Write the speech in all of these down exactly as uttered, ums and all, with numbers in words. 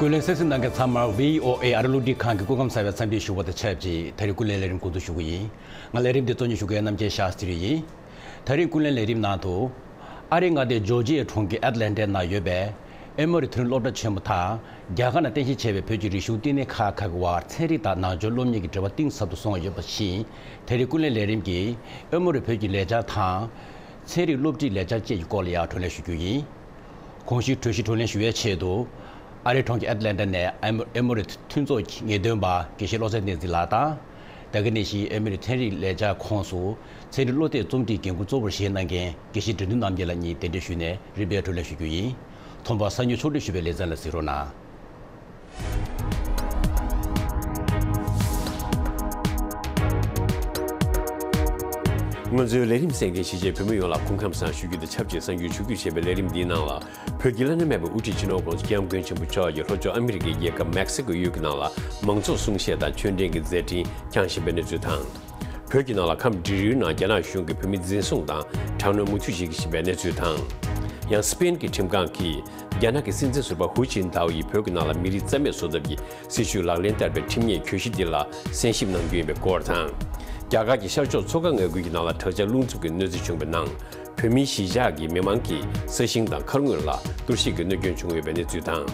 བརྒྱུད་ལས་གསན་གཟིགས་གནང་མཁན་ཚང་མར་བྷི་ཨོ་ཨེ་ཨ་རི་རླུང་འཕྲིན་ཁང་གི་སྐུ་ཁམས་བཟང་བའི་འཚམས་འདྲི་ཞུ་བ་དང་ཆབས་ཅིག་ད་རེས་ཀུན་གླེང་ལས་རིམ་འགོ་འཛུགས་ཞུ་གི་ཡིན། ང་ལས་རིམ་འདི་གཙོ་གཉེར་ཞུ་མཁན་རྣམ་རྒྱལ་ཤཱསྟྲི་ཡིན། ད་རེས་ཀུན་གླེང་ལས་རིམ་ནང་དུ། ཨ་རིའི་མངའ་སྡེ་ཇོར་ཇི་ཡའི་གྲོང་ཁྱེར་ཨེཊ་ལན་ཊའི་ནང་ཡོད་པའི་ཨེ་མོ་རི་མཐོ་རིམ་སློབ་གྲྭ་ཆེན་མོ་དང་རྒྱ་གར་ནང་རྟེན་གཞི་བྱས་པའི་བོད་ཀྱི་རིག་གཞུང་བསྟི་གནས་ཁག་ཁག་གི་བར་ཚན་རིག་དང་ནང་ཆོས་སློབ་གཉེར་གྱི་འབྲེལ་བ་གཏིང་ཟབ་ཏུ་སོང་བ་ཡོད་པ་བཞིན། ད་རེས་ཀུན་གླེང་ལས་རིམ་གྱིས་ཨེ་མོ་རི་བོད་ཀྱི་ལས་འཆར་དང་། ཚན་རིག་སློབ་ཁྲིད་ལས་འཆར་བཅས་ཀྱི་སྐོར་ལ་ཡང་བགྲོ་གླེང་ཞུ་རྒྱུ་ཡིན། གོང་ཞུས་གྲོས་གཞི་བགྲོ་གླེང་ཞུ་བའི་ཆེད་དུ། ཨ་རིའི་གྲོང་ཁྱེར་ཨེཊ་ལན་ཊ་ནས་ཨེ་མོ་ཨེ་མོ་རི་མཐུན་ཚོགས་ཀྱི་ངེས་སྟོན་པ་དགེ་བཤེས་བློ་བཟང་བསྟན་འཛིན་ལགས་དང་། ད་ག་ནང་བཞིན་ཨེ་མོ་རི་ཚན་རིག་ལས་འཆར་ཁོངས་སུ་ཚན་རིག་བློ་གཏད་རྩོམ་སྒྲིག་འགན་འཁུར་གཙོ་བོར་བཞེས་གནང་མཁན་དགེ་བཤེས་འབྲི་ནུས་རྣམ་རྒྱལ་ལགས་གཉིས་གདན་འདྲེན་ཞུས་ནས་རིམ་པས་བགྲོ་གླེང་ཞུ་རྒྱུ་ཡིན། མཐོང་པ་གསར་འགྱུར་ཕྱོགས་བསྒྲིགས་ཞུས་པའི་ལེ་ཚན་ལ་གཟིགས་རོགས་གནང་། ང་ཚོའི་ལས་རིམ་གསན་མཁན་གཞིས་བྱེས་བོད་མི་ཡོངས་ལ་སྐུ་ཁམས་བཟང་ཞུ་རྒྱུ་དང་ཆབས་ཅིག་གསར་འགྱུར་ཕྱོགས་བསྒྲིགས་བྱས་པའི་ལས་རིམ་འདིའི་ནང་ལ། བོད་ཀྱི་བླ་ན་མེད་པའི་དབུ་ཁྲིད་སྤྱི་ནོར་༸གོང་ས་༸སྐྱབས་མགོན་ཆེན་པོ་མཆོག་གིས་ལྷོ་ཕྱོགས་ཨ་མི་རི་ཀའི་རྒྱལ་ཁབ་མེག་སི་ཀོ་ཡུལ་གྱི་ནང་ལ་མང་ཚོགས་གསུང་བཤད་དང་ཆོས་འབྲེལ་གྱི་མཛད་འཕྲིན་བསྐྱངས་བཞིན་པའི་གནས་ཚུལ་དང་། བོད་ཀྱི་ནང་ལ་ཁམས་འབྲི་རུའི་ནང་རྒྱ་ནག་གཞུང་གིས་བོད་མི་འཛིན་བཟུང་དང་དྲག་གནོན་མུ་མཐུད་བྱེད་ཀྱི་ཡིན་པའི་གནས་ཚུལ་དང་། ཡང་སི་པེན་གྱི་ཁྲིམས་ཁང་གིས་རྒྱ་ནག་གི་སྲིད་འཛིན་ཟུར་པ་ཧུའུ་ཅིན་ཐའོ་ཡིས་བོད་ཀྱི་ནང་ལ་མི་རིགས་རྩ་མེད་བཟོ་ཐབས་ཀྱི་སྲིད་བྱུས་ལག་ལེན་བསྟར་བའི་ཁྲིམས་ཉེས་གྱོད་གཞི་འདི་ལ་གསན་ཞིབ་གནང་རྒྱུ་ཡིན་པའི་སྐོར་དང་། རྒྱ་གར་གྱི་ཤར་ཕྱོགས་མཚོ་ཁ་མངའ་ཁུལ་གྱི་ནང་ལ་དྲག་ཆར་རླུང་འཚུབ་ཀྱི་གནོད་འཚེ་བྱུང་བའི་ནང་། བོད་མིའི་གཞིས་ཆགས་ཀྱི་མི་མང་གི་ས་ཞིང་དང་མཁར་དངོས་ལ་གཏོར་བཤིག་གི་གནོད་སྐྱོན་བྱུང་ཡོད་པའི་གནས་ཚུལ་དང་།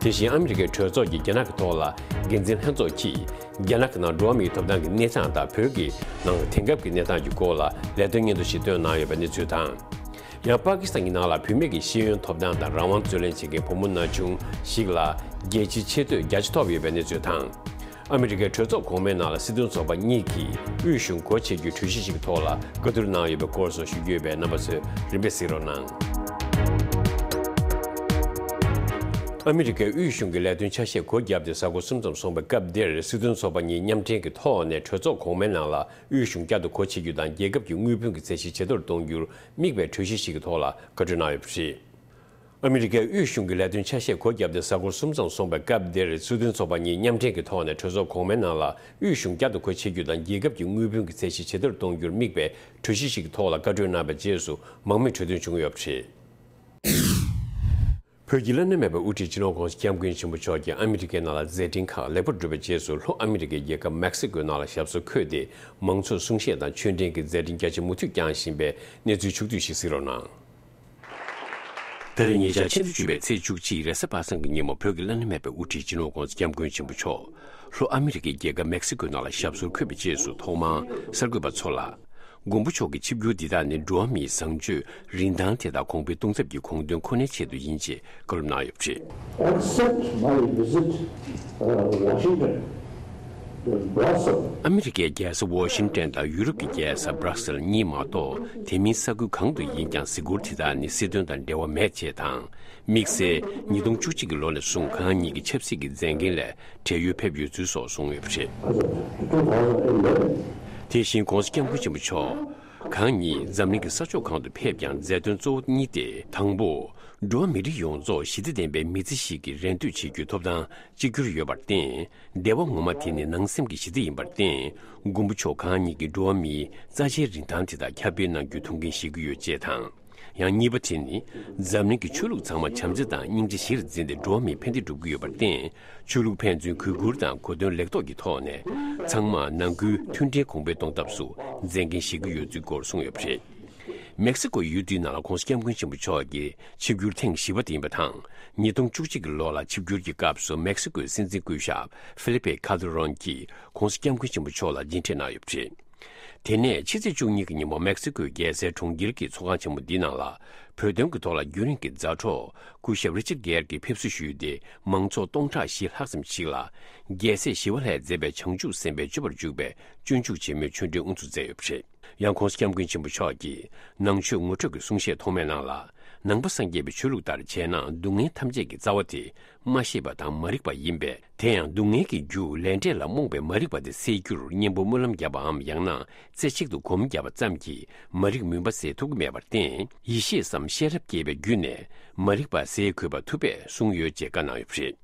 དེ་བཞིན་ཨ་མི་རི་ཀའི་གྲོས་ཚོགས་ཀྱི་རྒྱ་ནག་གི་ཐོག་ལ་འགན་འཛིན་ལྷན་ཚོགས་ཀྱིས་རྒྱ་ནག་གི་ནང་འགྲོ་བ་མིའི་ཐོབ་ཐང་གི་གནས་སྟངས་དང་བོད་ཀྱི་ནང་དེང་སྐབས་ཀྱི་གནས་སྟངས་ཀྱི་སྐོར་ལ་ལས་དོན་སྙན་ཐོ་ཞིག་བཏོན་གནང་ཡོད་པའི་གནས་ཚུལ་དང་། ཡང་པ་ཀི་སི་ཐན་གྱི་ནང་ལ་བུད་མེད་ཀྱི་ཤེས་ཡོན་ཐོབ་ཐང་དང་རང་དབང་རྩོད་ལེན་བྱེད་མཁན་བུ་མོ་ན་ཆུང་ཞིག་ལ་རྒྱལ་སྤྱིའི་ཆེ་བསྟོད་བརྒྱ་ཆ་ཐོབ་ཡོད་པའི་གནས་ཚུལ་དང་། ཨ་མི་རི་ཀའི་གྲོས་ཚོགས་གོང་མའི་ནང་ལ་སྲིད་དོན་ཚོགས་པ་གཉིས་ཀྱིས་དབུས་གཞུང་སྒོ་ཕྱེ་རྒྱུའི་གྲོས་གཞི་ཞིག་གི་ཐོག་ལ་བཀའ་བསྡུར་གནང་ཡོད་པའི་སྐོར་སོགས་ཞུ་རྒྱུ་ཡོད་པས་རྣམ་པ་ཚོས་རིམ་པས་གཟིགས་རོགས་གནང་། ཨ་མི་རི་ཀའི་དབུས་གཞུང་གི་ལས་དོན་ཆ་ཤས་སྒོ་བརྒྱབ་སྟེ་གཟའ་འཁོར་གསུམ་ཙམ་སོང་བའི་སྐབས་འདིར་སྲིད་དོན་ཚོགས་པ་གཉིས་མཉམ་འབྲེལ་གྱི་ཐོག་ནས་གྲོས་ཚོགས་གོང་མའི་ནང་ལ་དབུས་གཞུང་བསྐྱར་དུ་སྒོ་ཕྱེ་རྒྱུ་དང་རྒྱལ་ཁབ་ཀྱི་དངོས་དཔོན་གྱི་ཚད་གཞི་ཇེ་མཐོར་གཏོང་རྒྱུར་དམིགས་པའི་གྲོས་གཞི་ཞིག་གི་ཐོག་ལ་བཀའ་གྲོས་གནང་ཡོད་པ་རེད། ཨ་མི་རི་ཀའི་དབུས་གཞུང་གི་ལས་དོན་ཆ་ཤས་སྒོ་བརྒྱབ་སྟེ་གཟའ་འཁོར་གསུམ་ཙམ་སོང་བའི་སྐབས་འདིར་སྲིད་དོན་ཚོགས་པ་གཉིས་མཉམ་འབྲེལ་གྱི་ཐོག་ནས་གྲོས་ཚོགས་གོང་མའི་ནང་ལ་དབུས་གཞུང་བསྐྱར་དུ་སྒོ་ཕྱེ་རྒྱུ་དང་རྒྱལ་ཁབ་ཀྱི་དངོས་དཔོན་གྱི་ཚད་གཞི་ཇེ་མཐོར་གཏོང་རྒྱུར་དམིགས་པའི་གྲོས་གཞི་ཞིག་གི་ཐོག་ལ་བཀའ་གྲོས་གནང་བའི་རྗེས་སུ་མང་མོས་གྲོས་མཐུན་བྱུང་ཡོད་པ་རེད། བོད་ཀྱི་བླ་ན་མེད་པའི་དབུ་ཁྲིད་སྤྱི་ནོར་༸གོང་ས་༸སྐྱབས་མགོན་ཆེན་པོ་མཆོག་གིས་ཨ་མི་རི་ཀའི་ནང་ལ་མཛད་འཕྲིན་ཁག་ལེགས་པར་གྲུབ་པའི་རྗེས་སུ་ལྷོ་ཨ་མི་རི་ཀའི་རྒྱལ་ཁབ་མེག་སི་ཀོའི་ནང་ལ་ཞབས་སོར་འཁོད་དེ་མང་ཚོགས་གསུང་བཤད་དང་ཆོས་འབྲེལ་གྱི་མཛད་འཕྲིན་རྒྱ་ཆེ་མུ་མཐུད་བསྐྱངས་བཞིན་པའི་གནས་ཚུལ་ཕྱོགས་བསྡུས་ཤིག་གཟིགས་རོགས་གནང་། ད་རེས་ཉེ་ཆར་ཕྱི་ཟླ་བཅུ་པའི་ཚེས་བཅུ་གཅིག་རེས་གཟའ་པ་སངས་ཀྱི་ཉིན་མོ་བོད་ཀྱི་བླ་ན་མེད་པའི་དབུ་ཁྲིད་སྤྱི་ནོར་༸གོང་ས་༸སྐྱབས་མགོན་ཆེན་པོ་མཆོག་ལྷོ་ཨ་མི་རི་ཀའི་རྒྱལ་ཁབ་མེག་སི་ཀོའི་ནང་ལ་ཞབས་སོར་འཁོད་པའི་རྗེས་སུ་ཐོག་མར་གསར་འགོད་པ་ཚོ་ལ། མགོན་པོ་མཆོག་གི་ཆིབས་བསྒྱུར་འདི་དག་ནི་འགྲོ་བ་མིའི་བཟང་སྤྱོད་རིན་ཐང་དེ་དག་གོང་འཕེལ་གཏོང་ཐབས་ཀྱི་དགོངས་དོན་ཁོ་ནའི་ཆེད་དུ་ཡིན་ཅེས་བཀའ་སློབ་གནང་ཡོད་པ་རེད། Accept my visit, uh, Washington, Brussels. ཨ་མི་རི་ཀའི་རྒྱལ་ས་ཝ་ཤིང་ཏན་དང་ཡུ་རོབ་ཀྱི་རྒྱལ་ས་སྦྲག་སེལ་གཉིས་མ་གཏོགས་དེ་མིན་ས་ཁུལ་གང་དུ་ཡིན་ཀྱང་གཟིགས་སྐོར་དེ་དག་ནི་སྲིད་དོན་དང་འབྲེལ་བ་མེད་ཅེས་དང་། དམིགས་བསལ་ཉིས་སྟོང་བཅུ་གཅིག་གི་ལོ་ནས་བཟུང་གང་ཉིད་ཀྱི་ཆབ་སྲིད་ཀྱི་མཛད་འགན་ལས་བྲལ་ཡུལ་ཕེབས་ཡོད་ཚུལ་སོགས་གསུངས་ཡོད་པ་རེད། དེ་བཞིན་༸གོང་ས་༸སྐྱབས་མགོན་ཆེན་པོ་མཆོག་གང་ཉིད་འཛམ་གླིང་གི་ས་ཕྱོགས་གང་དུ་ཕེབས་ཀྱང་མཛད་དོན་གཙོ་བོ་གཉིས་ཏེ། དང་པོ། འགྲོ་བ་མི་རིགས་ཡོངས་རྫོགས་ཞི་བདེ་ལྡན་པའི་མི་ཚེ་ཞིག་གི་རེ་འདོད་བྱེད་རྒྱུའི་ཐོབ་ཐང་གཅིག་གྱུར་ཡོད་པར་བརྟེན། བདེ་བ་ངོ་མ་དེ་ནི་ནང་སེམས་ཀྱི་ཞི་བདེ་ཡིན་པར་བརྟེན། མགོན་པོ་མཆོག་གང་ཉིད་ཀྱིས་འགྲོ་བ་མིའི་རྩ་ཆེའི་རིན་ཐང་དེ་དག་ཁྱབ་སྤེལ་གནང་རྒྱུའི་ཐུགས་འགན་བཞེས་ཀྱི་ཡོད་ཅེས་དང་། ཡང་གཉིས་པ་དེ་ནི། འཛམ་གླིང་གི་ཆོས་ལུགས་ཚང་མ་བྱམས་བརྩེ་དང་སྙིང་རྗེ་གཞིར་འཛིན་ཏེ་འགྲོ་བ་མིའི་ཕན་བདེ་སྒྲུབ་ཀྱི་ཡོད་པར་བརྟེན། ཆོས་ལུགས་ཕན་ཚུན་གུས་བཀུར་དང་གོ་དོན་ལེགས་རྟོགས་ཀྱི་ཐོག་ནས། ཚང་མ་ནང་ཁུལ་མཐུན་སྒྲིལ་གོང་འཕེལ་གཏོང་ཐབས་སུ་མཛད་འགན་བཞེས་ཀྱི་ཡོད་ཚུལ་སྐོར་གསུངས་ཡོད་པ་རེད། མེག་སི་ཀོའི་ཡུལ་དེའི་ནང་ལ་༸གོང་ས་༸སྐྱབས་མགོན་ཆེན་པོ་མཆོག་གི་ཆིབས་བསྒྱུར་ཐེངས་བཞི་པ་དེ་ཡིན་པ་དང་། ཉིས་སྟོང་བཅུ་གཅིག་གི་ལོ་ལ་ཆིབས་བསྒྱུར་གྱི་སྐབས་སུ་མེག་སི་ཀོའི་སྲིད་འཛིན་སྐུ་ཞབས་ཧྥི་ལི་པེ་ཁ་ཏི་རོན་གྱིས་༸གོང་ས་༸སྐྱབས་མགོན་ཆེན་པོ་མཆོག་ལ་མཇལ་འཕྲད་གནང་ཡོད་པ་རེད། དེ་ནས་ཕྱི་ཚེས་བཅུ་གཉིས་ཀྱི་ཉིན་མོ་མེག་སི་ཀོའི་རྒྱལ་སའི་གྲོང་ཁྱེར་གྱི་ཚོགས་ཁང་ཆེན་མོ་འདིའི་ནང་ལ་བོད་དོན་གྱི་ཐོག་ལ་རྒྱུན་རིང་གི་མཛའ་གྲོགས་སྐུ་ཞབས་རི་ཅར་གྷེར་གྱིས་ཕེབས་བསུ་ཞུས་ཏེ། མང་ཚོགས་སྟོང་ཕྲག་བཞི་ལྷག་ཙམ་ཞིག་ལ་རྒྱལ་སྲས་ཞི་བ་ལྷས་མཛད་པའི་བྱང་ཆུབ་སེམས་དཔའི་སྤྱོད་པར་འཇུག་པའི་སྤྱོད་འཇུག་ཆེན་མོའི་ཆོས་འབྲེལ་དབུ་འཛུགས་མཛད་ཡོད་པ་རེད། ཡང་༸གོང་ས་༸སྐྱབས་མགོན་ཆེན་པོ་མཆོག་གིས་ནང་ཆོས་ངོ་སྤྲོད་ཀྱི་གསུང་བཤད་ཐོག་མའི་ནང་ལ། ནང་པ་སངས་རྒྱས་པའི་ཆོས་ལུགས་ལྟར་བྱས་ན་སྡུག་བསྔལ་ཐམས་ཅད་ཀྱི་རྩ་བ་དེ་མ་ཤེས་པ་དང་མ་རིག་པ་ཡིན་པས། དེ་ཡང་སྡུག་བསྔལ་གྱི་རྒྱུ་ལས་འབྲས་ལ་རྨོངས་པའི་མ་རིག་པ་དེ་སེལ་རྒྱུར་གཉེན་པོ་སྨོན་ལམ་བརྒྱབ་པའམ། ཡང་ན་རྩེ་གཅིག་ཏུ་སྒོམ་བརྒྱབ་པ་ཙམ་གྱིས་མ་རིག་མུན་པ་སེལ་ཐུབ་ཀྱི་མེད་པར་བརྟེན། ཡེ་ཤེས་སམ་ཤེས་རབ་སྐྱེས་པའི་བརྒྱུད་ནས་མ་རིག་པ་སེལ་དགོས་པ་ཐུག་པས་གསུངས་ཡོད་ཅེས་བཀའ་གནང་ཡོད་པ་རེད།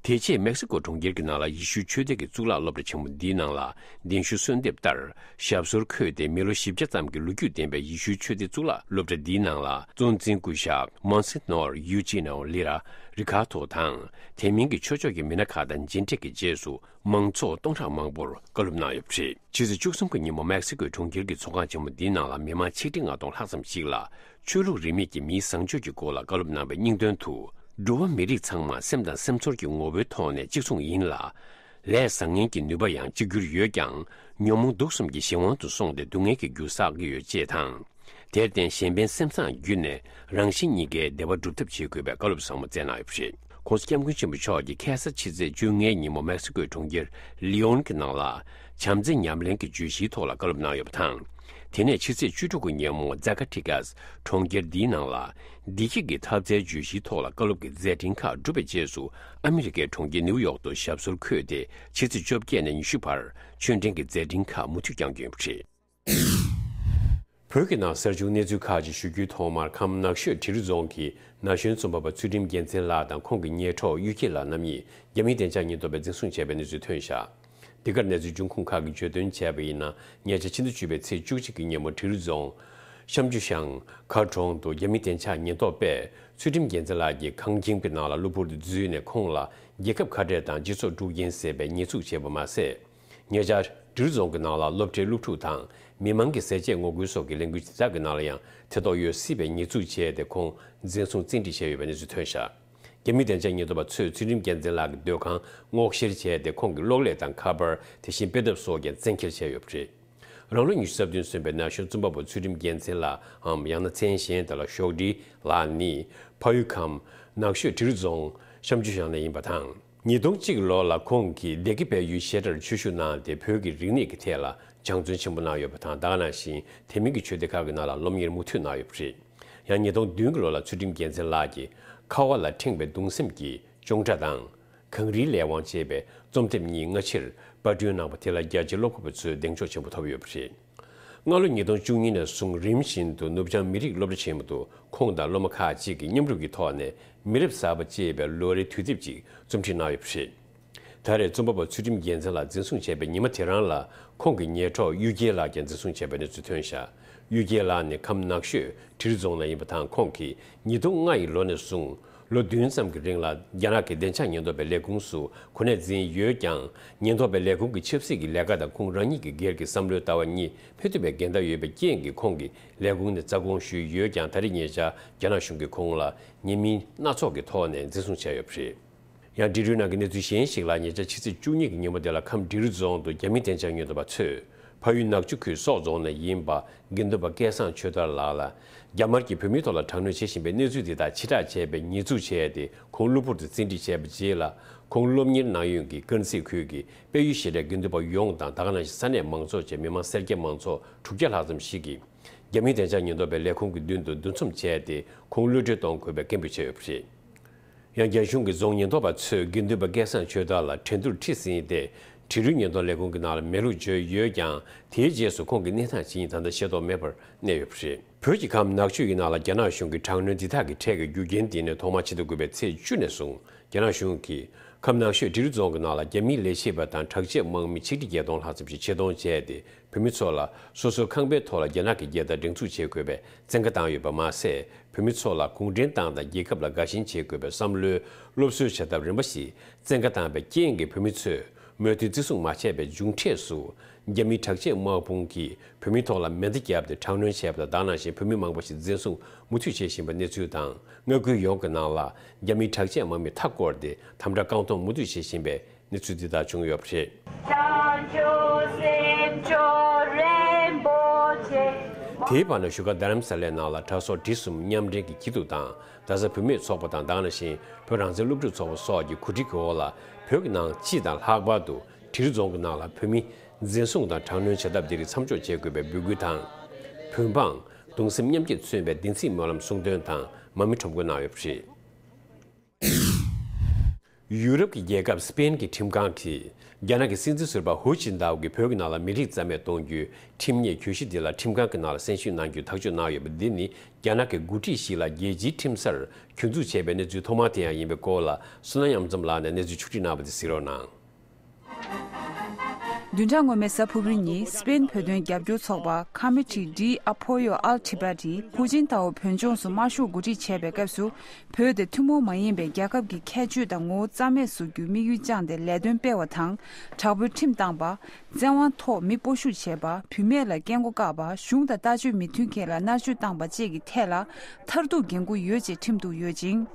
དེ་རྗེས་མེག་སི་ཀོ་གྲོང་ཁྱེར་གྱི་ནང་ལ་ཡེ་ཤུའི་ཆོས་སྡེ་གི་གཙུག་ལག་སློབ་གྲྭ་ཆེན་མོ་འདིའི་ནང་ལ་གདན་ཞུ་གསོལ་འདེབས་ལྟར་ཞབས་སོར་འཁོད་དེ། མི་ལོ་བཞི་བརྒྱ་ཙམ་གྱི་ལོ་རྒྱུས་ལྡན་པའི་ཡེ་ཤུའི་ཆོས་སྡེ་གཙུག་ལག་སློབ་གྲྭ་འདིའི་ནང་ལ་གཙོ་འཛིན་སྐུ་ཞབས་མོན་སི་ནོར་ཡུ་ཅི་ནོ་ལི་ར་རི་ཁ་ཐོ་དང་། དེ་མིན་གྱི་ཆོས་ཕྱོགས་ཀྱི་མི་སྣ་ཁག་དང་མཇལ་འཕྲད་ཀྱི་རྗེས་སུ། མང་ཚོགས་སྟོང་ཕྲག་མང་པོར་བཀའ་སློབ་གནང་ཡོད་པ་རེད། ཕྱི་ཚེས་བཅུ་གསུམ་གྱི་ཉིན་མོ་མེག་སི་ཀོའི་གྲོང་ཁྱེར་གྱི་ཚོགས་ཁང་ཆེན་མོ་འདིའི་ནང་ལ་མི་མང་ཆིག་ཁྲི་ལྔ་སྟོང་ལྷག་ཙམ་ཞིག་ལ་ཆོས་ལུགས་རིས་མེད་ཀྱི་མིའི་བཟང་སྤྱོད་ཀྱི་སྐོར་ལ་བཀའ་སློབ་གནང་བའི་སྙིང་དོན་དུ། འགྲོ་བ་མི་རིགས་ཚང་མ་སེམས་དང་སེམས་ཚོར་གྱི་ངོ་བོའི་ཐོག་ནས་གཅིག་མཚུངས་ཡིན་ལ། ལས་བཟང་ངན་གྱི་ནུས་པ་ཡང་གཅིག་གྱུར་ཡོད་ཀྱང་། ཉོན་མོངས་དུག་གསུམ་གྱི་གཞན་དབང་དུ་སོང་སྟེ་སྡུག་བསྔལ་གྱི་རྒྱུར་བསགས་ཀྱི་ཡོད་ཅེས་དང་། དེར་བརྟེན་གཞན་ཕན་སེམས་བཟང་བརྒྱུད་ནས་རང་གཞན་གཉིས་ཀའི་བདེ་བ་སྒྲུབ་ཐབས་བྱེད་དགོས་པའི་བཀའ་སློབ་ཟབ་མོ་སྩལ་གནང་ཡོད་པ་རེད། ༸གོང་ས་༸སྐྱབས་མགོན་ཆེན་པོ་མཆོག་གིས་ཁ་སང་ཕྱི་ཚེས་བཅོ་ལྔའི་ཉིན་མོ་མེག་སི་ཀོའི་གྲོང་ཁྱེར་ལི་ཡོན་གྱི་ནང་ལ་བྱམས་བརྩེ་ཉམས་ལེན་གྱི་བརྗོད་གཞིའི་ཐོག་ལ་བཀའ་སློབ་གནང་ཡོད་པ་དང་། དེ་ནས་ཕྱི་ཚེས་བཅུ་དྲུག་གི་ཉིན་མོ་ཛ་ཀ་ཊི་ཀཱས་གྲོང་ཁྱེར་འདིའི་ནང་ལ་བདེ་སྐྱིད་ཀྱི་འཐབ་རྩལ་བརྗོད་གཞིའི་ཐོག་ལ་བཀའ་སློབ་ཀྱི་མཛད་འཕྲིན་ཁག་གྲུབ་པའི་རྗེས་སུ། ཨ་མི་རི་ཀའི་གྲོང་ཁྱེར་ནིའུ་ཡོག་ཏུ་ཞབས་སོར་འཁོད་དེ། ཕྱི་ཚེས་བཅོ་བརྒྱད་ནས་ཉི་ཤུ་བར་ཆོས་འབྲེལ་གྱི་མཛད་འཕྲིན་ཁག་མུ་མཐུད་བསྐྱངས་ཀྱི་ཡོད་པ་རེད། བོད་ཀྱི་ནང་གསར་བྱུང་གནས་ཚུལ་ཁག་ཅིག་ཞུ་རྒྱུའི་ཐོག་མར་ཁམས་ནགས་ཤོད་འབྲི་རུ་རྫོང་གི་ན་གཞོན་རྩོམ་པ་པོ་ཚུལ་ཁྲིམས་རྒྱལ་མཚན་ལགས་དང་ཁོང་གི་ཉལ་གྲོགས་གཡུལ་རྒྱལ་ལགས་རྣམ་གཉིས་རྒྱ་མིའི་བདེ་འཇགས་ཉེན་རྟོག་པས་འཛིན་བཟུང་བྱས་པའི་གནས་ཚུལ་ཐོན་བཞག་འདི་གར་གནས་ཚུལ་འབྱུང་ཁུངས་ཁག་གིས་བརྗོད་དོན་བྱས་པ་ཡིན་ན། ཉེ་ཆར་ཕྱི་ཟླ་བཅུ་པའི་ཚེས་བཅུ་གཅིག་གི་ཉིན་མོ་འབྲི་རུ་རྫོང་བཤམ་ཆུ་ཤང་མཁར་གྲོང་དུ་རྒྱ་མིའི་བདེ་འཇགས་ཉེན་རྟོག་པས་ཚུལ་ཁྲིམས་རྒྱལ་མཚན་ལགས་ཀྱི་ཁང་ཁྱིམ་གྱི་ནང་ལ་གློ་བུར་དུ་འཛུལ་ནས་ཁོང་ལ་རྒྱལ་ཁབ་ཁ་བྲལ་དང་སྤྱི་ཚོགས་དཀྲུག་རྐྱེན་ཟེར་བའི་ཉེས་འཛུགས་བྱས་པ་མ་ཟད། ཉེ་ཆར་འབྲི་རུ་རྫོང་གི་ནང་ལ་སློབ་གྲྭའི་སློབ་ཕྲུག་དང་མི་མང་གི་ཟས་བཅད་ངོ་རྒོལ་སོགས་ཀྱི་ལས་འགུལ་དེ་དག་གི་ནང་ལ་ཡང་ཐེ་གཏོགས་ཡོད་སྲིད་པའི་ཉེས་འཛུགས་བྱས་ཏེ་ཁོང་འཛིན་བཟུང་བཙན་ཁྲིད་བྱས་ཡོད་པའི་གནས་ཚུལ་ཐོན་བཞག་རྒྱ་མིའི་བདེ་འཇགས་ཉེན་རྟོག་པ་ཚོས་ཚུལ་ཁྲིམས་རྒྱལ་མཚན་ལགས་ཀྱི་སྡོད་ཁང་སྔོག་བཤེར་བྱས་ཏེ། ཁོང་གི་གློག་ཀླད་དང་ཁ་པར། དེ་བཞིན་དཔེ་དེབ་སོགས་ཀྱང་བཙན་འཁྱེར་བྱས་ཡོད་པ་རེད། རང་ལོ་ཉི་ཤུ་རྩ་བདུན་སོན་པའི་ན་གཞོན་རྩོམ་པ་པོ་ཚུལ་ཁྲིམས་རྒྱལ་མཚན་ལགས་འམ། ཡང་ན་མཚན་གཞན་དག་ལ་ཞོགས་སྒྲིལ་ལགས་ནི། ཕ་ཡུལ་ཁམས་ནགས་ཤོད་འབྲི་རུ་རྫོང་བཤམ་ཆུ་ཤང་ནས་ཡིན་པ་དང་། ཉིས་སྟོང་གཅིག་ལོ་ལ་ཁོང་གིས་སྡེ་དགེ་བལ་ཡུལ་བཤད་གྲྭར་ཆོས་ཞུགས་གནང་སྟེ། བོད་ཀྱི་རིག་གནས་ཀྱི་ཐད་ལ་སྦྱང་བརྩོན་ཆེན་པོ་གནང་ཡོད་པ་དང་། ད་ག་ནང་བཞིན་དེ་མིན་གྱི་ཆོས་སྡེ་ཁག་གི་ནང་ལ་སློབ་གཉེར་མུ་མཐུད་གནང་ཡོད་པ་རེད། ཡང་ཉིས་སྟོང་བདུན་གྱི་ལོ་ལ་ཚུལ་ཁྲིམས་རྒྱལ་མཚན་ལགས་ཀྱིས་ཁ་བ་ལ་ཕྲེང་བའི་གདུང་སེམས་ཀྱི་ཅོང་སྒྲ་དང་། གངས་རིའི་ལས་དབང་ཅེས་པའི་རྩོམ་དེབ་གཉིས་སྔ་ཕྱིར་པར་སྐྲུན་གནང་བ་དེ་ལ་རྒྱ་ཆེའི་ཀློག་པ་པོ་ཚོས་གདེང་འཇོག་ཆེན་པོ་ཐོབ་ཡོད་པ་རེད། སྔ་ལོ་ཉིས་སྟོང་བཅུ་གཉིས་ནས་བཟུང་རིམ་བཞིན་དུ་ནུབ་བྱང་མི་རིགས་སློབ་གྲྭ་ཆེན་མོ་དུ་ཁོང་དང་སློབ་མ་ཁག་ཅིག་གིས་མཉམ་རུབ་ཀྱི་ཐོག་ནས་མི་རབས་གསར་པ་ཅེས་པའི་ལོ་རེའི་དུས་དེབ་ཅིག་རྩོམ་སྒྲིག་གནང་ཡོད་པ་རེད། ད་རེས་རྩོམ་པ་པོ་ཚུལ་ཁྲིམས་རྒྱལ་མཚན་ལགས་འཛིན་བཟུང་བྱས་པའི་ཉི་མ་དེ་རང་ལ་ཁོང་གི་ཉལ་གྲོགས་གཡུལ་རྒྱལ་ལགས་ཀྱང་འཛིན་བཟུང་བྱས་པའི་གནས་ཚུལ་ཐོན་བཞག་གཡུལ་རྒྱལ་ལགས་ནི་ཁམས་ནགས་ཤོད་འབྲི་རུ་རྫོང་ནས་ཡིན་པ་དང་། ཁོང་གིས་ཉིས་སྟོང་ལྔ་ཡི་ལོ་ནས་བཟུང་ལོ་བདུན་ཙམ་གྱི་རིང་ལ་རྒྱ་ནག་གི་བདེ་འཇགས་ཉེན་རྟོག་པའི་ལས་ཁུངས་སུ་གོ་གནས་འཛིན་ཡོད་ཀྱང་། ཉེན་རྟོག་པའི་ལས་ཁུངས་ཀྱི་ཆབ་སྲིད་ཀྱི་ལས་ཀ་དང་ཁོང་རང་ཉིད་ཀྱི་སྒེར་གྱི་བསམ་བློའི་ལྟ་བ་གཉིས་མི་མཐུན་པའི་འགལ་ཟླ་ཡོད་པའི་རྐྱེན་གྱིས་ཁོང་གིས་ལས་ཁུངས་ནས་རྩ་དགོངས་ཞུས་ཡོད་ཀྱང་། ད་རེས་ཉེ་ཆར་རྒྱ་ནག་གཞུང་གིས་ཁོང་ལ་ཉེས་མིང་སྣ་ཚོགས་ཀྱི་ཐོག་ནས་འཛིན་བཟུང་བྱས་ཡོད་པ་རེད། ཡང་འབྲི་རུའི་ནང་གི་གནས་ཚུལ་གཞན་ཞིག་ལ། ཉེ་ཆར་ཕྱི་ཚེས་བཅུ་གཉིས་ཀྱི་ཉིན་མོ་དེ་ལ་ཁམས་འབྲི་རུ་རྫོང་དུ་རྒྱ་མི་བདེ་འཇགས་ཉེན་རྟོག་པ་ཚོས་ཕ་ཡུལ་ནག་ཆུ་ཁུལ་སོག་རྫོང་ནས་ཡིན་པ་དགེ་འདུན་པ་སྐལ་བཟང་ཆོས་དར་ལགས་ལ་རྒྱ་དམར་གྱིས་བོད་མིའི་ཐོག་ལ་དྲག་གནོན་བྱེད་བཞིན་པའི་གནས་ཚུལ་འདི་དག་ཕྱིར་བསྒྲགས་བྱས་པའི་ཉེས་འཛུགས་བྱས་ཏེ། ཁོང་གློ་བུར་དུ་བཙན་ཁྲིད་བྱས་པའི་རྗེས་ལ། ཁོང་སློབ་གཉེར་གནང་ཡུལ་གྱི་དཀར་མཛེས་ཁུལ་གྱི་དཔལ་ཡུལ་ཞི་བདེའི་དགེ་འདུན་པ་ཡོངས་དང་། ད་ག་ནང་བཞིན་ས་གནས་མང་ཚོགས་བཅས་མི་མང་སེར་སྐྱ་མང་ཚོགས་དྲུག་བརྒྱ་ལྷག་ཙམ་ཞིག་གིས་རྒྱ་མིའི་བདེ་འཇགས་ཉེན་རྟོག་པའི་ལས་ཁུངས་ཀྱི་མདུན་དུ་འདུ་འཛོམས་བྱས་ཏེ། ཁོང་གློད་གྲོལ་གཏོང་དགོས་པའི་སྐད་འབོད་བྱས་ཡོད་པ་རེད། ཡང་རྒྱ་གཞུང་གི་རྫོང་ཉེན་རྟོག་པ་ཚོས་དགེ་འདུན་པ་སྐལ་བཟང་ཆོས་དར་ལ་འགྲན་བསྡུར་ཁྲིད་ཟིན་ཏེ། འབྲི་རུའི་ཉེན་རྟོག་ལས་ཁུངས་ཀྱི་ནང་ལ་མེད་ལུགས་བརྗོད་ཡོད་ཀྱང་། དེའི་རྗེས་སུ་ཁོང་གི་གནས་སྟངས་ཇི་ཡིན་ད་ལྟ་ཤེས་རྟོགས་མེད་པར་གནས་ཡོད་པ་རེད། བོད་ཀྱི་ཁམས་ནག་ཆུ་ཡི་ནང་ལ་རྒྱ་ནག་གཞུང་གི་དྲག་གནོན་འདི་དག་གི་གྲས་ཀྱི་རྒྱུ་རྐྱེན་དེ་ནི་ཐོག་མར་ཕྱི་ཟླ་དགུ་པའི་ཚེས་བཅུ་ནས་བཟུང་རྒྱ་ནག་གཞུང་གིས་ཁམས་ནག་ཤོད་འབྲི་རུ་རྫོང་གི་ནང་ལ་རྒྱ་མིའི་ལས་བྱེད་པ་དང་དྲག་ཆས་དམག་མི་ཆིག་ཁྲི་བརྒྱད་སྟོང་ལྷག་ཙམ་ཞིག་ཆེད་གཏོང་བྱས་ཏེ། བོད་མི་ཚོ་ལ་སོ་སོའི་ཁང་པའི་ཐོག་ལ་རྒྱ་ནག་གི་རྒྱལ་དར་སྒྲེང་འཛུགས་བྱེད་དགོས་པའི་བཙན་བཀའ་བཏང་ཡོད་པ་མ་ཟད། བོད་མི་ཚོ་ལ་གུང་ཁྲན་ཏང་དང་རྒྱལ་ཁབ་ལ་དགའ་ཞེན་བྱེད་དགོས་པའི་བསམ་བློའི་སློབ་གསོའི་བྱ་ཐབས་རིམ་པ་ཞིག་བཙན་བཀའ་བཏང་བའི་རྐྱེན་གྱིས། བོད་མི་ཚོས་མོས་མཐུན་བརྩི་སྲུང་མ་བྱས་པའི་མཇུག་འབྲས་སུ། རྒྱ་མིའི་དྲག་ཆས་དམག་དཔུང་གིས་བོད་མིའི་ཐོག་ལ་མེ་མདའ་བརྒྱབ་སྟེ་དྲག་གནོན་བྱས་པ་དང་། ད་ག་ནང་བཞིན་བོད་མི་མང་པོ་ཞིག་འཛིན་བཟུང་མུ་མཐུད་བྱེད་བཞིན་པའི་གནས་ཚུལ་དང་། མངའ་ཁུལ་ཡོངས་ཀྱི་ནང་ལ་རྒྱ་མིའི་དྲག་ཆས་དམག་མིས་མཐའ་བསྐོར་ཏེ་དམ་དྲག་རྐང་འཐོམ་མུ་མཐུད་བྱེད་བཞིན་པའི་གནས་ཚུལ་འདི་དག་བྱུང་ཡོད་པ་རེད། བྱང་ཆུབ་སེམས་མཆོག་རིན་པོ་ཆེ། དེའི་བར་ན་བཞུགས་སྒར་རྡ་རམ་ས་ལའི་ནང་ལ་དྲག་ཟོག་འབྲི་གསུམ་མཉམ་འབྲེལ་གྱི་སྐྱིད་སྡུག་དང་། རྡ་ས་བུད་མེད་ཚོགས་པ་དང་། ད་ག་ནང་བཞིན་བོད་རང་བཙན་སློབ་ཕྲུག་ཚོགས་པ་སོགས་ཀྱི་གོ་སྒྲིག་གི་འོག་ལ། བོད་ཀྱི་ནང་སྤྱི་དང་ལྷག་པར་དུ་འབྲི་རུ་རྫོང་གི་ནང་ལ་བོད་མི་འཛིན་བཟུང་དང་དྲག་གནོན་བྱ་ཐབས་འདི་རིགས་མཚམས་འཇོག་བྱེད་དགོས་པའི་འབོད་སྐུལ་དང་། བོད་འབངས་གདུང་སེམས་མཉམ་སྐྱེད་མཚོན་པའི་བདེན་ཚིག་སྨོན་ལམ་གསུང་འདོན་དང་མར་མེ་ཁྲོམ་སྐོར་གནང་ཡོད་པ་རེད། ཡུ་རོབ་ཀྱི་རྒྱལ་ཁབ་སི་པེན་གྱི་ཁྲིམས་ཁང་གིས་རྒྱ་ནག་གི་སྲིད་འཛིན་ཟུར་པ་ཧུའུ་ཅིན་ཐའོ་གིས་བོད་ཀྱི་ནང་ལ་མི་རིགས་རྩ་མེད་གཏོང་རྒྱུའི་ཁྲིམས་ཉེས་གྱོད་གཞི་འདི་ལ་ཁྲིམས་ཁང་གི་ནང་ལ་གསན་ཞིབ་གནང་རྒྱུའི་ཐག་གཅོད་གནང་ཡོད་པ་འདི་ནི་རྒྱ་ནག་གི་འགོ་ཁྲིད་ཞིག་ལ་རྒྱལ་སྤྱིའི་ཁྲིམས་སར་གྱོད་འཛུགས་བྱས་པའི་གནས་ཚུལ་ཐོག་མ་དེ་ཡང་ཡིན་པའི་སྐོར་ལ་བསོད་ནམས་གཡུ་སྒྲོན་ལགས་ནས་གནས་ཚུལ་ཕྱོགས་སྒྲིག་གནང་བ་དེ་གཟིགས་རོགས་གནང་། བདུན་ཕྲག་སྔོན་མའི་གཟའ་ཕུར་བུའི་ཉིན་སི་པེན་བོད་དོན་རྒྱབ་སྐྱོར་ཚོགས་པ་Comité de Apoyo al Tibet ཡིས་ཧུའུ་ཅིན་ཐའོ་བོད་ལྗོངས་སུ་དམར་ཤོག་འགོ་ཁྲིད་བྱས་པའི་སྐབས་སུ། བོད་དེ་ཐུན་མོང་མ་ཡིན་པའི་རྒྱལ་ཁབ་ཀྱི་ཁྱད་ཆོས་དང་ངོ་བོ་རྩ་མེད་བཟོ་རྒྱུའི་དམིགས་ཡུལ་བཅངས་ཏེ་ལས་དོན་སྤེལ་བ་དང་། དྲག་པོའི་ཁྲིམས་བཏང་པ། བཙན་དབང་ཐོག་མི་སྤོ་བཤུག་བྱས་པ། བུད་མེད་ལ་སྐྱེ་སྒོ་བཀག་པ། གཞུང་དང་ལྟ་སྤྱོད་མི་མཐུན་མཁན་ལ་མནར་གཅོད་བཏང་པ་བཅས་ཀྱི་ཐད་ལ་མཐར་ཐུག་འགན་འཁུར་ཡོད་ཅེས་ཁྲིམས་གཏུགས་ཡོད་ཅིང་།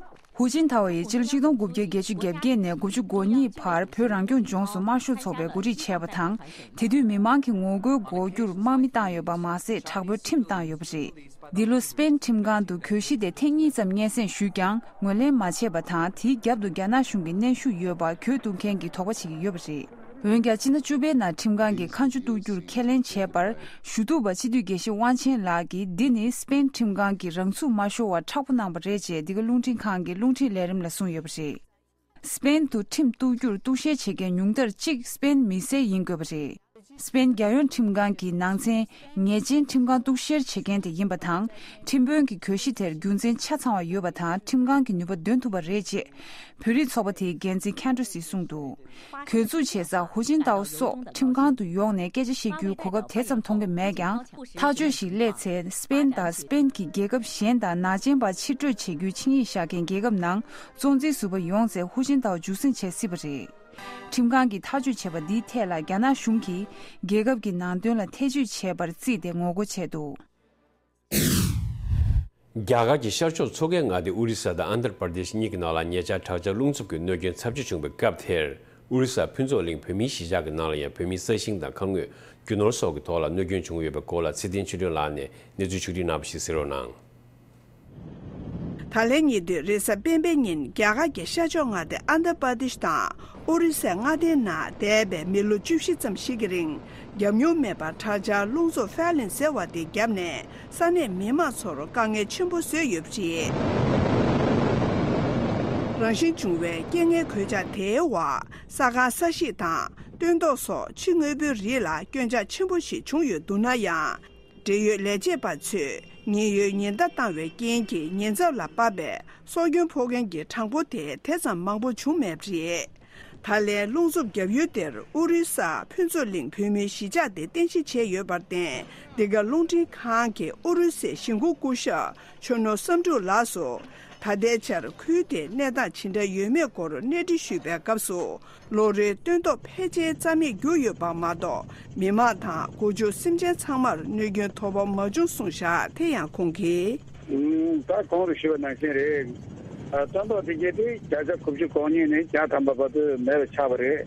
ཧུའུ་ཅིན་ཐའོ་ཡིས་སྤྱི་ལོ་ཆིག་སྟོང་དགུ་བརྒྱ་བརྒྱད་ཅུ་གྱ་བརྒྱད་ནས་དགུ་བཅུ་གོ་གཉིས་བར་བོད་རང་སྐྱོང་ལྗོངས་སུ་དམར་ཤོག་ཚོགས་པའི་འགོ་ཁྲིད་བྱས་པ་དང་། དེ་དུས་མི་མང་གི་ངོ་རྒོལ་འགོག་རྒྱུར་དམག་མི་བཏང་ཡོད་པ་མ་ཟད། དྲག་པོའི་ཁྲིམས་བཏང་ཡོད་པ་རེད། འདི་ལོ་སི་པེན་ཁྲིམས་ཁང་དུ་གྱོད་གཞི་དེ་ཐེངས་གཉིས་ཙམ་སྙན་སེང་ཞུས་ཀྱང་ངོས་ལེན་མ་བྱས་པ་དང་། དེའི་རྒྱབ་ཏུ་རྒྱ་ནག་གཞུང་གིས་གནོན་ཤུགས་ཡོད་པར་གྱོད་གཏུག་མཁན་གྱིས་དོགས་པ་བྱེད་ཀྱི་ཡོད་པ་རེད། འོན་ཀྱང་སྤྱི་ཟླ་བཅུ་པའི་ནང་ཁྲིམས་ཁང་གིས་ཁ་མཆུ་གཏུག་རྒྱུར་ཁས་ལེན་བྱས་པར། ཞུ་གཏུག་པ་སྤྱི་འཐུས་དགེ་བཤེས་དབང་ཆེན་ལགས་ཀྱིས། འདི་ནི་སི་པེན་ཁྲིམས་ཁང་གིས་རང་ཚུགས་མ་ཤོར་བར་མཁྲེགས་པོ་གནང་བ་རེད་ཅེས་འདི་ག་རླུང་འཕྲིན་ཁང་གི་རླུང་འཕྲིན་ལས་རིམ་ལ་གསུངས་ཡོད་པ་རེད། སི་པེན་དུ་ཁྲིམས་གཏུག་རྒྱུར་གཏུག་བཤེར་བྱེད་མཁན་ཉུང་མཐར་གཅིག་སི་པེན་མི་སེར་ཡིན་དགོས་པ་རེད། སི་པེན་རྒྱལ་ཡོངས་ཁྲིམས་ཁང་གི་ནང་ཚན་ཉེས་ཅན་ཁྲིམས་ཁང་གཏུག་བཤེར་བྱེད་མཁན་དེ་ཡིན་པ་དང་། ཁྲིམས་དཔོན་གྱི་གྱོད་གཞི་དེར་རྒྱུ་མཚན་ཆ་ཚང་བ་ཡོད་པ་དང་། ཁྲིམས་ཁང་གི་ནུས་པ་འདོན་ཐུབ་པ་རེད་ཅེས་བོད་རིགས་ཚོགས་པ་དེའི་འགན་འཛིན་ཁན་ཏྲོ་སིས་གསུངས་འདུག་གྱོད་འཛུགས་བྱེད་ས་ཧུའུ་ཅིན་ཐའོ་སོགས་ཁྲིམས་ཁང་དུ་ཡོང་ནས་སྐད་ཆ་བཤད་རྒྱུའི་གོ་སྐབས་དེ་ཙམ་མཐོང་གི་མེད་ཀྱང་། ཐག་གཅོད་ཞིག་སླེབས་ཚེ་སི་པེན་དང་སི་པེན་གྱི་རྒྱལ་ཁབ་གཞན་དང་ནག་ཅན་པ་ཕྱིར་སྤྲོད་བྱེད་རྒྱུའི་ཆིངས་ཡིག་བཞག་མཁན་རྒྱལ་ཁབ་ནང་བཙོང་འཛུལ་ཟུར་པ་ཡོང་ཚེ་ཧུའུ་ཅིན་ཐའོ་འཇུ་བཟུང་བྱེད་སྲིད་པ་རེད། ཁྲིམས་ཁང་གིས་ཐག་གཅོད་བྱས་པ་འདིའི་ཐད་ལ་རྒྱ་ནག་གཞུང་གིས་རྒྱལ་ཁབ་ཀྱི་ནང་དོན་ལ་ཐེ་བྱུས་བྱས་པར་བརྩིས་ཏེ་ངོ་རྒོལ་བྱས་འདུག་རྒྱ་གར་གྱི་ཤར་ཕྱོགས་མཚོ་ཁའི་མངའ་སྡེ་ཨོ་རི་ས་དང་ཨན་དྷར་པར་དེཤ་གཉིས་ཀྱི་ནང་ལ་ཉེ་ཆར་དྲག་ཆར་རླུང་འཚུབ་ཀྱི་གནོད་སྐྱོན་ཚབས་ཆེ་བྱུང་བའི་སྐབས་དེར། ཨོ་རི་ས་ཕུན་ཚོགས་གླིང་བོད་མིའི་གཞིས་ཆགས་ཀྱི་ནང་ལ་ཡང་བོད་མིའི་ས་ཞིང་དང་ཁང་ངོས་རྒྱུ་ནོར་སོགས་ཀྱི་ཐོག་ལ་གནོད་སྐྱོན་བྱུང་ཡོད་པའི་སྐོར་ལ་ཚེ་བརྟན་ཆོས་སྒྲོན་ལགས་ནས་གནས་ཚུལ་ཕྱོགས་སྒྲིག་གནང་བ་ཞིག་གཟིགས་རོགས་གནང་། ད་ལན་ཉེ་དུས་རེས་གཟའ་སྤེན་པའི་ཉིན་རྒྱ་གར་གྱི་ཤར་ཕྱོགས་མངའ་སྡེ་ཨན་དྷ་པར་དེཤ་དང་ཨོ་རི་སའི་མངའ་སྡེའི་ནང་འདས་པའི་མི་ལོ་བཅུ་བཞི་ཙམ་ཞིག་གི་རིང་བརྒྱབ་མྱོང་མེད་པར་དྲག་ཆར་རླུང་འཚུབ་ཧྥེ་ལིན་ཟེར་བ་དེ་བརྒྱབ་ནས་ས་གནས་མི་མང་ཚོར་དཀའ་ངལ་ཆེན་པོ་བཟོས་ཡོད་པ་རེད། རང་བཞིན་བྱུང་བའི་རྐྱེན་ངན་གོད་ཆག་དེའི་འོག་ས་ཁང་ས་གཞིས་དང་སྟོན་ཐོག་སོགས་ཕྱི་དངོས་པོའི་རིགས་ལ་སྐྱོན་ཆག་ཆེན་པོ་ཞིག་བྱུང་ཡོད་འདུག་ན་ཡང་། འབྲེལ་ཡོད་ལས་བྱེད་པ་ཚོས་ཉེན་གཡོལ་ཉེན་བརྡ་བཏང་བའི་རྐྱེན་གྱིས་ཉེན་ཚབས་ལ་དཔག་པའི་སྲོག་སྐྱོན་ཕོག་མཁན་གྱི་གྲངས་འབོར་དེ་དེ་ཙམ་མང་པོ་བྱུང་མེད་པ་རེད། ད་ལན་རླུང་འཚུབ་བརྒྱབ་ཡུལ་དེར་ཨོ་རི་ས་ཕུན་ཚོགས་གླིང་བོད་མིའི་གཞིས་ཆགས་དེ་རྟེན་གཞི་བྱས་ཡོད་པར་བརྟེན། འདི་ག་རླུང་འཕྲིན་ཁང་གིས་ཨོ་རི་སའི་གཞིས་འགོ་སྐུ་ཞབས་ཆོས་ནོར་བསམ་འགྲུབ་ལགས་སུ། ད་ལྟའི་ཆར་ཁུལ་དེའི་གནས་སྟངས་ཇི་འདྲ་ཡོད་མེད་སྐོར་གནས་འདྲི་ཞུས་པའི་སྐབས་སུ། ལོ་རེའི་སྟོན་ཐོག་ཕལ་ཆེར་རྩ་མེད་གྱུར་ཡོད་པ་མ་གཏོགས། མི་མང་དང་སྒོ་ཕྱུགས་སེམས་ཅན་ཚང་མར་གནོད་སྐྱོན་དོ་ཕོག་མ་བྱུང་གསུངས་བཞག་དེ་ཡང་ཁོང་གིས། ད་གོང་དུ་ཞུས་པ་ནང་བཞིན་རེད། སྟོན་ཐོག་དེ་གས་དེ་བརྒྱ་ཆ་དགུ་བཅུ་གོ་གཉིས་ནས་བརྒྱ་ཐམ་པ་བར་དུ་མེད་པ་ཆགས་པ་རེད།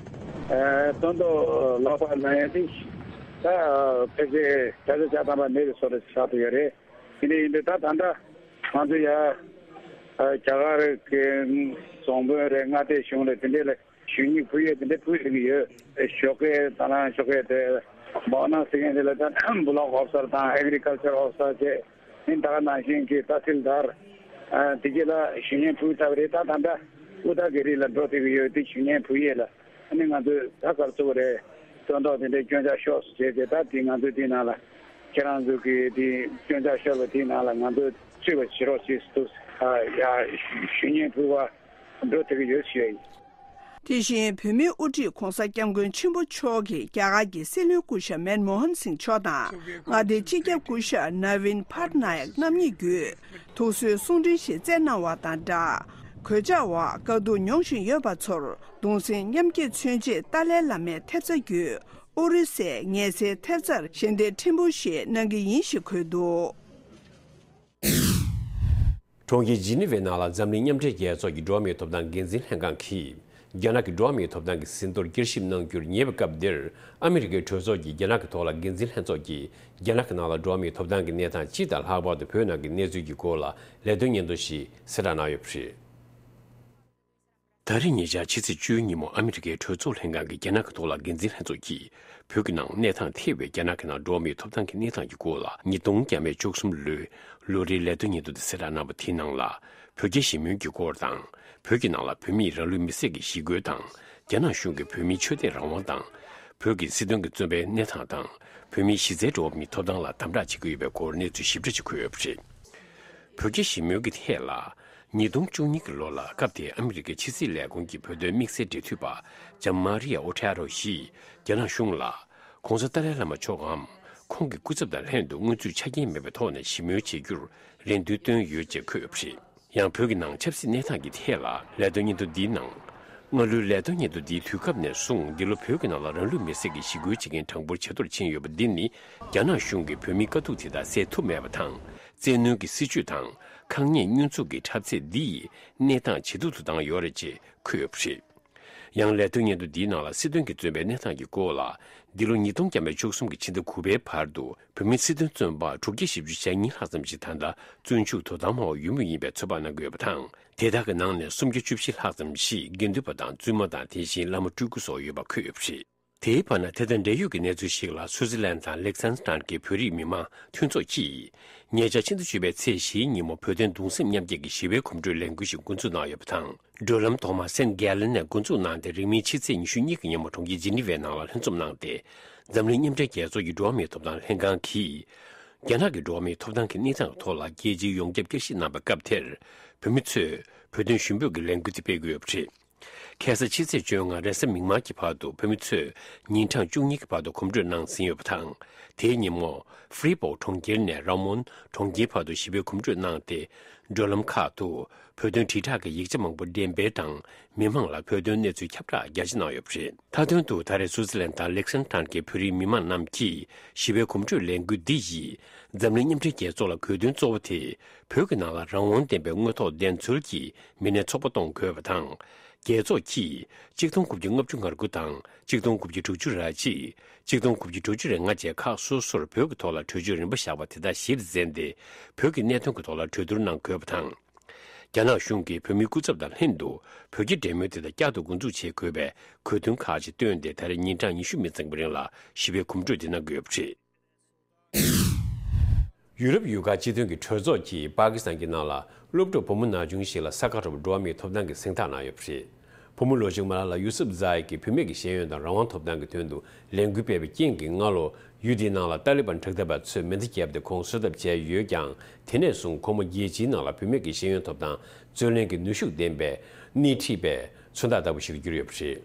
སྟོན་ཐོག་ལོག་པ་ལ་ཡང་དེ་ད་ཕལ་ཆེར་བརྒྱ་ཆ་བརྒྱ་ཐམ་པ་མེད་པའི་བཟོ་འདྲ་ཆགས་བསྡད་ཡོད་རེད། དེ་འདྲ་ཡིན་དུས་ད་ད་ལྟ་ང་ཚོ་ཡ་རྒྱ་གར་གྱི་རྫོང་དཔོན་རེད། མངའ་སྡེ་གཞུང་རེད། དེ་འདྲ་ལ་ཞུ་སྙན་ཕུལ་ཡས་དེ་འདྲ་ཕུལ་བསྡད་ཀྱི་ཡོད། ཞོགས་ཀས་ད་ལན་ཞོགས་ཀས་དེ་མོ་ན་ཟེར་མཁན་དེ་ལ་ད་block officer དང་agriculture officer བཅས་ནི་ད་ག་ནང་བཞིན་གྱི་ཏ་སིལ་དར་དེ་གྱད་ལ་ཞུ་སྙན་ཕུལ་ཚར་བ་རེད། ད་ད་ལྟ་ཨུ་ཏ་གི་རི་ལ་འགྲོ་བསྡད་ཀྱི་ཡོད། དེ་ཞུ་སྙན་ཕུལ་ཡས་ལ། ཨ་ནི་ང་ཚོས་ད་ག་རེ་ཟེར་དགོས་རེད། སྟོན་ཐོག་དེ་འདྲའི་སྐྱོན་ཆ་ཤོར་སོང་བྱས་རྗེས་ད་དེ་ང་ཚོས་དེའི་ནང་ལ་ཁྱེད་རང་ཚོ་གི་དེ་སྐྱོན་ཆ་ཤོར་བ་དེའི་ནང་ལ་ང་ཚོས་ཚུད་པ་བྱེད་རོགས་ཞེས་སུ་ཡ་ཞུ་སྙན་ཕུལ་བ་འགྲོ་ཐུབ་ཀྱི་ཡོད་ཞུ་ཡ་ཡིན། དེ་བཞིན་བོད་མིའི་དབུ་ཁྲིད་༧གོང་ས་༧སྐྱབས་མགོན་ཆེན་པོ་མཆོག་གིས་རྒྱ་གར་གྱི་སྲིད་བློན་སྐུ་ཞབས་མན་མོ་ཧན་སིང་མཆོག་དང་མངའ་སྡེའི་སྤྱི་ཁྱབ་སྐུ་ཞབས་ན་བིན་པར་ནཱ་ཡག་རྣམ་གཉིས་བརྒྱུད་ཐུགས་གསོའི་གསུང་འཕྲིན་ཞིག་བསྩལ་གནང་བ་དང་སྦྲགས། གོད་ཆག་འོག་དཀའ་སྡུག་མྱོང་བཞིན་ཡོད་པ་ཚོར་གདུང་སེམས་མཉམ་སྐྱེད་མཚོན་ཆེད་ཏཱ་ལའི་བླ་མའི་ཐེབས་རྩ་བརྒྱུད་ཨོ་རི་སའི་ངལ་སེལ་ཐེབས་རྩར་ཞལ་འདེབས་ཕྲན་བུ་ཞིག་གནང་གི་ཡིན་ཞེས་འཁོད་འདུག། གྲོང་ཁྱེར་ཇི་ནི་ཝའི་ནང་ལ་འཛམ་གླིང་མཉམ་འབྲེལ་རྒྱལ་ཚོགས་ཀྱི་འགྲོ་བ་མིའི་ཐོབ་ཐང་འགན་འཛིན་ལྷན་ཁང་གིས་རྒྱ་ནག་གི་འགྲོ་བ་མིའི་ཐོབ་ཐང་གི་ཟིན་ཐོར་བསྐྱར་ཞིབ་གནང་རྒྱུར་ཉེ་བའི་སྐབས་འདིར་ཨ་མི་རི་ཀའི་གྲོས་ཚོགས་ཀྱི་རྒྱ་ནག་གི་ཐོག་ལ་འགན་འཛིན་ལྷན་ཚོགས་ཀྱིས་རྒྱ་ནག་གི་ནང་ལ་འགྲོ་བ་མིའི་ཐོབ་ཐང་གི་གནས་སྟངས་སྤྱི་དང་ལྷག་པར་དུ་བོད་ནང་གི་གནས་ཚུལ་གྱི་སྐོར་ལ་ལས་དོན་སྙན་ཐོ་ཞིག་གསལ་བསྒྲགས་གནང་ཡོད་པ་རེད། ད་རེས་ཉེ་ཆར་ཕྱི་ཚེས་བཅུའི་ཉིན་མོ་ཨ་མི་རི་ཀའི་གྲོས་ཚོགས་ལྷན་ཁང་གི་རྒྱ་ནག་གི་ཐོག་ལ་འགན་འཛིན་ལྷན་ཚོགས་ཀྱིས་བོད་ཀྱི་ནང་གནས་སྟངས་ཐེ་བའི་རྒྱ་ནག་གི་ནང་འགྲོ་བ་མིའི་ཐོབ་ཐང་གི་གནས་སྟངས་ཀྱི་སྐོར་ལ་ཉིས་སྟོང་བརྒྱ་མེད་བཅུ་གསུམ་ལོའི་ལོ་རེའི་ལས་དོན་སྙན་ཐོ་དེ་གསལ་བསྒྲགས་གནང་བ་དེའི་ནང་ལ་བོད་རྒྱ་ཞི་མོལ་གྱི་སྐོར་དང་ བོད་ཀྱི་ནང་ལ་བོད་མིས་རང་ལུས་མེར་སྲེག་གི་ཞི་རྒོལ་དང་། རྒྱ་ནག་གཞུང་གིས་བོད་མིའི་ཆོས་དད་རང་དབང་དང་། བོད་ཀྱི་སྲིད་དོན་གྱི་བཙོན་པའི་གནས་སྟངས་དང་། བོད་མིའི་གཞི་རྩའི་འགྲོ་བ་མིའི་ཐོབ་ཐང་ལ་དམ་དྲག་བྱེད་ཀྱི་ཡོད་པའི་སྐོར་གནས་ཚུལ་ཞིབ་ཕྲ་ཅིག་འཁོད་ཡོད་པ་རེད། བོད་རྒྱ་ཞི་མོལ་གྱི་ཐད་ལ། ཉིས་སྟོང་བཅུ་གཉིས་ཀྱི་ལོ་ལ་སྐབས་དེའི་ཨ་མི་རི་ཀའི་ཕྱི་སྲིད་ལས་ཁུངས་ཀྱི་བོད་དོན་དམིགས་བསལ་འབྲེལ་མཐུད་པ་ལྕམ་མ་རི་ཡ་ཨོ་ཐེ་རོ་ཡིས་རྒྱ་ནག་གཞུང་ལ། ༸གོང་ས་ཏཱ་ལའི་བླ་མ་མཆོག་གམ། ཁོང་གི་སྐུ་ཚབ་དང་ལྷན་དུ་སྔོན་ཚུད་ཆ་རྐྱེན་མེད་པའི་ཐོག་ནས་ཞི་མོལ་བྱེད་རྒྱུར་རེ་འདུན་བཏོན་ཡོད་ཅེས་འཁོད་ཡོད་པ་རེད། ཡང་བོད་ཀྱི་ནང་ཆབ་སྲིད་གནས་སྟངས་ཀྱི་ཐད་ལ་ལས་དོན་སྙན་ཐོ་འདིའི་ནང་། སྔ་ལོའི་ལས་དོན་སྙན་ཐོ་འདིའི་དུས་སྐབས་ནས་བཟུང་འདི་ལོ་བོད་ཀྱི་ནང་ལ་རང་ལུས་མེར་སྲེག་གི་ཞི་རྒོལ་བྱེད་མཁན་གྲངས་འབོར་ཇེ་མཐོར་ཕྱིན་ཡོད་པ་འདི་ནི། རྒྱ་ནག་གཞུང་གིས་བོད་མིའི་དཀའ་སྡུག་དེ་དག་སེལ་ཐུབ་མེད་པ་དང་། བཙན་གནོན་གྱི་སྲིད་བྱུས་དང་། ཁག་ཉེས་བསྙོན་འཛུགས་ཀྱི་འཁྲབ་ཚིག་འདི་ཡིས་གནས་སྟངས་ཇེ་སྡུག་ཏུ་བཏང་ཡོད་རེད་ཅེས་འཁོད་ཡོད་པ་རེད། ཡང་ལས་དོན་སྙན་ཐོ་འདིའི་ནང་ལ་སྲིད་དོན་གྱི་བཙོན་པའི་གནས་སྟངས་ཀྱི་སྐོར་ལ། འདི་ལོ་ཉིས་སྟོང་བཅུ་གསུམ་གྱི་ཕྱི་ཟླ་དགུ་པའི་བར་དུ་བོད་མི་སྲིད་དོན་བཙོན་པ་དྲུག་བརྒྱ་བཞི་བཅུ་ཞེ་གཉིས་ལྷག་ཙམ་ཞིག་ད་ལྟ་བཙོན་འཇུག་དོ་དམ་འོག་ཡོད་མུས་ཡིན་པའི་ཚོད་དཔག་གནང་གི་ཡོད་པ་དང་། དེ་དག་གི་ནང་ནས་སུམ་བརྒྱ་བཅུ་བཞི་ལྷག་ཙམ་ཞིག་དགེ་འདུན་པ་དང་བཙུན་མ་དང་དེ་བཞིན་བླ་མ་སྤྲུལ་སྐུ་སོགས་ཡོད་པ་འཁོད་ཡོད་པ་རེད། དེའི་བར་ན་དེ་དང་འབྲེལ་ཡོད་ཀྱི་གནས་ཚུལ་ཞིག་ལ་སུའུ་ཙི་ལན་དང་ལེག་སན་སི་ཏན་གྱི་བོད་རིགས་མི་མང་མཐུན་ཚོགས་ཀྱིས། ཉེ་ཆར་ཕྱི་ཟླ་བཅུ་པའི་ཚེས་བཞིའི་ཉིན་མོ་བོད་དོན་གདུང་སེམས་མཉམ་སྐྱེད་ཀྱི་ཞི་བའི་གོམ་བགྲོད་ལས་འགུལ་ཞིག་འགོ་འཛུགས་གནང་ཡོད་པ་དང་། བགྲོད་ལམ་ཐོག་མ་སེན་གྷེ་ལན་ནས་འགོ་འཛུགས་གནང་སྟེ་རིང་མིན་ཕྱི་ཚེས་ཉི་ཤུ་གཉིས་ཀྱི་ཉིན་མོ་གྲོང་ཁྱེར་ཇི་ནི་ཝའི་ནང་ལ་ལྷན་འཛོམས་གནང་སྟེ། འཛམ་གླིང་མཉམ་འབྲེལ་རྒྱལ་ཚོགས་ཀྱི་འགྲོ་བ་མིའི་ཐོབ་ཐང་ལྷན་ཁང་གིས། རྒྱ་ནག་གི་འགྲོ་བ་མིའི་ཐོབ་ཐང་གི་གནས་སྟངས་ཐོག་ལ་རྒྱལ་སྤྱིའི་ཡོངས་ཁྱབ་བསྐྱར་ཞིབ་གནང་བའི་སྐབས་དེར། བོད་མི་ཚོས་བོད་དོན་ཞུ་འབོད་ཀྱི་ལས་འགུལ་དེ་སྤེལ་དགོས་ཡོད་པ་རེད། ཁ་སང་ཕྱི་ཚེས་བཅོ་ལྔ་རེས་གཟའ་མིག་དམར་གྱི་བར་དུ་བོད་མི་ཚོས་ཉིན་གྲངས་བཅུ་གཉིས་ཀྱི་བར་དུ་གོམ་བགྲོད་གནང་ཟིན་ཡོད་པ་དང་། དེའི་ཉིན་མོ། ཧྥི་རི་སྦུག་གྲོང་ཁྱེར་ནས་ར་མོན་གྲོང་ཁྱེར་བར་དུ་ཞི་བའི་གོམ་བགྲོད་གནང་སྟེ། བགྲོད་ལམ་ཁག་ཏུ་བོད་དོན་དྲིལ་བསྒྲགས་ཀྱི་ཡིག་ཆ་མང་པོ་འགྲེམས་སྤེལ་དང་། མི་མང་ལ་བོད་དོན་གནས་ཚུལ་ཁྱབ་བསྒྲགས་རྒྱ་ཆེ་གནང་ཡོད་པ་རེད། མཐའ་དོན་དུ་ད་རེས་སུའུ་ཙི་ལན་དང་ལེག་སན་ཏན་གྱི་བོད་རིགས་མི་མང་རྣམས་ཀྱིས་ཞི་བའི་གོམ་བགྲོད་ལས་འགུལ་འདི་ཡིས། འཛམ་གླིང་མཉམ་འབྲེལ་རྒྱལ་ཚོགས་ལ་དགོས་འདུན་གཙོ་བོ་དེ། བོད་ཀྱི་ནང་ལ་རང་དབང་ལྡན་པའི་དངོས་ཐོག་བདེན་འཚོལ་གྱི་མི་སྣའི་ཚོགས་པ་གཏོང་དགོས་པ་དང་། རྒྱལ་ཚོགས་ཀྱིས་གཅིག་སྟོང་དགུ་བརྒྱ་ལྔ་བཅུ་ང་དགུ་དང་གཅིག་སྟོང་དགུ་བརྒྱ་དྲུག་ཅུ་རེ་གཅིག་གཅིག་སྟོང་དགུ་བརྒྱ་དྲུག་ཅུ་རེ་ལྔ་བཅས་ཁག་སོ་སོར་བོད་ཀྱི་ཐོག་ལ་གྲོས་ཆོད་རིམ་པ་བཞག་པ་དེ་དག་གཞིར་འཛིན་ཏེ། བོད་ཀྱི་གནད་དོན་གྱི་ཐོག་ལ་གྲོས་བསྡུར་གནང་དགོས་པ་དང་། རྒྱ་ནག་གཞུང་གིས་བོད་མིའི་སྐུ་ཚབ་དང་ལྷན་དུ་བོད་རྒྱ་འབྲེལ་མོལ་དེ་དག་བསྐྱར་དུ་འགོ་འཛུགས་བྱེད་དགོས་པའི་དགོས་འདུན་ཁག་ཅིག་བཏོན་ཏེ། ད་རེས་ཉིན་གྲངས་ཉི་ཤུ་མི་ཚང་བའི་རིང་ལ་ཞི་བའི་གོམ་བགྲོད་དེ་གནང་གི་ཡོད་པ་རེད། ཡུ་རོབ་ཡུལ་ཁག་སྤྱི་མཐུན་གྱི་གྲོས་ཚོགས་ཀྱིས་པ་ཀི་སི་ཐན་གྱི་ནང་ལ་སློབ་ཕྲུག་བུ་མོ་ན་ཆུང་ཞིག་ལ་ས་ཁ་རོབ་འགྲོ་བ་མིའི་ཐོབ་ཐང་གི་གཟེངས་རྟགས་གནང་ཡོད་པ་རེད། བུ་མོ་ལོ་ཆུང་མ་ལ་ལ་ཡུ་སུབ་ཛ་ཨི་གིས་བུད་མེད་ཀྱི་ཤེས་ཡོན་དང་རང་དབང་ཐོབ་ཐང་གི་དོན་དུ་ལས་འགུལ་སྤེལ་བའི་རྐྱེན་གྱིས་སྔ་ལོ་ཡུལ་དེའི་ནང་ལ་ཏཱ་ལི་བན་དྲག་འཐབ་པ་ཚོས་མེ་མདའ་བརྒྱབ་སྟེ་ཁོང་གསོད་ཐབས་བྱས་ཡོད་ཀྱང་། དེ་ནས་བཟུང་ཁོ་མོ་རྒྱལ་སྤྱིའི་ནང་ལ་བུད་མེད་ཀྱི་ཤེས་ཡོན་ཐོབ་ཐང་རྩོད་ལེན་གྱི་ནུས་ཤུགས་ལྡན་པའི་སྣེ་ཁྲིད་པའི་མཚོན་རྟགས་ལྟ་བུ་ཞིག་ཏུ་གྱུར་ཡོད་པ་རེད།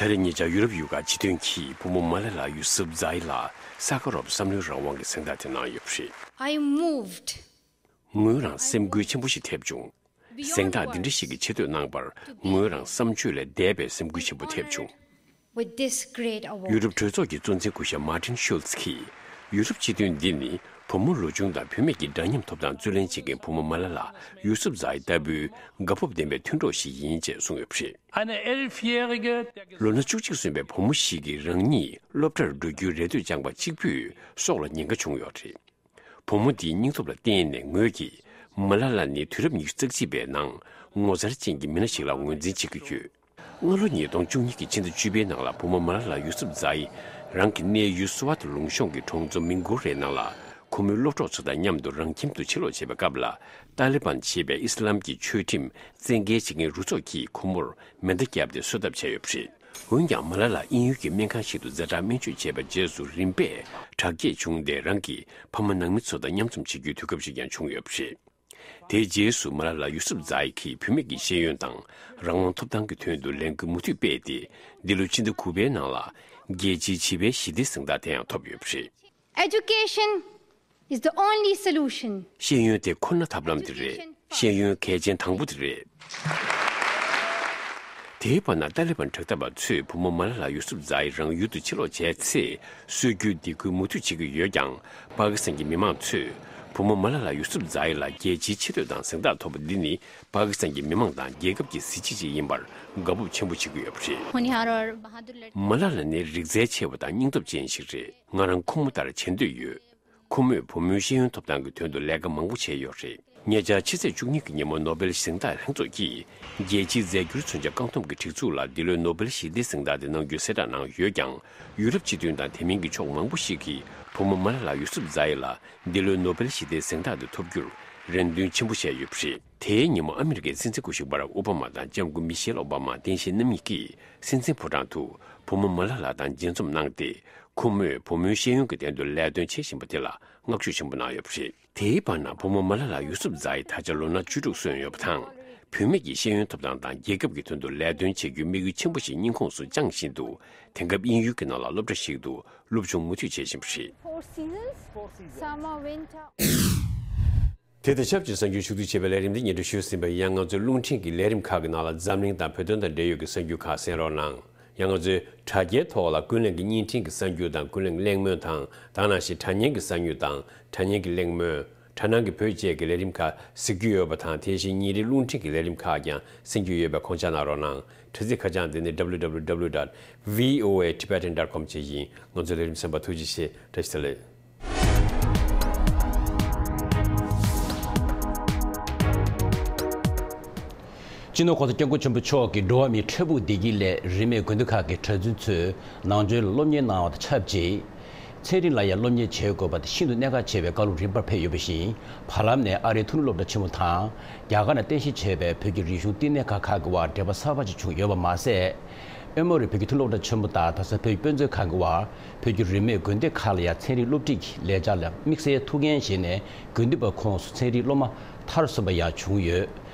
ད་རེས་ཉེ་ཆར་ཡུ་རོབ་ཡུལ་ཁག་སྤྱི་མཐུན་གྱིས་བུ་མོ་མ་ལ་ལ་ཡུ་སུབ་ཛ་ཨི་ལ་ས་ཁ་རོབ་བསམ་བློའི་རང་དབང་གི་གཟེངས་རྟགས་དེ་གནང་ཡོད་པ་རེད། I am moved. ངོས་རང་སེམས་འགུལ་ཆེན་པོ་ཞིག་ཐེབས་བྱུང་། གཟེངས་རྟགས་འདི་འདྲ་ཞིག་གི་ཆེ་བསྟོད་གནང་བར་ངོས་རང་བསམ་བརྗོད་ལས་འདས་པའི་སེམས་འགུལ་ཆེན་པོ་ཐེབས་བྱུང་། With this great award. ཡུ་རོབ་གྲོས་ཚོགས་ཀྱི་གཙོ་འཛིན་སྐུ་ཞབས་མཱ་ཏིན་ཤུལ་ཚི་གིས། ཡུ་རོབ་སྤྱི་མཐུན་འདི་ནི་བུ་མོ་ལོ་ཆུང་དང་བུད་མེད་ཀྱི་འདྲ་མཉམ་ཐོབ་ཐང་རྩོད་ལེན་བྱེད་མཁན་བུ་མོ་མ་ལ་ལ་ཡུ་སུབ་ཛ་ཨི་ལྟ་བུའི་དགའ་སྤོབས་ལྡན་པའི་མཐུན་གྲོགས་ཤིག་ཡིན་ཅེས་གསུངས་ཡོད་པ་རེད། Eine elfjährige, der ལོ་ན་བཅུ་གཅིག་སོན་པའི་བུ་མོ་ཞིག་གིས་རང་ཉིད་སློབ་གྲྭར་འགྲོ་རྒྱུའི་རེ་ལྟོས་བཅངས་པ་གཅིག་པུས་སྲོག་ལ་ཉེན་ཁ་བྱུང་ཡོད་རེད། བུ་མོ་འདིའི་སྙིང་སྟོབས་ལ་བརྟེན་ནས་ངོས་ཀྱིས་མ་ལ་ལ་ནི་དུས་རབས་ཉི་ཤུ་རྩ་གཅིག་པའི་ནང་ངོ་མཚར་ཅན་གྱི་མི་སྣ་ཞིག་ལ་ངོས་འཛིན་བྱེད་ཀྱི་ཡོད། སྔ་ལོ་ཉིས་སྟོང་བཅུ་གཉིས་ཀྱི་ཕྱི་ཟླ་བཅུ་པའི་ནང་ལ་བུ་མོ་མ་ལ་ལ་ཡུ་སུབ་ཛ་ཨི་རང་གི་གནས་ཡུལ་སུ་ཝ་ཏི་ལུང་གཤོང་གི་གྲོང་ཚོ་མིང་གུ་རེ་ནང་ལ་ཁོ་མོའི་སློབ་གྲོགས་ཚོ་དང་མཉམ་དུ་རང་ཁྱིམ་དུ་ཕྱིར་ལོག་བྱེད་པའི་སྐབས་ལ། ཏཱ་ལི་བན་ཞེས་པའི་ཨི་སི་ལམ་གྱི་ཆོས་ཁྲིམས་བཙན་འགེལ་བྱེད་མཁན་རུ་ཚོགས་ཀྱིས་ཁོ་མོར་མེ་མདའ་བརྒྱབ་སྟེ་གསོད་ཐབས་བྱས་ཡོད་པ་རེད། འོན་ཀྱང་། མ་ལ་ལ་དབྱིན་ཡུལ་གྱི་སྨན་ཁང་ཞིག་ཏུ་ཛ་དྲག་སྨན་བཅོས་བྱས་པའི་རྗེས་སུ་རིམ་པས་དྲག་སྐྱེད་བྱུང་སྟེ། རང་གི་ཕ་མ་ནང་མི་ཚོ་དང་མཉམ་འཛོམས་བྱེད་རྒྱུའི་དུས་སྐབས་ཤིག་ཀྱང་བྱུང་ཡོད་པ་རེད། དེའི་རྗེས་སུ་མ་ལ་ལ་ཡུ་སུབ་ཛ་ཨི་གིས་བུད་མེད་ཀྱི་ཤེས་ཡོན་དང་རང་དབང་ཐོབ་ཐང་གི་དོན་དུ་ལས་འགུལ་མུ་མཐུད་སྤེལ་ཏེ། འདི་ལོའི་ཕྱི་ཟླ་དགུ་པའི་ནང་ལ་རྒྱལ་སྤྱིའི་བྱིས་པའི་ཞི་བདེའི་གཟེངས་རྟགས་དེ་ཡང་ཐོབ་ཡོད་པ་རེད། Education is the only solution. ཤེས་ཡོན་དེ་ཁོ་ན་ཐབས་ལམ་དེ་རེད། ཤེས་ཡོན་གལ་ཆེན་དང་པོ་དེ་རེད། དེའི་བར་ན་ཏཱ་ལི་བན་དྲག་འཐབ་པ་ཚོས་བུ་མོ་མ་ལ་ལ་ཡུ་སུབ་ཛ་ཨི་རང་ཡུལ་དུ་ཕྱིར་ལོག་བྱས་ཚེ། གསོད་རྒྱུའི་སྡིགས་སྐུལ་མུ་མཐུད་བྱེད་ཀྱི་ཡོད་ཀྱང་། པ་ཀི་སི་ཐན་གྱི་མི་མང་ཚོས་བུ་མོ་མ་ལ་ལ་ཡུ་སུབ་ཛ་ཨི་ལ་རྒྱལ་སྤྱིའི་ཆེ་བསྟོད་དང་གཟེངས་རྟགས་ཐོབ་པ་འདི་ནི་པ་ཀི་སི་ཐན་གྱི་མི་མང་དང་རྒྱལ་ཁབ་ཀྱི་གཟི་བརྗིད་ཅིག་ཡིན་པར་དགའ་སྤོབས་ཆེན་པོ་བྱེད་ཀྱི་ཡོད་པ་རེད། होनहार और बहादुर लड़की མ་ལ་ལ་ནི་རིག་རྩལ་ཆེ་བ་དང་སྙིང་སྟོབས་ཅན་ཞིག་རེད། ང་རང་ཁོ་མོ་ལྟར་བྱེད་འདོད་ཡོད། ཁོ་མོས་བུ་མོའི་ཤེས་ཡོན་ཐོབ་ཐང་གི་དོན་དུ་ལས་ཀ་མང་པོ་བྱས་ཡོད་རེད། ཉེ་ཆར་ཕྱི་ཚེས་བཅུ་གཉིས་ཀྱི་ཉིན་མོ་ནོ་སྦེལ་གཟེངས་རྟགས་ལྷན་ཚོགས་ཀྱིས་རྒྱལ་སྤྱིའི་རྫས་འགྱུར་མཚོན་ཆ་བཀག་སྡོམ་གྱི་སྒྲིག་འཛུགས་ལ་འདི་ལོའི་ནོ་སྦེལ་ཞི་བདེའི་གཟེངས་རྟགས་དེ་གནང་རྒྱུའི་གསལ་བསྒྲགས་གནང་ཡོད་ཀྱང་། ཡུ་རོབ་སྤྱི་མཐུན་དང་དེ་མིན་གྱི་ཕྱོགས་མང་པོ་ཞིག་གིས་བུ་མོ་མ་ལ་ལ་ཡུ་སུབ་ཛ་ཨི་ལ་འདི་ལོའི་ནོ་སྦེལ་ཞི་བདེའི་གཟེངས་རྟགས་དེ་ཐོབ་རྒྱུར་ རེ་འདུན་ཆེན་པོ་བྱས་ཡོད་པ་རེད། དེའི་ཉིན་མོ་ཨ་མི་རི་ཀའི་སྲིད་འཛིན་སྐུ་ཞབས་བྷ་རག་ཨོ་བྷ་མ་དང་ལྕམ་སྐུ་མི་ཤེལ་ཨོ་བྷ་མ་རྟེན་གཞིའི་རྣམ་གཉིས་ཀྱིས་སྲིད་འཛིན་ཕོ་བྲང་དུ་བུ་མོ་མ་ལ་ལ་དང་མཇལ་འཛོམས་གནང་སྟེ། ཁོ་མོས་བུ་མོའི་ཤེས་ཡོན་གྱི་དོན་དུ་ལས་དོན་བྱེད་བཞིན་པ་དེ་ལ་བསྔགས་བརྗོད་ཆེན་པོ་གནང་ཡོད་པ་རེད། དེའི་བར་ན་བུ་མོ་མ་ལ་ལ་ཡུ་སུབ་ཛཱ་ཡི་ད་ཆ་ལོ་ན་བཅུ་དྲུག་སོན་ཡོད་པ་དང་། བུད་མེད་ཀྱི་ཤེས་ཡོན་ཐོབ་ཐང་དང་རྒྱལ་ཁབ་ཀྱི་དོན་དུ་ལས་དོན་བྱེད་རྒྱུའི་དམིགས་ཡུལ་ཆེན་པོ་ཞིག་སྙིང་ཁོངས་སུ་བཅངས་བཞིན་དུ། དེང་སྐབས་དབྱིན་ཡུལ་གྱི་ནང་ལ་སློབ་གྲྭ་ཞིག་ཏུ་སློབ་སྦྱོང་མུ་མཐུད་བྱེད་བཞིན་པ་རེད། Four seasons, summer, winter. དེ་དང་ཆབས་ཅིག་གསར་འགྱུར་ཞུ་གཏུག་བྱེད་པའི་ལས་རིམ་འདི་སྙན་སྒྲོན་ཞུས་ཟིན་པ་ཡིན། ཡང་ང་ཚོའི་རླུང་འཕྲིན་གྱི་ལས་རིམ་ཁག་གི་ནང་ལ་འཛམ་གླིང་དང་བོད་དོན་དང་འབྲེལ་ཡོད་ཀྱི་གསར་འགྱུར་ཁག་གསན་རོགས་གནང་། ཡང་ང་ཚོའི་དྲ་རྒྱའི་ཐོག་ལ་ཀུན་གླེང་གི་བརྙན་འཕྲིན་གྱི་གསར་འགྱུར་དང་ཀུན་གླེང་གླེང་མོལ་དང་། དེ་ནང་བཞིན་དྲ་བརྙན་གྱི་གསར་འགྱུར་དང་དྲ་བརྙན་གྱི་གླེང་མོལ། དྲ་ནང་གི་བོད་བཅས་ཀྱི་ལས་རིམ་ཁག་གཟིགས་རྒྱུ་ཡོད་པ་དང་། དེ་བཞིན་ཉིན་རེའི་རླུང་འཕྲིན་གྱི་ལས་རིམ་ཁག་ཀྱང་གསན་རྒྱུ་ཡོད་པས་ཁོང་ཆ་གནང་རོགས་གནང་། དྲ་ཚིགས་ཁ་བྱང་འདི་ནི་W W W dot V O A Tibetan dot com བཅས་ཡིན། ང་ཚོའི་ལས་རིམ་གསན་པར་ཐུགས་རྗེ་ཆེ། བཀྲ་ཤིས་བདེ་ལེགས། སྤྱི་ནོར་གོང་ས་སྐྱབས་མགོན་ཆེན་པོ་མཆོག་གིས་འགྲོ་བ་མིའི་འཕྲལ་ཕུགས་བདེ་སྐྱིད་སླད་རིས་མེད་དགོན་སྡེ་ཁག་གི་གྲྭ་བཙུན་ཚོས་ནང་ཆོས་ལ་སློབ་གཉེར་གནང་བ་དང་ཆབས་ཅིག་ཚན་རིག་ལ་ཡང་སློབ་གཉེར་བྱེད་དགོས་པ་དེ་ཤིན་ཏུ་གནད་འགག་ཆེ་བའི་བཀའ་སློབ་རིམ་པར་ཕེབས་ཡོད་པ་བཞིན། བར་ལམ་ནས་ཨ་རིའི་མཐོ་རིམ་སློབ་གྲྭ་ཆེན་མོ་དང་རྒྱ་གར་ནང་རྟེན་གཞི་བྱས་པའི་བོད་ཀྱི་རིག་གཞུང་བསྟི་གནས་ཁང་ཁག་གི་དབར་འབྲེལ་བ་གསར་པ་ཞིག་བྱུང་ཡོད་པ་མ་ཟད། ཨེ་མོ་རི་བོད་ཀྱི་མཐོ་རིམ་སློབ་གྲྭ་ཆེན་མོ་དང་དེང་སང་བོད་ཀྱི་དཔེ་མཛོད་ཁང་གི་དབར་བོད་ཀྱི་རིས་མེད་དགོན་སྡེ་ཁག་ལ་ཡང་ཚན་རིག་སློབ་ཁྲིད་ཀྱི་ལས་འཆར་ལ་དམིགས་བསལ་ཐུགས་འགན་བཞེས་ནས་དགོན་སྡེ་པ་ཁོངས་སུ་ཚན་རིག་སློབ་མ་མཐར་སོན་པ་ཡང་བྱུང་ཡོད།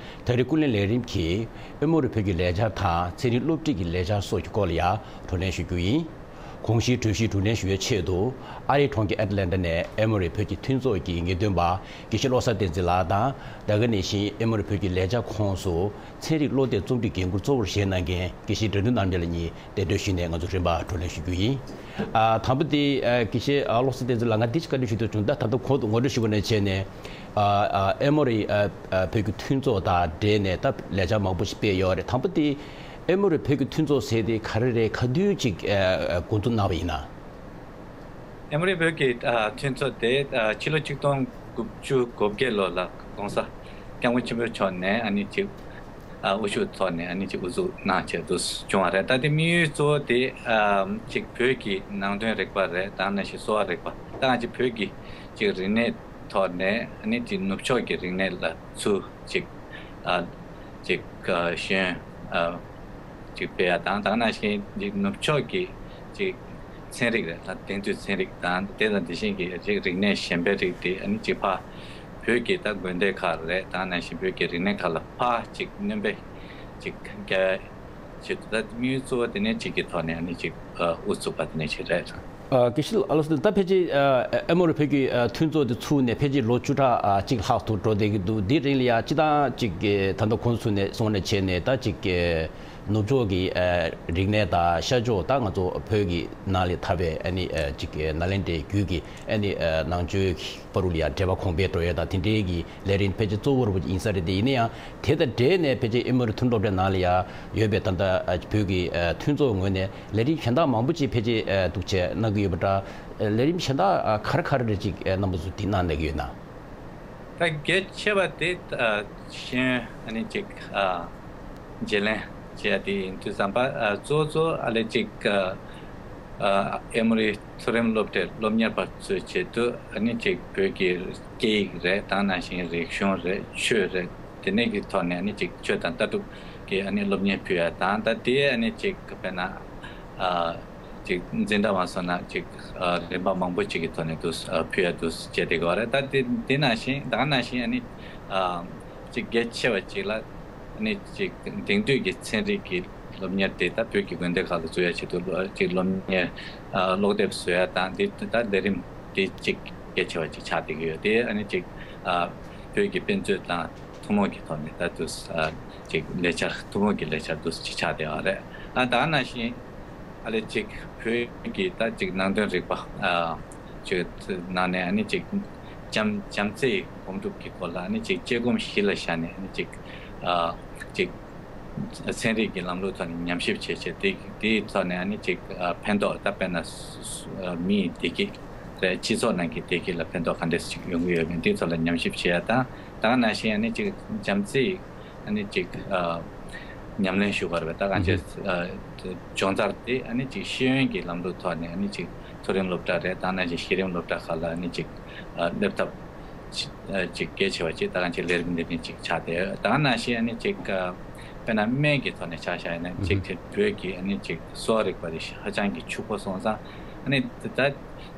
ད་རེས་ཀུན་གླེང་ལས་རིམ་གྱིས་ཨེ་མོ་རི་བོད་ཀྱི་ལས་འཆར་དང་ཚན་རིག་སློབ་ཁྲིད་ཀྱི་ལས་འཆར་སོགས་ཀྱི་སྐོར་ལ་ཡང་བགྲོ་གླེང་ཞུ་རྒྱུ་ཡིན། གོང་ཞུས་གྲོས་གཞི་བགྲོ་གླེང་ཞུ་བའི་ཆེད་དུ། ཨ་རིའི་གྲོང་ཁྱེར་ཨེཊ་ལན་ཊ་ནས་ཨེ་མོ་རི་བོད་ཀྱི་མཐུན་ཚོགས་ཀྱི་ངེས་སྟོན་པ་དགེ་བཤེས་བློ་བཟང་བསྟན་འཛིན་ལགས་དང་། ད་ག་ནང་བཞིན་ཨེ་མོ་རི་བོད་ཀྱི་ལས་འཆར་ཁོངས་སུ་ཚན་རིག་བློ་གཏད་རྩོམ་སྒྲིག་འགན་འཁུར་གཙོ་བོར་བཞེས་གནང་མཁན་དགེ་བཤེས་དགྲ་འདུལ་རྣམ་རྒྱལ་ལགས་གཉིས་གདན་འདྲེན་ཞུས་ནས་ང་ཚོ་རིམ་པར་བགྲོ་གླེང་ཞུ་རྒྱུ་ཡིན། ཨ། དང་པོ་དེ། ཨ། དགེ་བཤེས། ཨ། བློ་བཟང་བསྟན་འཛིན་ལགས། ང་འདི་ཅིག་བཀའ་འདྲི་ཞུ་འདོད་བྱུང་། ད་ད་ལྟ་གོང་དུ་ངོ་སྤྲོད་ཞུས་པ་ནང་བྱས་ནས། ཨ། ཨ། ཨེ་མོ་རི། ཨ། ཨ། བོད་ཀྱི་མཐུན་ཚོགས་དང་འབྲེལ་ནས་ད་ལས་འཆར་མང་པོ་ཞིག་སྤེལ་ཡོད་རེད། དང་པོ་དེ་ཨེ་མོ་རི་བོད་ཀྱི་མཐུན་ཚོགས་ཟེར་དེ་ག་རེ་རེད། ག་དུས་ཅིག་ཨ། ཨ། འགོ་འཛུགས་གནང་བ་ཡིན་ན། ཨེ་མོ་རི་བོད་ཀྱི། ཨ། མཐུན་ཚོགས་དེ། ཨ། ཕྱི་ལོ་ཆིག་སྟོང་དགུ་བཅུ་གོ་བརྒྱད་ལོ་ལ་༸གོང་ས་༸སྐྱབས་མགོན་ཆེན་པོ་མཆོག་ནས་ཨ་ནི་ཅིག་ཨ། དབུ་བཞུགས་ཐོག་ནས་ཨ་ནི་ཅིག་དབུ་འཛུགས་གནང་བྱས་འདུག་བྱུང་བ་རེད། ད་དེ་དམིགས་ཡུལ་གཙོ་བོ་དེ། ཨ། ཅིག་བོད་ཀྱི་ནང་དོན་རིག་པ་རེད། ད་ནང་བཞིན་གསོ་བ་རིག་པ། ད་ང་ཅིག་བོད་ཀྱི་ཅིག་རིག་གནས་ཐོག་ནས་ཨ་ནི་ཅིག་ནུབ་ཕྱོགས་ཀྱི་རིག་གནས་ལ་ཚུར་ཅིག་ཨ། ཅིག་ཨ། ཤེས་ཡོན། ཨ། ཅིག་སྤེལ་ཡ་དང་། ད་ནང་བཞིན་ཅིག་ནུབ་ཕྱོགས་ཀྱི་ཅིག་ཚན་རིག་རེད། ད་དེང་དུས་ཚན་རིག་དང་དེ་དང་དེ་བཞིན་གྱི་ཅིག་རིག་གནས་གཞན་པའི་རིགས་དེ་ཨ་ནི་ཅིག་ཕར་བོད་ཀྱི་ད་དགོན་སྡེ་ཁག་རེད། ད་ནང་བཞིན་བོད་ཀྱི་རིག་གནས་ཁག་ལ་ཕར་ཅིག་སྣོན་པ་ཅིག་རྒྱག་ཆེད་དུ། ད་དམིགས་ཡུལ་གཙོ་བོ་དེ་ནས་གཅིག་གི་ཐོག་ནས་ཨ་ནི་ཅིག་ཨ། དབུ་བཙུགས་པ་དེ་ནས་ཅིག་རེད། ཨ། དགེ་བཤེས་ལགས་སོ། ད་ཕལ་ཆེར་ཨ། ཨེ་མོ་རི་བོད་ཀྱི་ཨ། མཐུན་ཚོགས་དེ་ཚུགས་ནས་ཕལ་ཆེར་ལོ་བཅུ་ཕྲག་ཨ། གཅིག་ལྷག་ཏུ་འགྲོ་བསྡད་ཀྱི་འདུག་འདི་རིང་ལ་ཡ་སྤྱིར་བཏང་ཅིག་ད་ལྟ་གོང་ཚུགས་ནས་སོང་ནས་བྱས་ནས་ད་ཅིག་ནུབ་ཕྱོགས་ཀྱི་ཨ། རིག་གནས་དང་ཤར་ཕྱོགས། ད་ང་ཚོ་བོད་ཀྱི་ནང་ལ་དར་བའི་ཨ་ནི་ཨ། ཅིག་ནཱ་ལེནྡྲའི་བརྒྱུད་ཀྱི་ཨ་ནི་ཨ། ནང་ཆོས་ཀྱི་བར་དུ་ལ་ཡ་འབྲེལ་བ་གོང་འཕེལ་འགྲོ་ཡ་དང་དེ་འབྲེལ་གྱི་ལས་རིམ་ཕལ་ཆེར་གཙོ་བོ་རུ་ཡིན་ས་རེད། དེ་ཡིན་ན་ཡང་དེ་དང་འབྲེལ་ནས་ཕལ་ཆེར་ཨེ་མོ་རི་མཐུན་སློབ་གྲྭའི་ནང་ལ་ཡ་ཡོད་པའི་ད་ལྟ་ཨ། བོད་ཀྱི་ཨ། མཐུན་ཚོགས་ངོས་ནས་ལས་རིམ་གཞན་དག་མང་པོ་ཅིག་ཕལ་ཆེར་ཨ། འདུག་བྱས་གནང་གི་ཡོད་པ་འདྲ། ཨ། ལས་རིམ་གཞན་དག་ཨ། ག་རེ་ག་རེ་རེ་ཅིག་ཨ། རྣམ་པ་ཚོ་འདི་གནང་གནང་གི་ཡོད་ན། ད་གལ་ཆེ་བ་དེ་ཨ། ཤེས་ཡོན་ཨ་ནི་ཅིག་ཨ། བརྗེ་ལེན་བྱེད་ཡ་དེ་ཡིན་དུས་ཙམ་པ། ཨ། གཙོ་གཙོ་ཨ་ལས་ཅིག་ཨ། ཨ། ཨེ་མོ་རི་མཐོ་རིམ་སློབ་གྲྭའི་སློབ་གཉེར་པ་ཚོའི་ཆེད་དུ་ཨ་ནི་ཅིག་བོད་ཀྱི་སྐད་ཡིག་རེད། ད་ནང་བཞིན་རིག་གཞུང་རེད། ཆོས་རེད། དེ་ནས་ཀྱི་ཐོག་ནས་ཨ་ནི་ཅིག་ཆོས་དང་ལྟ་གྲུབ་ཀྱི་ཨ་ནི་སློབ་གཉེར་ཕུལ་ཡ་དང་། ད་དེ་ཨ་ནི་ཅིག་དཔེར་ན་ཨ་ཅིག་འཛིན་གྲྭ་མ་སོང་ན་ཅིག་ཨ་རིམ་པ་མང་པོ་ཅིག་གི་ཐོག་ནས་འདུག་ཨ་ཕུལ་ཡ་འདུག་བྱས་བསྡད་ཀྱི་ཡོད་རེད། ད་དེ་དེ་ནང་བཞིན་ད་ག་ནང་བཞིན་ཨ་ནི་ཨ་ཅིག་གལ་ཆེ་བ་ཅིག་ལ་ཨ་ནི་ཅིག་དེང་དུས་ཀྱི་ཚན་རིག་གི་སློབ་གཉེར་དེ་ད་བོད་ཀྱི་དགོན་སྡེ་ཁག་ལ་འཛུལ་ཡ་ཆེད་དུ་ཅིག་སློབ་གཉེར་ཨ་ཀློག་དེབ་བཟོ་ཡ་དང་དེ་ད་ལས་རིམ་དེ་ཅིག་གལ་ཆེ་བ་ཅིག་ཆགས་བསྡད་ཀྱི་ཡོད། དེ་ཨ་ནི་ཅིག་ཨ་བོད་ཀྱི་དཔེ་མཛོད་དང་ཐུན་མོང་གི་ཐོག་ནས་ད་དུ་ཨ་ཅིག་ལས་འཆར་ཐུན་མོང་གི་ལས་འཆར་དུ་ཅིག་ཆགས་བསྡད་ཡོད་རེད། ཨ་ད་ག་ནང་བཞིན་ཨ་ལས་ཅིག་བོད་ཀྱི་ད་ཅིག་ནང་དོན་རིག་པ་ཨ་ཅིག་ནང་ནས་ཨ་ནི་ཅིག་བྱམས་བྱམས་བརྩེའི་སྒོམ་སྒྲུབ་ཀྱི་སྐོར་ལ་ཨ་ནི་ཅིག་དཔྱད་སྒོམ་གཞི་ལ་བཞག་ནས་ཨ་ནི་ཅིག་ཨ་ཅིག་ཚན་རིག་གི་ལམ་ལུགས་ཐོག་ནས་ཉམས་ཞིབ་བྱས་བྱས་དེ་དེའི་ཐོག་ནས་ཨ་ནི་ཅིག་ཨ་ཕན་ཐོགས། ད་དཔེར་ན་སུ་སུ་ཨ་མིའི་བདེ་སྐྱིད་རེད། སྤྱི་ཚོགས་ནང་གི་བདེ་སྐྱིད་ལ་ཕན་ཐོགས་ག་འདྲས་ཅིག་ཡོང་གི་ཡོད་མེད་དེའི་ཐོག་ལ་ཉམས་ཞིབ་བྱེད་ཡ་དང་། ད་ག་ནང་བཞིན་ཨ་ནི་ཅིག་བྱམས་བརྩེའི་ཨ་ནི་ཅིག་ཨ་ཉམས་ལེན་ཞུ་དགོས་རེད་པ། ད་གང་ཅི་ཨ་སྦྱོང་བརྡར་དེ་ཨ་ནི་ཅིག་ཤེས་ཡོན་གྱི་ལམ་ལུགས་ཐོག་ནས་ཨ་ནི་ཅིག་མཐོ་རིམ་སློབ་གྲྭ་རེད། ད་ནང་བཞིན་གཞི་རིམ་སློབ་གྲྭ་ཁག་ལ་ཨ་ནི་ཅིག་ཨ་སླེབས་ཐབས་ ཅིག་གལ་ཆེ་བ་ཅིག་ད་གང་ཅིག་ལས་རིམ་འདི་ནི་ཅིག་ཆགས་བསྡད་ཡོད། ད་ག་ནང་བཞིན་ཨ་ནི་ཅིག་དཔེར་ན་སྨན་གྱི་ཐོག་ནས་ཆ་བཞག་ཡིན་ན་ཅིག་དེ་བོད་ཀྱི་ཨ་ནི་ཅིག་གསོ་བ་རིག་པ་དེ་ཧ་ཅང་གི་ཕྱུག་པོ་སོང་ཙང་ཨ་ནི་ད་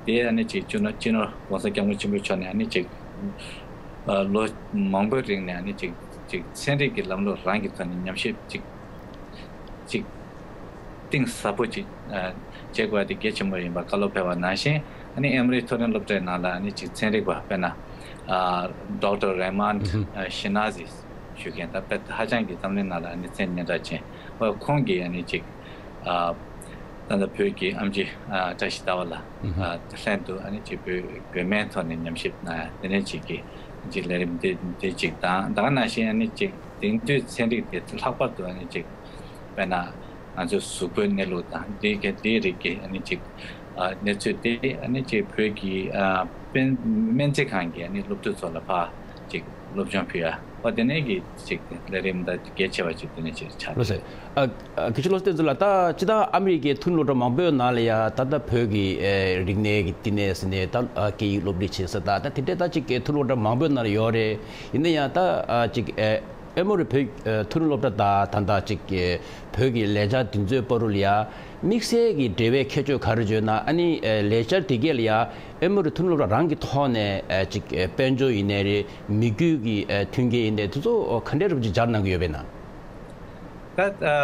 དེ་ཨ་ནི་ཅིག་སྤྱི་ནོར་སྤྱི་ནོར་༸གོང་ས་༸སྐྱབས་མགོན་ཆེན་པོ་མཆོག་ནས་ཨ་ནི་ཅིག་ལོ་མང་པོའི་རིང་ནས་ཨ་ནི་ཅིག་ཅིག་ཚན་རིག་གི་ལམ་ལུགས་རང་གི་ཐོག་ནས་ཉམས་ཞིབ་ཅིག་ཅིག་གཏིང་ཟབ་པོ་ཅིག་ཨ་བྱེད་དགོས་ཡ་དེ་གལ་ཆེན་པོ་ཡིན་པ་བཀའ་སློབ་ཕེབས་པ་ནང་བཞིན་ཨ་ནི་ཨེ་མོ་རི་མཐོ་རིམ་སློབ་གྲྭའི་ནང་ལ་ཨ་ནི་ཅིག་ཚན་རིག་པ་དཔེར་ན་ཨ་ཌོག་ཊར་རེ་མན་ཨ་ཤི་ན་ཟི་ཞུ་མཁན་ད་དཔེ་ཧ་ཅང་གི་འཛམ་གླིང་ནང་ལ་ཨ་ནི་མཚན་སྙན་གྲགས་ཅན་ཨ་ཁོང་གིས་ཨ་ནི་ཅིག་ཨ་ད་ལྟ་བོད་ཀྱི་ཨེམ་ཆི་ཨ་བཀྲ་ཤིས་ཟླ་བ་ལགས་ཨ་ལྷན་དུ་ཨ་ནི་ཅིག་བོད་བོད་སྨན་ཐོག་ནས་ཉམས་ཞིབ་གནང་ཡ་དེ་ནས་ཅིག་གི་ཅིག་ལས་རིམ་དེ་དེ་ཅིག་དང་ད་ག་ནང་བཞིན་ཨ་ནི་ཅིག་དེང་དུས་ཚན་རིག་དེ་ལྷག་པར་དུ་ཨ་ནི་ཅིག་དཔེར་ན་ང་ཚོའི་གཟུགས་པོའི་གནས་ལུགས་དང་དེའི་ག་དེའི་རིགས་ཀྱི་ཨ་ནི་ཅིག་ཨ་གནས་ཚུལ་དེ་ཨ་ནི་ཅིག་བོད་ཀྱི་ཨ་སྤེན་སྨན་རྩིས་ཁང་གི་ཨ་ནི་སློབ་ཕྲུག་ཚོ་ལ་ཕར་ཅིག་སློབ་སྦྱོང་ཕུལ་ཡ་ཨོ་དེ་ནས་ཀྱི་ཅིག་ལས་རིམ་ད་གལ་ཆེ་བ་ཅིག་དེ་ནས་ཅིག་ཆགས་ལོ་ཟེར། ཨ་ཨ་དགེ་བཤེས་བློ་བཟང་བསྟན་འཛིན་ལགས། ད་སྤྱིར་བཏང་ཨ་མི་རི་ཀའི་མཐོ་རིམ་སློབ་གྲྭ་མང་པོའི་ནང་ལ་ཡ་ད་ལྟ་བོད་ཀྱི་ཨེ་རིག་གནས་ཀྱི་བསྟི་གནས་ཟེར་ནས་ད་ཨ་སྐད་ཡིག་སློབ་ཁྲིད་བྱེད་ས་ད་ད་དེ་འདྲའི་ད་ཅིག་མཐོ་རིམ་སློབ་གྲྭ་མང་པོའི་ནང་ལ་ཡོད་རེད། ཡིན་ན་ཡང་ད་ཨ་ཅིག་ཨེ་ཨེ་མོ་རི་བོད་ཨེ་མཐོ་རིམ་སློབ་གྲྭ་དང་ད་ད་ཅིག་ཨེ་བོད་ཀྱི་ལས་འཆར་འདི་ཚོའི་བར་དུ་ལ་ཡ་དམིགས་བསལ་གྱི་འབྲེལ་བའི་ཁྱད་ཆོས་ག་རེ་བརྗོད་ན་ཨ་ནི་ཨེ་ལས་འཆར་དེ་གས་ལ་ཡ་ཨེ་མོ་རི་མཐོ་རིམ་སློབ་གྲྭ་རང་གི་ཐོག་ནས་ཨེ་ཅིག་ཨེ་དཔལ་འབྱོར་ཡིན་ནའི་རེད། མི་རྒྱུད་ཀྱི་ཨེ་མཐུན་རྐྱེན་ཡིན་ནའི་དེ་ཚོ་ག་འདྲའི་རུབ་ཅིག་སྦྱར་གནང་གི་ཡོད་པས་ན། ད་ཨ་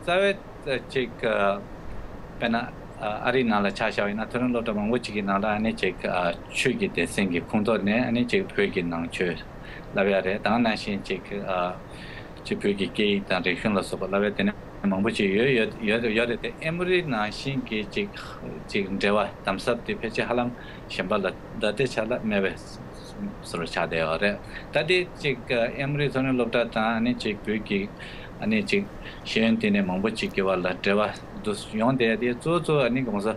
རྩ་བའི་ཅིག་ཨ་དཔེར་ན་ཨ་ཨ་རིའི་ནང་ལ་ཆ་བཞག་པ་ཡིན་ན་མཐོ་རིམ་སློབ་གྲྭ་མང་པོ་ཅིག་གི་ནང་ལ་ཨ་ནི་ཅིག་ཨ་ཆོས་ཀྱི་སྡེ་ཚན་གྱི་ཁོངས་གཏོགས་ནས་ཨ་ནི་ཅིག་བོད་ཀྱི་ནང་ཆོས་བསླབ་ཡ་རེད། ད་ག་ནང་བཞིན་ཅིག་ཨ་ཅིག་བོད་ཀྱི་སྐད་ཡིག་དང་རིག་གཞུང་ལ་སོགས་པ་བསླབ་ཡ་དེ་ནས་མང་པོ་ཅིག་ཡོད་ཡོད་ཡོད་ཡོད་རེད་དེ། ཨེ་མོ་རི་ནང་བཞིན་གྱི་ཅིག་ཅིག་འབྲེལ་བ་དམ་ཟབ་དེ་ཕལ་ཆེར་ཧ་ལམ་གཞན་པ་ལ་ད་ལྟའི་ཆ་ལ་མེད་པའི་བཟོ་འདྲ་ཆགས་བསྡད་ཡོད་རེད། ད་དེ་ཅིག་ཨེ་མོ་རི་མཐོ་རིམ་སློབ་གྲྭ་དང་ཨ་ནི་ཅིག་བོད་ཀྱི་ཨ་ནི་ཅིག་ཤེས་ཡོན་བསྟི་གནས་མང་པོ་ཅིག་གི་བར་ལ་འབྲེལ་བ་འདུ་ཡོང་བསྡད་དེ་གཙོ་བོ་ཨ་ནི་༸གོང་ས་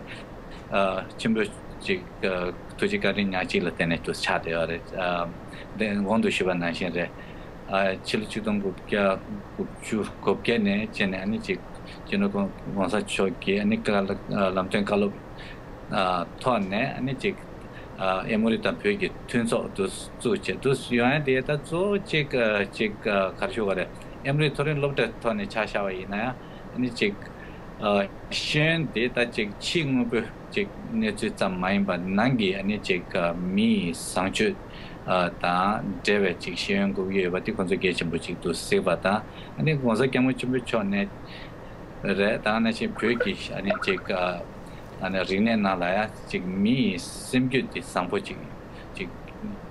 ཨ་ཆེན་པོ་ཅིག་ཨ་ཐུགས་རྗེ་བཀའ་དྲིན་ཉག་གཅིག་ལ་བརྟེན་ནས་འདུ་ཆགས་བསྡད་ཡོད་རེད། ཨ་དེ་གོང་དུ་ཞུས་པ་ནང་བཞིན་རེད། ཨ་ཕྱི་ལོ་ཆིག་སྟོང་དགུ་བརྒྱ་དགུ་བཅུ་གོ་བརྒྱད་ནས་བྱས་ནས་ཨ་ནི་ཅིག་སྤྱི་ནོར་༸གོང་༸གོང་ས་མཆོག་གིས་ཨ་ནི་བཀའ་སློབ་ཨ་ལམ་སྟོན་བཀའ་སློབ་ཨ་ཐོག་ནས་ཨ་ནི་ཅིག་ཨ་ཨེ་མོ་རི་དང་བོད་ཀྱི་མཐུན་ཚོགས་དུ་བཙུགས་བྱས་དུ་ཡོང་ཡ་དེ་ད་གཙོ་བོ་ཅིག་ཨ་ཅིག་ཨ་ག་རེ་ཞུ་དགོས་རེད། ཨེ་མོ་རི་མཐོ་རིམ་སློབ་གྲྭའི་ཐོག་ནས་ཆ་བཞག་པ་ཡིན་ན་ཡང་ཨ་ནི་ཅིག་ཨ་ཤེས་ཡོན་དེ་ད་ཅིག་ཕྱི་དངོས་པོའི་ཅིག་གནས་ཚུལ་ཙམ་མ་ཡིན་པར་ནང་གི་ཨ་ནི་ཅིག་ཨ་མི་ཡི་བཟང་སྤྱོད་ཨ་དང་འབྲེལ་བའི་ཅིག་ཤེས་ཡོན་དགོས་ཀྱི་ཡོད་པ་དེ་ཁོང་ཚོ་གལ་ཆེན་པོ་ཅིག་ཏུ་གཟིགས་པ་དང་ཨ་ནི་༸གོང་ས་༸སྐྱབས་མགོན་ཆེན་པོ་མཆོག་ནས་རེད། ད་ནང་བཞིན་བོད་ཀྱི་ཨ་ནི་ཅིག་ཨ་ཨ་ནི་རིག་གནས་ནང་ལ་ཡང་ཅིག་མི་ཡི་སེམས་རྒྱུད་དེ་བཟང་པོ་ཅིག་ཅིག་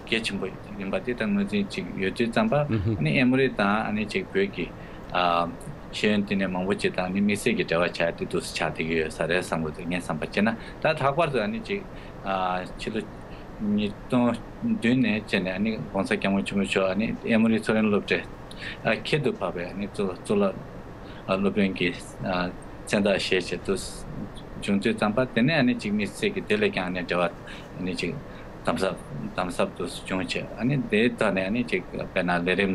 གལ་ཆེན་པོ་ཡིན་པ་དེ་ལྟར་ངོས་འཛིན་ཅིག་ཡོད་དུས་ཙམ་པ་ཨ་ནི་ཨེ་མོ་རི་དང་ཨ་ནི་ཅིག་བོད་ཀྱི་ཨ་ཤེས་ཡོན་བསྟི་གནས་མང་པོ་ཅིག་དང་ནི་དམིགས་བསལ་གྱི་འབྲེལ་བ་བྱ་ཡ་དེ་འདུག་སེ་ཆགས་བསྡད་ཀྱི་ཡོད་ས་རེད་བསམ་གྱི་འདུག་ངས་བསམ་པ་བྱས་ན་ད་ལྷག་པར་དུ་ཨ་ནི་ཅིག་ཨ་ཕྱི་ལོ་ཉིས་སྟོང་བདུན་ནས་བྱས་ནས་ཨ་ནི་༸གོང་ས་༸སྐྱབས་མགོན་ཆེན་པོ་མཆོག་ཨ་ནི་ཨེ་མོ་རི་མཐོ་རིམ་སློབ་གྲྭའི་ཨ་ཁྱད་དུ་འཕགས་པའི་ཨ་ནི་གཙུག་ལག་གཙུག་ལག་ཨ་སློབ་དཔོན་གྱི་ཨ་མཚན་རྟགས་བཞེས་བྱས་འདུག་བྱུང་དུས་ཙམ་པ་དེ་ནས་ཨ་ནི་ཅིག་དམིགས་བསལ་གྱི་དེ་ལས་ཀྱང་ཨ་ནི་འབྲེལ་བ་ཨ་ནི་ཅིག་དམ་ཟབ་དམ་ཟབ་ཏུ་བྱུང་བྱས་ཨ་ནི་དེའི་ཐོག་ནས་ཨ་ནི་ཅིག་དཔེར་ན་ལས་རིམ་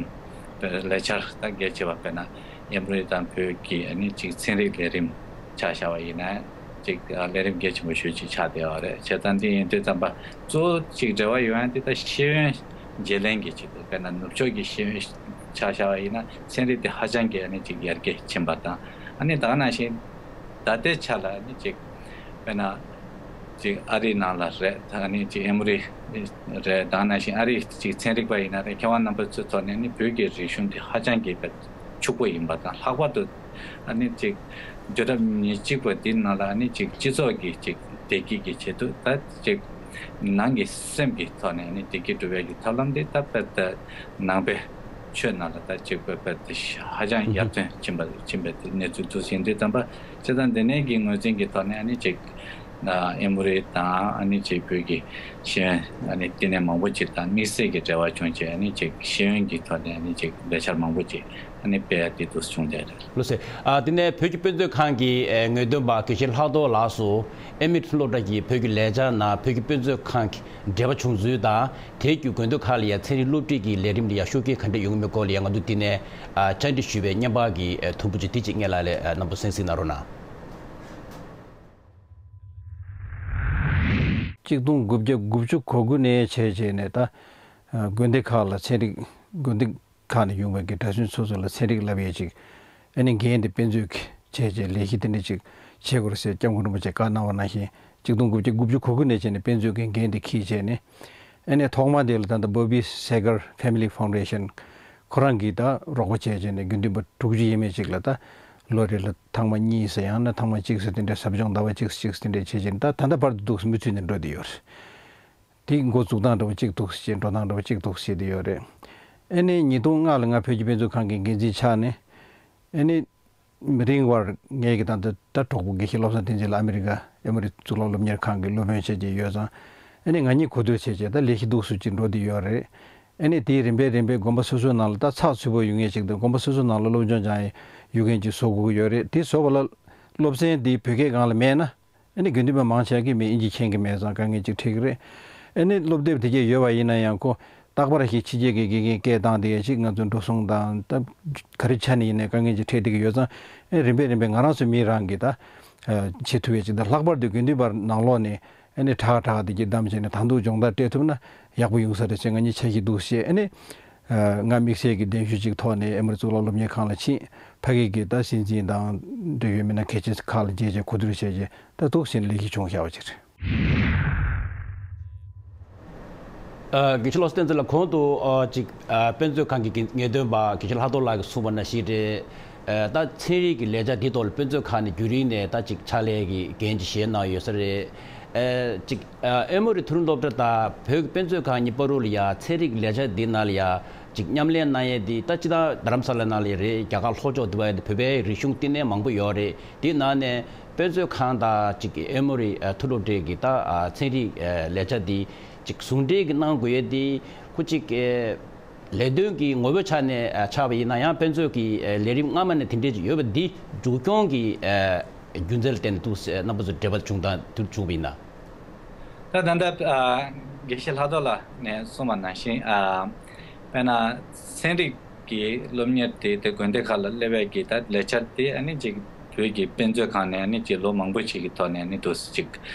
ལས་འཆར་ད་གལ་ཆེ་བ་དཔེར་ན་ཨེ་མོ་རི་དང་བོད་ཀྱི་ཨ་ནི་ཅིག་ཚན་རིག་ལས་རིམ་ཆ་བཞག་པ་ཡིན་ན་ཅིག་ལས་རིམ་གལ་ཆེན་པོ་ཞེ་ཅིག་ཆགས་བསྡད་པ་རེད། བྱས་ཙང་འདི་ཡིན་དུས་ཙམ་པ་གཙོ་བོ་ཅིག་འབྲེལ་བ་ཡོང་ཡ་འདི་ད་ཤེས་ཡོན་བརྗེ་ལེན་གྱི་ཆེད་དུ་དཔེར་ན་ནུབ་ཕྱོགས་ཀྱི་ཤེས་ཡོན་ཆ་བཞག་པ་ཡིན་ན་ཚན་རིག་དེ་ཧ་ཅང་གི་ཨ་ནི་ཅིག་ཡར་རྒྱས་ཕྱིན་པ་དང་ཨ་ནི་ད་ག་ནང་བཞིན་ད་ལྟའི་ཆ་ལ་ཨ་ནི་ཅིག་དཔེར་ན་ཅིག་ཨ་རིའི་ནང་ལ་རེད། ད་ཨ་ནི་ཅིག་ཨེ་མོ་རི་རེད། ད་ག་ནང་བཞིན་ཨ་རིའི་ཅིག་ཚན་རིག་པ་ཡིན་ན་རེད། མཁས་དབང་རྣམ་པ་ཚོའི་ཐོག་ནས་ཨ་ནི་བོད་ཀྱི་རིག་གཞུང་དེ་ཧ་ཅང་གི་ཕྱུག་པོ་ཡིན་པ་དང་ལྷག་པར་དུ་ཨ་ནི་ཅིག་དུས་རབས་ཉེར་གཅིག་པ་འདི་ནང་ལ་ཨ་ནི་ཅིག་སྤྱི་ཚོགས་ཀྱི་ཅིག་བདེ་སྐྱིད་ཀྱི་ཆེད་དུ་ད་ཅིག་ནང་གི་སེམས་ཀྱི་ཐོག་ནས་ཨ་ནི་བདེ་སྐྱིད་སྒྲུབ་ཡག་གི་ཐབས་ལམ་འདི་ད་དཔེ་ད་ནང་པའི་ཆོས་ནང་ལ་ད་ཅིག་དཔེ་དཔེ་ད་ཧ་ཅང་ཡར་ཐོན་ཕྱིན་པ་ཕྱིན་པའི་གནས་ཚུལ་འདུག་ཟིན་དུས་ཙམ་པ་བྱས་ཙང་འདི་ནས་ཀྱི་ངོས་འཛིན་གྱི་ཐོག་ནས་ཨ་ནི་ཅིག་ཨེ་མོ་རི་དང་ཨ་ནི་ཅིག་བོད་ཀྱི་ཤེས་ཡོན་ཨ་ནི་བསྟི་གནས་མང་པོ་ཅིག་དང་དམིགས་བསལ་གྱི་འབྲེལ་བ་བྱུང་བྱས་ཨ་ནི་ཅིག་ཤེས་ཡོན་གྱི་ཐོག་ནས་ཨ་ནི་ཅིག་ལས་འཆར་མང་པོ་ཅིག་ཨ་ནི་སྤེལ་ཡ་དེ་འདུག་བྱུང་བསྡད་རེད། ལགས་སོ། ཨ་དེ་ནས་བོད་ཀྱི་དཔེ་མཛོད་ཁང་གི་ཨེ་ངོས་འཛིན་པ་དགེ་བཤེས་ལྷག་རྡོར་ལགས་སུ་ཨེ་མི་སློབ་གྲྭ་གི་བོད་ཀྱི་ལས་འཆར་ནང་བོད་ཀྱི་དཔེ་མཛོད་ཁང་གི་འབྲེལ་བ་བྱུང་ཚུལ་དང་དེའི་བརྒྱུད་དགོན་སྡེ་ཁག་ལ་ཡང་ཚན་རིག་སློབ་ཁྲིད་ཀྱི་ལས་རིམ་ལ་ཡང་ཤུགས་རྐྱེན་ག་འདྲ་ཡོང་གི་མེད་སྐོར་ལ་ཡང་ང་ཚོ་འདི་ནས་ཨ་བཅར་འདྲི་ཞུས་པའི་བརྙན་པར་གྱི་ཨེ་ཐུམ་བུ་ཅིག་དེ་ཅིག་སྙན་ལགས་ལ་ཨེ་རྣམ་པ་གསན་གཟིགས་གནང་རོགས་གནང་། གཅིག་སྟོང་དགུ་བརྒྱ་དགུ་བཅུ་གོ་དགུ་ནས་བྱས་བྱས་ནས་ད་ དགོན་སྡེ་ཁག་ལ་ཚན་རིག་དགོན་སྡེ་ཁག་ནས་ཡོང་བའི་གི་གྲྭ་བཙུན་སོ་སོ་ལ་ཚན་རིག་བསླབ་ཡས་ཅིག་ཨ་ནི་འགན་དེ་དཔེ་མཛོད་ཀྱི་བྱས་རྗེས་ལས་གཞི་དེ་འདྲ་ཅིག་བྱེད་དགོས་རེད་ཟེར་སྐྱབས་མགོན་རིན་པོ་ཆེ་བཀའ་གནང་བ་ནང་བཞིན་གཅིག་སྟོང་དགུ་བརྒྱ་དགུ་བཅུ་གོ་དགུ་ནས་བྱས་ནས་དཔེ་མཛོད་ཀྱི་འགན་དེ་འཁྱེར་བྱས་ནས། ཨ་ནི་ཐོག་མ་དེ་ལ་ད་ལྟ་Bobby Seger Family Foundation ཁོ་རང་གིས་ད་རོགས་པ་བྱས་བྱས་ནས་དགེ་འདུན་པ་དྲུག་ཅུ་ཡས་མས་ཅིག་ལ་ད་ལོ་རེ་ལ་ཐེངས་མ་གཉིས་སུ་ཡང་ན་ཐེངས་མ་གཅིག་སུ་དེ་འདྲའི་ཟབ་སྦྱོང་ཟླ་བ་གཅིག་གཅིག་སུ་དེ་འདྲའི་བྱེད་བཞིན་ད་ད་ལྟ་བར་དུ་འདུག་སེ་མུ་མཐུད་ནས་འགྲོ་བསྡད་ཡོད་རེད། དེ་འགོ་འཛུགས་སྟངས་འདྲ་བོ་གཅིག་འདུག་སེ་བྱས་འགྲོ་སྟངས་འདྲ་བོ་གཅིག་འདུག་སེ་བྱེད་བསྡད་ཡོད་རེད། ཨ་ནི་ཉིས་སྟོང་ལྔ་ལ་ང་བོད་ཀྱི་དཔེ་མཛོད་ཁང་གི་འགན་འཛིན་ཆགས་ནས་ཨ་ནི། མི་རིང་བར་ངས་ཀྱི་ད་ལྟ་ད་གྲོགས་པོ་དགེ་བཤེས་བློ་བཟང་བསྟན་འཛིན་ལགས་ཨ་མི་རི་ཀ་ཨེ་མོ་རི་གཙུག་ལག་སློབ་གཉེར་ཁང་གི་སློབ་དཔོན་བྱས་ཀྱི་ཡོད་ཙང་། ཨ་ནི་ང་གཉིས་གོ་བསྡུར་བྱས་རྗེས་ད་ལས་གཞི་འདུག་སེ་ཅིག་འགྲོ་བསྡད་ཡོད་རེད། ཨ་ནི་དེའི་རིམ་པས་རིམ་པས་དགོན་པ་སོ་སོའི་ནང་ལ་ད་ཚགས་ཚུད་པོ་ཡོད་མཁན་ཅིག་དང་དགོན་པ་སོ་སོའི་ནང་ལ་སློབ་སྦྱོང་སྦྱང་ཡས་ཡོད་མཁན་ཅིག་བཟོ་དགོས་ཀྱི་ཡོད་རེད། དེ་བཟོ་བ་ལ་སློབ་ཚན་དེ་བོད་སྐད་སྒང་ལ་མེད་ན། ཨ་ནི་དགེ་འདུན་པ་མང་ཆེ་གིས་མི་ཨིན་ཇི་མཁྱེན་གྱི་མེད་ཙང་དཀའ་ངལ་ཅིག་འཕྲད་ཀྱི་རེད། ཨ་ནི་སློབ་དེབ་དེ་གས་ཡོད་པ་ཡིན་ན་ཡང་ཁོ་རྟག་པར་ཞིག་ཕྱི་རྒྱལ་གྱི་དགེ་རྒན་སྐད་བཏང་དེ་ཡས་ཅིག་ང་ཚོ་འགྲོ་སོང་དང་ད་ག་རེ་ཆ་ནས་ཡིན་ནའི་དཀའ་ངལ་ཅིག་འཕྲད་བསྡད་ཀྱི་ཡོད་ཙང་། ཨ་རིམ་པས་རིམ་པས་ང་རང་ཚོ་མི་རང་གིས་ད་བྱེད་ཐུབ་ཡས་ཅིག་དང་ལྷག་པར་དུ་དགེ་འདུན་པ་ནང་ལོགས་ནས་ཨ་ནི་ཁྲག་ཁྲག་དེ་གས་བསྡམས་བྱས་ནས་ད་དུང་སྦྱོང་བརྡར་སྤྲད་ཐུབ་ན་ཡག་པོ་ཡོང་ས་རེད་ཅེས་ང་གཉིས་འཆར་གཞི་འདུག་ཅེས་ཨ་ནི། ང་དམིགས་བསལ་གྱི་གདན་ཞུ་ཅིག་ཐོག་ནས་ཨེ་མོ་རི་གཙུག་ལག་སློབ་གཉེར་ཁང་ལ་ཕྱིན། ཕ་གི་གི་ད་སྲིད་འཛིན་དང་འབྲེལ་ཡོད་མི་སྣ་གལ་ཆེན་ཁག་ལ་མཇལ་རྗེས་གོ་བསྡུར་བྱས་རྗེས་ད་འདུག་སེ་ལས་གཞི་བྱུང་བཞག་པ་ཅིག་རེད། ཨ། དགེ་བཤེས་བློ་བཟང་བསྟན་འཛིན་ལགས་གོང་དུ་ཨ་ཅིག་ཨ་དཔེ་མཛོད་ཁང་གི་ངེས་སྟོན་པ་དགེ་བཤེས་ལྷག་རྡོར་ལགས་ཀྱིས་གསུངས་པ་ནང་བཞིན་རེད། ཨ་ད་ཚན་རིག་གི་ལས་འཆར་འདི་ཐོག་ལ་དཔེ་མཛོད་ཁང་ནས་རྒྱུན་རིང་ནས་ད་ཅིག་ཕྱག་ལས་ཀྱི་འགན་ཅིག་བཞེས་གནང་ཡོད་ས་རེད། ཨ་ཅིག་ཨ་ཨེ་མོ་རི་མཐོ་རིམ་སློབ་གྲྭ་དང་བོད་ཀྱི་དཔེ་མཛོད་ཁང་གཉིས་བར་དུ་ལ་ཡ་ཚན་རིག་ལས་འཆར་འདི་ནང་ལ་ཡ་ཅིག་མཉམ་ལས་གནང་ཡས་འདི་ད་སྤྱིར་བཏང་རྡ་རམ་ས་ལ་ནང་ལ་ཡ་རེད། རྒྱ་གར་ལྷོ་ཕྱོགས་འདི་བ་ཡ་བོད་པའི་རིག་གཞུང་བསྟི་གནས་མང་པོ་ཡོད་རེད། དེའི་ནང་ནས་དཔེ་མཛོད་ཁང་དང་ཅིག་ཨེ་མོ་རི་ཨ་མཐོ་སློབ་གྲྭའི་གི་ད་ཨ་ཚན་རིག་ཨ་ལས་འཆར་འདི་ཅིག་ཟུང་འབྲེལ་གྱི་གནང་དགོས་ཡས་འདི་ཁོ་ཅིག་ཨེ། ལས་དོན་གྱི་ངོ་བོའི་ཆ་ནས་ཨ་ཆགས་པ་ཡིན་ན་ཡང་དཔེ་མཛོད་ཀྱི་ཨ་ལས་རིམ་སྔ་མ་ནས་དེ་འདྲས་ཅིག་ཡོད་པ་འདི་མཇུག་སྐྱོང་གི་ཨ་རྒྱུ་མཚན་ལ་བརྟེན་ནས་འདུག་ཟེར་རྣམ་པ་ཚོ་འབྲེལ་བ་བྱུང་དང་དུ་བྱུང་བ་ཡིན་ན། ད་ད་ལྟ་ཨ་དགེ་བཤེས་ལྷག་རྡོར་ལགས་ནས་གསུངས་པ་ནང་བཞིན་ཨ་དཔེར་ན་ཚན་རིག་གི་སློབ་གཉེར་དེ་དེ་དགོན་སྡེ་ཁག་ལ་སླེབས་པའི་གི་ད་ལས་འཆར་དེ་ཨ་ནི་ཅིག་བོད་ཀྱི་དཔེ་མཛོད་ཁང་ནས་ཨ་ནི་ཅིག་ལོ་མང་པོ་ཞིག་གི་ཐོག་ནས་ཨ་ནི་འདུག་ཅིག་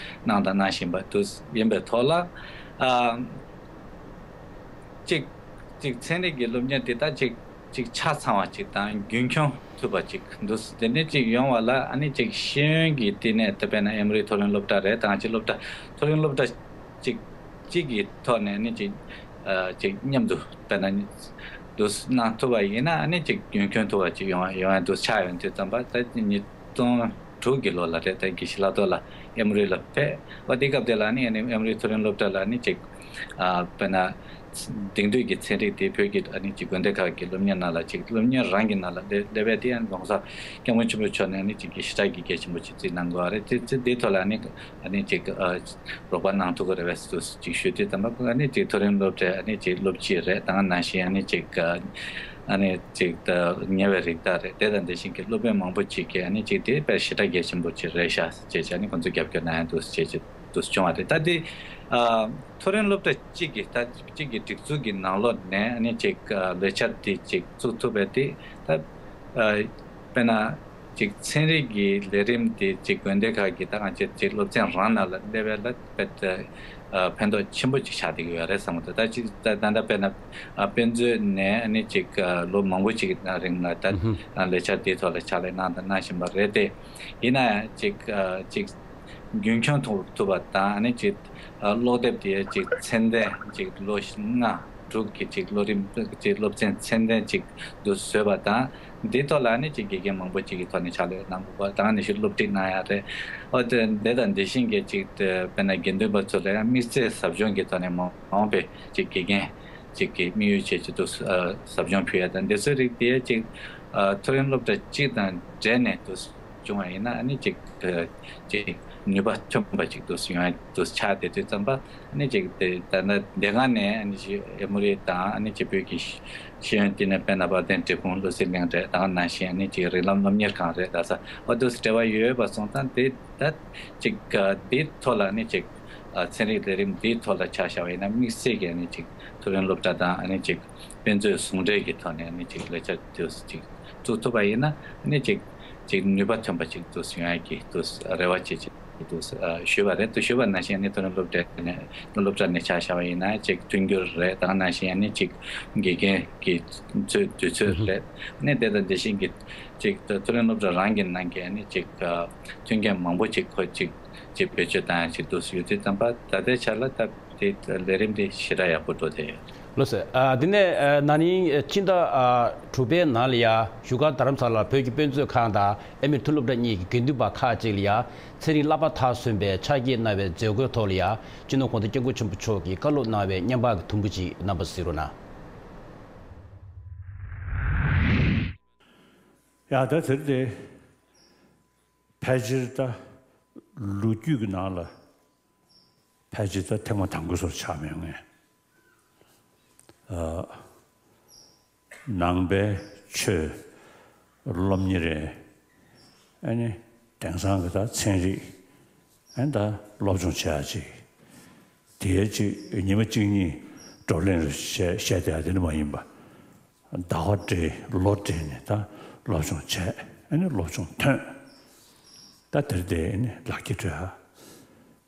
གནང་དང་གནང་བཞིན་པ་འདུག་ཡིན་པའི་ཐོག་ལ་ཨ། གཅིག་གཅིག་ཚན་རིག་གི་སློབ་གཉེར་དེ་དག་གཅིག་གཅིག་ཆ་ཚང་བ་གཅིག་དང་རྒྱུན་འཁྱོངས་ཐུབ་པ་གཅིག་འདུག་དེ་འདྲ་གཅིག་ཡོང་བ་ལ་ཨ་ནི་གཅིག་ཤེས་ཡོན་གྱི་བསྟི་གནས་ད་དཔེར་ན་ཨེ་མོ་རི་མཐོ་རིམ་སློབ་གྲྭ་རེད་དང་གཅིག་སློབ་གྲྭ་མཐོ་རིམ་སློབ་གྲྭ་གཅིག་གཅིག་གི་ཐོག་ནས་ཨ་ནི་གཅིག་ཨ་གཅིག་མཉམ་དུ་དཔེར་ན་འདུག་གནང་ཐུབ་པ་ཡིན་ན་ཨ་ནི་གཅིག་རྒྱུན་འཁྱོངས་ཐུབ་པ་གཅིག་ཡོང་ཡོང་ཡ་འདུག་ཆགས་ཡོང་དུས་ཙམ་པ་ད་ཉིས་སྟོང་དྲུག་གི་ལོ་ལ་རེད། ད་དགེ་བཤེས་ལྷག་རྡོར་ལགས་ཨེ་མོ་རི་ལ་ཕེབས་པ་དེ་སྐབས་དེ་ལ་ནི་ཨ་ནི་ཨེ་མོ་རི་མཐོ་རིམ་སློབ་གྲྭ་ལ་ནི་ཅིག་ཨ་དཔེར་ན་དེང་དུས་ཀྱི་ཚན་རིག་དེ་བོད་ཀྱི་ཨ་ནི་ཅིག་དགོན་སྡེ་ཁག་གི་སློབ་གཉེར་ནང་ལ་ཅིག་སློབ་གཉེར་རང་གི་ནང་ལ་སླེབས་སླེབས་པའི་དེ་ཡང་གོང་ས་སྐྱབས་མགོན་ཆེན་པོ་མཆོག་ནས་ཨ་ནི་ཅིག་གི་ཞེ་དྲག་གི་གལ་ཆེན་པོ་ཅིག་བརྩིས་གནང་དགོས་པ་རེད། དེ་དེ་དེ་ཐོག་ལ་ཨ་ནི་ཨ་ནི་ཅིག་ཨ་རོགས་པ་གནང་ཐུབ་ཀྱི་རེད་པས་སུ་ཅིག་ཞུ་དུས་ཙམ་པ་ཨ་ནི་ཅིག་མཐོ་རིམ་སློབ་གྲྭའི་ཨ་ནི་ཅིག་སློབ་སྤྱི་རེད། ད་ག་ནང་བཞིན་ཨ་ནི་ཅིག་ཨ་ནི་ཅིག་ད་ཉེ་བའི་རིགས་བདག་རེད། དེ་དང་དེ་བཞིན་གྱི་སློབ་དཔོན་མང་པོ་ཅིག་གིས་ཨ་ནི་ཅིག་དེ་དཔེ་ཞེ་དྲག་གལ་ཆེན་པོ་ཅིག་རེད་ཤག་ཅེས་བྱས་ནས་ཁོང་ཚོས་རྒྱབ་སྐྱོར་གནང་ཡ་འདུག་ཅེས་ཅིག་འདུག་བྱུང་བ་རེད། ད་དེ་ཨ་མཐོ་རིམ་སློབ་གྲྭ་གཅིག་གི་ད་གཅིག་གི་སྒྲིག་འཛུགས་ཀྱི་ནང་ལོགས་ནས་ཨ་ནི་ཅིག་ཨ་ལས་འཆར་དེ་ཅིག་བཙུགས་ཐུབ་པའི་དེ་ད་ཨ་དཔེར་ན་ཅིག་ཚན་རིག་གི་ལས་རིམ་དེ་ཅིག་དགོན་སྡེ་ཁག་གི་ད་ང་ཚོས་ཅིག་སློབ་ཚན་རང་ནང་ལ་སླེབས་པའི་ལ་དཔེ་ཨ་ཕན་ཐོགས་ཆེན་པོ་ཅིག་ཆགས་བསྡད་ཀྱི་ཡོད་རེད་བསམ་གྱི་འདུག་ད་ཅིག་ད་ད་ལྟ་དཔེར་ན་ཨ་དཔེ་མཛོད་ནས་ཨ་ནི་ཅིག་ཨ་ལོ་མང་པོ་ཅིག་གི་ནང་རིང་ལ་ད་ཨ་ལས་འཆར་དེའི་ཐོག་ལ་ཕྱག་ལས་གནང་དང་གནང་བཞིན་པ་རེད་དེ། ཡིན་ན་ཡང་ཅིག་ཨ་ཅིག་རྒྱུན་འཁྱོངས་ཐུབ་ཐུབ་པ་དང་ཨ་ནི་ཅིག་ཨ་ཀློག་དེབ་དེ་ཅིག་ཚད་ལྡན་ཅིག་ལོ་ལྔ་དྲུག་གི་ཅིག་ལོ་རིམ་ཅིག་སློབ་ཚན་ཚད་ལྡན་ཅིག་ཏུ་བཟོས་པ་དང་འདིའི་ཐོག་ལ་ཨ་ནི་ཅིག་དགེ་རྒན་མང་པོ་ཅིག་གི་ཐོག་ནས་ཕྱག་ལས་གནང་དགོས་པ་དང་ནི་ཞིག་སློབ་ཁྲིད་གནང་ཡ་རེད། ཨོ་དེ་དེ་དང་དེ་བཞིན་གྱི་ཅིག་དཔེར་ན་དགེ་འདུན་པ་ཚོ་ལ་ཡང་དམིགས་བསལ་ཟབ་སྦྱོང་གི་ཐོག་ནས་མ་འོངས་པའི་ཅིག་དགེ་རྒན་ཅིག་གི་དམིགས་ཡུལ་བྱས་ཅིག་ཏུ་ཟབ་སྦྱོང་ཕུལ་ཡ་དང་དེ་ཚོའི་རིགས་དེ་ཅིག་མཐོ་རིམ་སློབ་གྲྭ་གཅིག་དང་འབྲེལ་ནས་ཏུ་བྱུང་བ་ཡིན་ན་ཨ་ནི་ཅིག་ཅིག་ནུས་པ་ཐོན་པ་ཅིག་ཏུ་ཡོང་ཡ་ཏུ་ཆགས་བསྡད་དུས་ཙམ་པ་ཨ་ནི་ཅིག་དེ་ད་ལྟ་འདི་ག་ནས་ཨ་ནི་ཅིག་ཨེ་མོ་རི་དང་ཨ་ནི་ཅིག་བོད་ཀྱི་ཤེས་ཡོན་བསྟི་གནས་དཔལ་ནཱ་དཔལ་ལྡན་འབྲས་སྤུངས་བློ་གསལ་གླིང་རེད། ད་ག་ནང་བཞིན་ཨ་ནི་ཅིག་རིགས་ལམ་སློབ་གཉེར་ཁང་རེད། ད་ས་ཨོ་ཏུ་འབྲེལ་བ་ཡོད་པ་སོང་ཙང་དེ་ད་ཅིག་འདིའི་ཐོག་ལ་ཨ་ནི་ཅིག་ཚན་རིག་ལས་རིམ་འདིའི་ཐོག་ལ་ཆ་བཞག་པ་ཡིན་ན་དམིགས་བསལ་གྱི་ཨ་ནི་ཅིག་མཐོ་རིམ་སློབ་གྲྭ་དང་ཨ་ནི་ཅིག་དཔེ་མཛོད་ཟུང་འབྲེལ་གྱི་ཐོག་ནས་ཨ་ནི་ཅིག་ལས་འཆར་དེ་ཅིག་བཙུགས་ཐུབ་པ་ཡིན་ན་ཨ་ནི་ཅིག་ཅིག་ནུས་པ་ཐོན་པ་ཅིག་ཏུ་ཡོང་ཡ་གི་ཏུ་རེ་བ་བྱེད་ཅིག་ འདུག་ཟེར་ཨ་ཞུས་པ་རེད། དུ་ཞུས་པ་ནང་བཞིན་ནི་མཐོ་རིམ་སློབ་གྲྭ་ནས་སློབ་གྲྭ་ནས་ཆ་བཞག་པ་ཡིན་ན་ཅིག་མཐུན་འགྱུར་རེད། ད་ག་ནང་བཞིན་ནི་ཅིག་དགེ་རྒན་གྱི་ཚོད་དུས་ཚོད་རེད། ནི་དེ་དང་དེ་བཞིན་གྱི་ཅིག་མཐོ་རིམ་སློབ་གྲྭ་རང་གི་ནང་གི་ནི་ཅིག་མཐུན་རྐྱེན་མང་པོ་ཅིག་ཁོ་ཅིག་ཅིག་བེད་སྤྱོད་བཏང་ཡ་ཅིག་འདུག་ཡོད་དུས་ཙམ་པ་ད་ལྟའི་ཆ་ལ་ད་དེ་ལས་རིམ་དེ་ཞེ་དྲག་ཡག་པོ་འགྲོ་བསྡད་ཡོད། ལགས་སོ། ཨ་དེ་ནས་ཨ་ན་ནིང་ཨ་སྤྱི་ཟླ་ཨ་དྲུག་པའི་ནང་ལ་ཡ་བཞུགས་སྒར་རྡ་རམ་ས་ལར་བོད་ཀྱི་དཔེ་མཛོད་ཁང་དང་ཨེ་མེ་མཐོ་སློབ་གྲྭ་གཉིས་ཀྱི་དགེ་འདུན་པ་ཁག་ཅིག་ལ་ཡ་ཚན་རིག་བསླབ་པ་མཐར་སོན་པའི་ཕྱག་འཁྱེར་གནང་བའི་མཛད་སྒོའི་ཐོག་ལ་ཡ་སྤྱི་ནོར་༧གོང་ས་༧སྐྱབས་མགོན་ཆེན་པོ་མཆོག་གིས་བཀའ་སློབ་གནང་བའི་བརྙན་པར་གྱི་དུམ་བུ་ཅིག་རྣམ་པར་གཟིགས་རོགས་གནང་། ཡ་ད་དེར་དེ་ཕལ་ཆེར་ད་ལོ་རྒྱུས་ཀྱི་ནང་ལ་ཕལ་ཆེར་ད་ཐེངས་མ་དང་པོ་སོར་ཆགས་མེད་ངེས། ཨ་ནང་པའི་ཆོས་སློབ་གཉེར་རེད། ཨ་ནི་དེང་སང་གི་ད་ཚན་རིག་ཨ་ནི་ད་སློབ་སྦྱོང་བྱེད་ཡ་ཅིག་དེའི་ཅིག་ཉི་མ་གཅིག་གཉིས་བགྲོ་གླེང་རེ་བཤད་བཤད་བསྡད་ཡ་དེ་ནི་མ་ཡིན་པ། ཟླ་བ་སྦྲེལ་ལོ་སྦྲེལ་ནས་ད་སློབ་སྦྱོང་བྱས། ཨ་ནི་སློབ་སྦྱོང་ཐོན། ད་དེར་དེ་ཨ་ནི་ལག་འཁྱེར་སྤྲོད་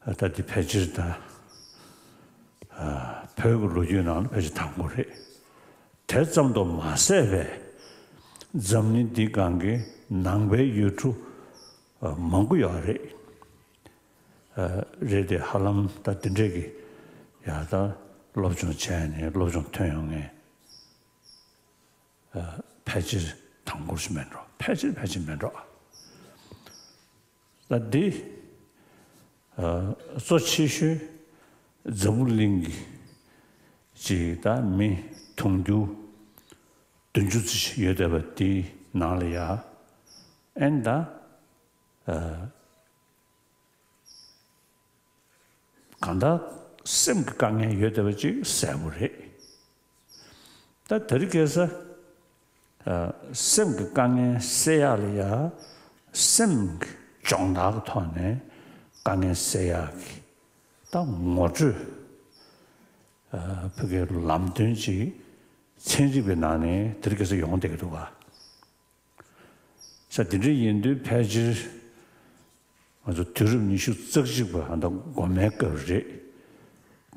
ཨ། ད་འདི་ཕལ་ཆེར་ད་ཨ་བོད་ཀྱི་ལོ་རྒྱུས་ནང་ལ་ཕལ་ཆེར་དང་པོ་རེད། དེ་ཙམ་དུ་མ་ཟད་པའི་འཛམ་གླིང་འདི་སྒང་གི་ནང་པའི་ཡུལ་གྲུ་ཨ་མང་པོ་ཡོད་རེད། ཨ་རེད་དེ་ཧ་ལམ་ད་འདི་འདྲས་ཀྱི་ཡ་ད་སློབ་སྦྱོང་བྱས་ནས་སློབ་སྦྱོང་ཐོན་ཡོང་མཁན་ཨ་ཕལ་ཆེར་དང་པོ་ཞིག་མེད་འགྲོ། ཕལ་ཆེར་ཕལ་ཆེར་མེད་འགྲོ། ད་འདི་ཨ་གཙོ་ཆེ་ཤོས་འཛམ་བུ་གླིང་གི་ཅིག་ད་མི་དུང་ཕྱུར་བདུན་ཅུ་ཙམ་ཞིག་ཡོད་བསྡད་པ་དེའི་ནང་ལ་ཡ་ཨེ་ད་ཨ་གང་ལྟར་སེམས་ཀྱི་དཀའ་ངལ་ཡོད་བསྡད་པ་ཅིག་གསལ་པོ་རེད། ད་དེ་རིང་ཁ་སང་ཨ་སེམས་ཀྱི་དཀའ་ངལ་སེལ་ཡག་ལ་ཡ་སེམས་ཀྱི་སྦྱོང་བརྡར་གྱི་ཐོག་ནས་དཀའ་ངལ་སེལ་ཡག་གི་ད་ངོ་སྤྲོད་ཨ་ཕ་གིའི་ལམ་སྟོན་ཅིག་ཚན་རིག་པའི་ནང་ནས་དེ་རིང་ཁ་སང་ཡོང་བསྡད་ཀྱི་འདུག་ག། ས་དེ་འདྲ་ཡིན་དུས་ཕལ་ཆེར་ང་ཚོ་དུས་རབས་ཉི་ཤུ་རྩ་གཅིག་པ་ཧ་ད་འགོ་མའི་སྐབས་རེད།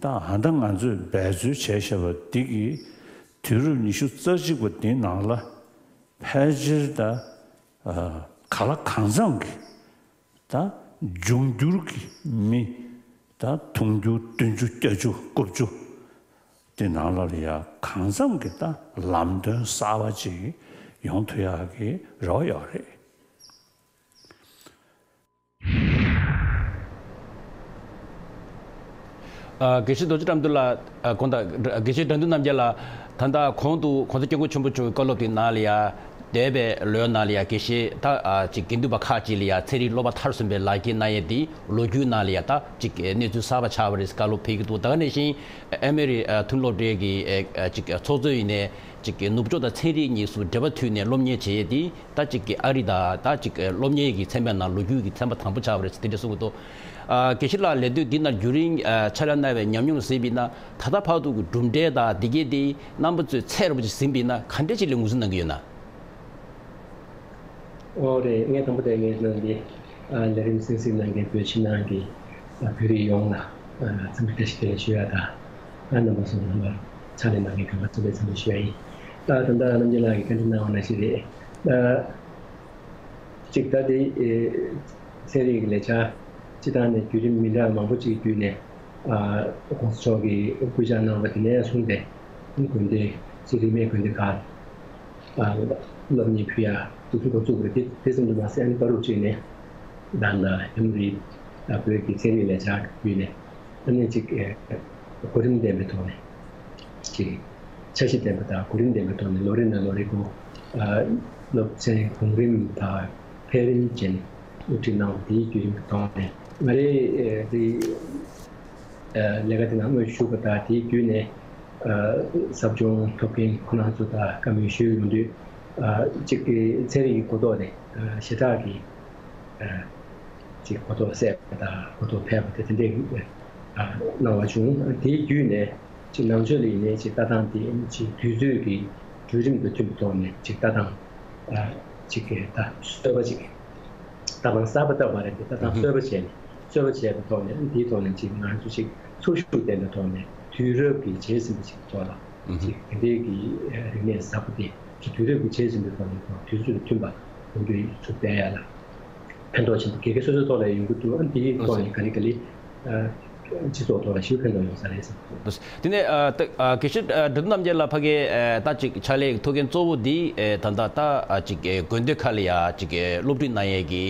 ད་ཧ་ད་ང་ཚོས་འབད་རྩོལ་བྱས་བཞག་པ་འདི་གི་དུས་རབས་ཉི་ཤུ་རྩ་གཅིག་པ་འདིའི་ནང་ལ་ཕལ་ཆེར་ད་ཨ་གང་ལ་གང་འཚམ་གྱི་ད་འབྱུང་འགྱུར་གྱི་མི་ད་དུང་ཕྱུར་བདུན་ཅུ་བརྒྱད་ཅུ་དགུ་བཅུ་དེ་ནང་ལ་ལ་ཡ་གང་འཚམ་གྱི་ད་ལམ་སྟོན་གསར་པ་ཅིག་ཡོང་ཐུབ་ཡག་གི་རེ་བ་ཡོད་རེད། ཨ་དགེ་བཤེས་རྡོ་རྗེ་བཀྲ་འདུས་ལགས། ཨ་དགོངས་དག་དགེ་བཤེས་དགྲ་འདུལ་རྣམ་རྒྱལ་ལགས། ད་ལྟ་གོང་དུ་གོང་ས་སྐྱབས་མགོན་ཆེན་པོ་མཆོག་གི་བཀའ་སློབ་དེའི་ནང་ལ་ཡ་འདས་པའི་ལོའི་ནང་ལ་ཡ་དགེ་བཤེས་ད་ཨ་ཅིག་དགེ་འདུན་པ་ཁག་ཅིག་ལ་ཡ་ཚན་རིག་སློབ་པ་མཐར་སོན་པའི་ལག་འཁྱེར་གནང་ཡས་འདི་ལོ་རྒྱུས་ནང་ལ་ཡ་ད་ཅིག་གནས་ཚུལ་གསར་པ་ཆགས་པ་རེད། བཀའ་སློབ་ཕེབས་ཀྱི་འདུག་ད་ག་ནང་བཞིན་ཨེ་མེ་རི་ཨ་མཐོ་སློབ་གྲྭའི་གི་ཨ་ཅིག་ཚོགས་གཙོ་ཡིན་ནའི་ཅིག་ནུབ་ཕྱོགས་དང་ཚན་རིག་གཉིས་སུ་འབྲེལ་བ་མཐུད་ནས་སློབ་གཉེར་བྱེད་ཡས་འདི་ད་ཅིག་གི་ཨ་རི་དང་ད་ཅིག་སློབ་གཉེར་གྱི་ཚན་པའི་ནང་ལོ་རྒྱུས་ཀྱི་ཚན་པ་དང་པོ་ཆགས་པ་རེད་ཟེར་དེ་འདྲ་གསུང་གི་འདུག་ཨ་དགེ་བཤེས་ལགས་ལས་དོན་འདི་ནང་བརྒྱུད་རིང་ཨ་ཕྱག་ལས་གནང་བའི་ཉམས་མྱོང་གཟིགས་པ་ཡིན་ན་ད་ལྟ་བར་དུ་གི་གྲུབ་འབྲས་དང་འདི་གའི་དེ་རྣམ་པ་ཚོས་ཚད་རོབ་ཅིག་ཟིན་པ་ཡིན་ན་ག་འདྲས་ཅིག་ལ་ངོས་འཛིན་གནང་གི་ཡོད་ན། ཨོ་རེད། ངས་དང་པོ་དེ་ངས་གནང་གི་ཨ་ལས་རིམ་གཟིགས་གཟིགས་གནང་མཁན་བོད་ཕྱི་ནང་གི་ཨ་བོད་རིགས་ཡོངས་ལ་ཨ་འཚམས་འདྲི་བཀྲ་ཤིས་བདེ་ལེགས་ཞུ་ཡ་དང་། ཨ་རྣམ་པ་ཚོ་རྣམ་པ་ཕྱག་ལས་གནང་མཁན་གང་ག་ཚང་མ་ལ་འཚམས་འདྲི་ཞུ་ཡ་ཡིན། ད་ད་ལྟ་རྣམ་རྒྱལ་ལགས་ཀྱིས་བཀའ་འདྲི་གནང་བ་ནང་བཞིན་རེད། ད་གཅིག་ད་དེ་ཨེ་ཚན་རིག་གི་ལས་འཆར་སྤྱི་བཏང་ནས་བརྒྱུད་རིམ་མི་འདྲ་བ་མང་པོ་ཅིག་བརྒྱུད་ནས་ཨ་༸གོང་ས་མཆོག་གིས་སྐུ་ཕྱྭ་གནང་བ་དེ་ནས་བཟུང་སྟེ་དགོན་སྡེ་སྤྱིར་རིས་མེད་དགོན་སྡེ་ཁག་ཨ་སློབ་གཉེར་ཕུལ་ཡ་འཛུགས་སྐྲུན་འགོ་བཙུགས་པ་རེད། དེ་དེ་ཙམ་དུ་མ་ཟད་ཨ་ནི་བར་དུ་གཅིག་ནས་ད་ལྟ་ཡུམ་རི་ཨ་བོད་ཀྱི་ཚན་རིག་ལས་འཆར་བརྒྱུད་ནས་ཨ་ནི་གཅིག་ཨེ་གོ་རིམ་ལྡན་པའི་ཐོག་ནས་གཅིག་འཆར་གཞི་ལྡན་པ་དང་གོ་རིམ་ལྡན་པའི་ཐོག་ནས་ལོ་རེ་ནས་ལོ་རེ་གོ་ཨ་སློབ་ཚན་གོང་རིམ་དང་འཕེལ་རིམ་བྱས་ནས་སློབ་ཁྲིད་གནང་བ་དེའི་བརྒྱུད་རིམ་གྱི་ཐོག་ནས་ང་རེ་ཨེ་དེ་ལས་ཀ་དེ་ནང་དངོས་ཞུགས་པ་དང་དེའི་བརྒྱུད་ནས་ཨ་ཟབ་སྦྱོང་ཐོབ་མཁན་ཁོང་རྣམ་ཚོ་དང་བཀའ་མོལ་ཞུས་ཡོང་དུས་ཨ་གཅིག་གི་ཚན་རིག་གི་གོ་རྟོགས་དེ་ཨ་ཞེ་དྲག་གི་ཨ་གཅིག་གོ་རྟོགས་སད་པ་དང་གོ་རྟོགས་འཕེལ་བ་དེ་དེ་འདྲའི་ཨ་གནང་བ་བྱུང་། དེའི་བརྒྱུད་ནས་གཅིག་ནང་ཆོས་ལ་ཡིན་ནའི་གཅིག་ལྟ་སྟངས་དེ་གཅིག་དུས་ཚོད་ཀྱི་བརྒྱུད་རིམ་དང་མཐུན་པའི་ཐོག་ནས་གཅིག་ལྟ་སྟངས་ཨ་གཅིག་གི་ད་གསར་པ་གཅིག་ལྟ་སྟངས་གསར་པ་བྱས་ནས། རྩོད་པ་བྱས་པའི་ཐོག་ནས། དེའི་ཐོག་ནས་ཅིག་ང་ཚོ་ཅིག་ཚོར་ཤུགས་ལྡན་པའི་ཐོག་ནས། དུས་རབས་ཀྱི་བྱེད་ཟིན་པ་ཞིག་གི་ཐོག་ལ་ཅིག་དེ་འདྲའི་གི་རིག་གནས་གསར་པ་དེ་ཅིག་དུས་རབས་ཀྱི་བྱེད་ཟིན་པའི་ཐོག་ནས་དུས་ཚོད་མཐུན་པ་ཡོང་རྒྱུ་ཚུར་སྤེལ་ཡ་ལ་ཕན་ཐོགས་ཆེན་པོ་དགེ་རྒན་སོ་སོའི་ཐོག་ལ་ཡོང་གི་འདུག་ཨ་དེའི་ཐོག་ནས་ག་ལེ་ག་ལེ་སྤྱི་ཚོགས་ཐོག་ལ་ཞེ་པོ་ཕན་ཐོགས་ཡོང་ས་རེད་བསམ་གྱི་འདུག་དེ་ནས་ཨ་ད་ཨ་དགེ་བཤེས་ཨ་འབྲི་ཏོ་རྣམ་རྒྱལ་ལགས་ཕ་གིའི་ཨ་ད་ཅིག་ཕྱག་ལས་ཐུགས་འགན་གཙོ་བོ་འདི་ཨ་ད་ལྟ་ད་ཨ་ཅིག་ཨ་དགོན་སྡེ་ཁག་ལ་ཡ་ཅིག་ཨ་སློབ་ཁྲིད་གནང་ཡས་ཀྱི་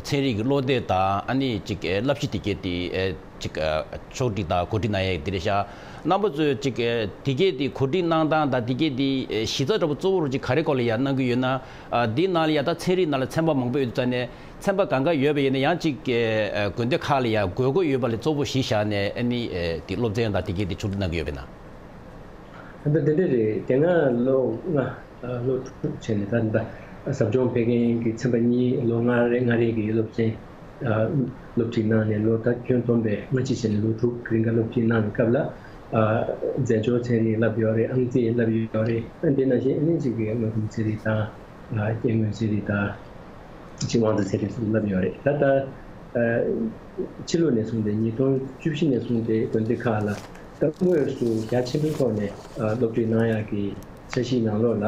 ཚན་རིག་གི་སློབ་དེབ་དང་། ཨ་ནི་ཅིག་ཨ་བསླབ་གཞི་དེ་གའི་དེ་ཨ་ཅིག་ཨ་ཕྱོགས་སྒྲིག་དང་གོ་སྒྲིག་གནང་ཡས་འདི་རེད་ཤག་རྣམ་པ་ཚོས་ཅིག་ཨ་དེ་གའི་དེ་གོ་སྒྲིག་གནང་སྟངས་དང་དེ་གའི་དེ་ཨ་གཞི་རྩ་འདྲ་པོ་གཙོ་བོ་རུ་ཅིག་ག་རེ་སྐོར་ལ་ཡ་གནང་གི་ཡོད་ན། ཨ་འདི་ནང་ལ་ཡ་ད་ཚན་རིག་ནང་ལ་ཚན་པ་མང་པོ་ཡོད་དུས་ཙང་ནས། ཚན་པ་གང་ག་ཡོད་པ་ཡིན་ན་ཡང་ཅིག་ཨ་དགོན་སྡེ་ཁག་ལ་ཡ་དགོས་མཁོ་ཡོད་པ་ལ་གཙོ་བོ་གཞི་བཞག་ནས། ཨ་ནི་ཨ་དེ་སློབ་ཚན་དང་དེ་གའི་དེ་ཕྱོགས་སྒྲིག་གནང་གི་ཡོད་པས་ན། ད་ལྟ་དེ་འདྲ་རེད། དེ་སྔ་ལོ་ལྔ་ལོ་དྲུག་བྱས་ནས། ད་ལྟ་ཟབ་སྦྱོང་ཕེབས་མཁན་གྱི་ཚན་པ་གཉིས་ལོ་ལྔ་རེ་ལྔ་རེ་གི་སློབ་ཚན་སློབ་ཁྲིད་གནང་ནས། ལོ་ད་ཁྱོན་བསྡོམས་པས་ལྔ་གཅིག་བྱས་ནས་ལོ་དྲུག་རིང་ག་སློབ་ཁྲིད་གནང་བའི་སྐབས་ལ། རྫས་སྦྱོར་ཚན་རིག་བསླབས་ཡོད་རེད། ཨང་རྩིས་བསླབས་ཡོད་རེད། ཨ་དེ་ནང་བཞིན་ཨ་ནི་གཅིག་གི་དངོས་ཁམས་ཚན་རིག་དང་། སྐྱེ་དངོས་ཚན་རིག་དང་། སྤྱི་དབང་དང་ཚན་རིག་སོགས་བསླབས་ཡོད་རེད། ད་ལྟ་ཕྱི་ལོ་ནས་བཟུང་སྟེ། ཉིས་སྟོང་བཅུ་བཞི་ནས་བཟུང་སྟེ་དགོན་སྡེ་ཁག་ལ་ད་དངོས་སུ་རྒྱ་ཆེན་པོའི་ཐོག་ནས་སློབ་ཁྲིད་གནང་ཡག་གི་འཆར་གཞིའི་ནང་ལོགས་ལ།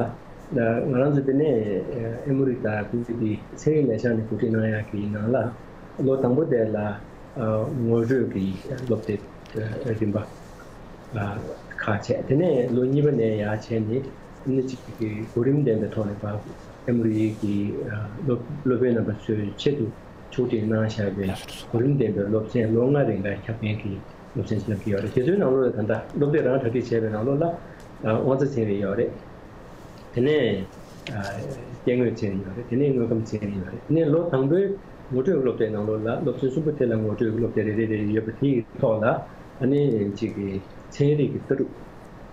ང་རང་ཚོ་དེ་ནས་ཨེ་མོ་རི་དང་ཀུན་གྱི་ཚན་རིག་ལས་འཆར་ནས་གོ་སྒྲིག་གནང་ཡག་གི་ནང་ལ། ལོ་དང་པོ་དེ་ལ་ངོ་སྤྲོད་ཀྱི་སློབ་དེབ་རིམ་པ་ཁག་བྱས། དེ་ནས་ལོ་གཉིས་པ་ནས་ཡར་བྱས་ནས། ཨ་ནི་གཅིག་གི་གོ་རིམ་ལྡན་པའི་ཐོག་ནས་ཕར་ཨེ་མོ་རི་གི་སློབ་སློབ་དཔོན་རྣམ་པ་ཚོའི་ཆེད་དུ་ཕྱོགས་སྒྲིག་གནང་བཞག་པའི་གོ་རིམ་ལྡན་པའི་སློབ་ཚན་ལོ་ལྔ་རིང་ལ་ཁྱབ་མཁན་གྱི་སློབ་ཚན་ཞིག་བསླབ་ཀྱི་ཡོད་རེད། དེ་ཚོའི་ནང་ལོགས་ལ་ད་ལྟ་སློབ་དེབ་རང་གྲ་སྒྲིག་བྱས་པའི་ནང་ལོགས་ལ་དབང་རྩ་ཚན་རིག་ཡོད་རེད། དེ་ནས་ཨ་སྐྱེ་དངོས་ཚན་རིག་ཡོད་རེད། དེ་ནས་དངོས་ཁམས་ཚན་རིག་ཡོད་རེད། དེ་ནས་ལོ་དང་པོའི་ངོ་སྤྲོད་སློབ་དེབ་ནང་ལོགས་ལ། སློབ་ཚན་གསུམ་པོ་དེ་ལ་ངོ་སྤྲོད་སློབ་དེབ་རེ་རེ་རེ་རེ་ཡོད་པ་དེའི་ཐོག་ལ། ཨ་ནི་གཅིག་གི་ཚན་རིག་གི་ལྟ་གྲུབ།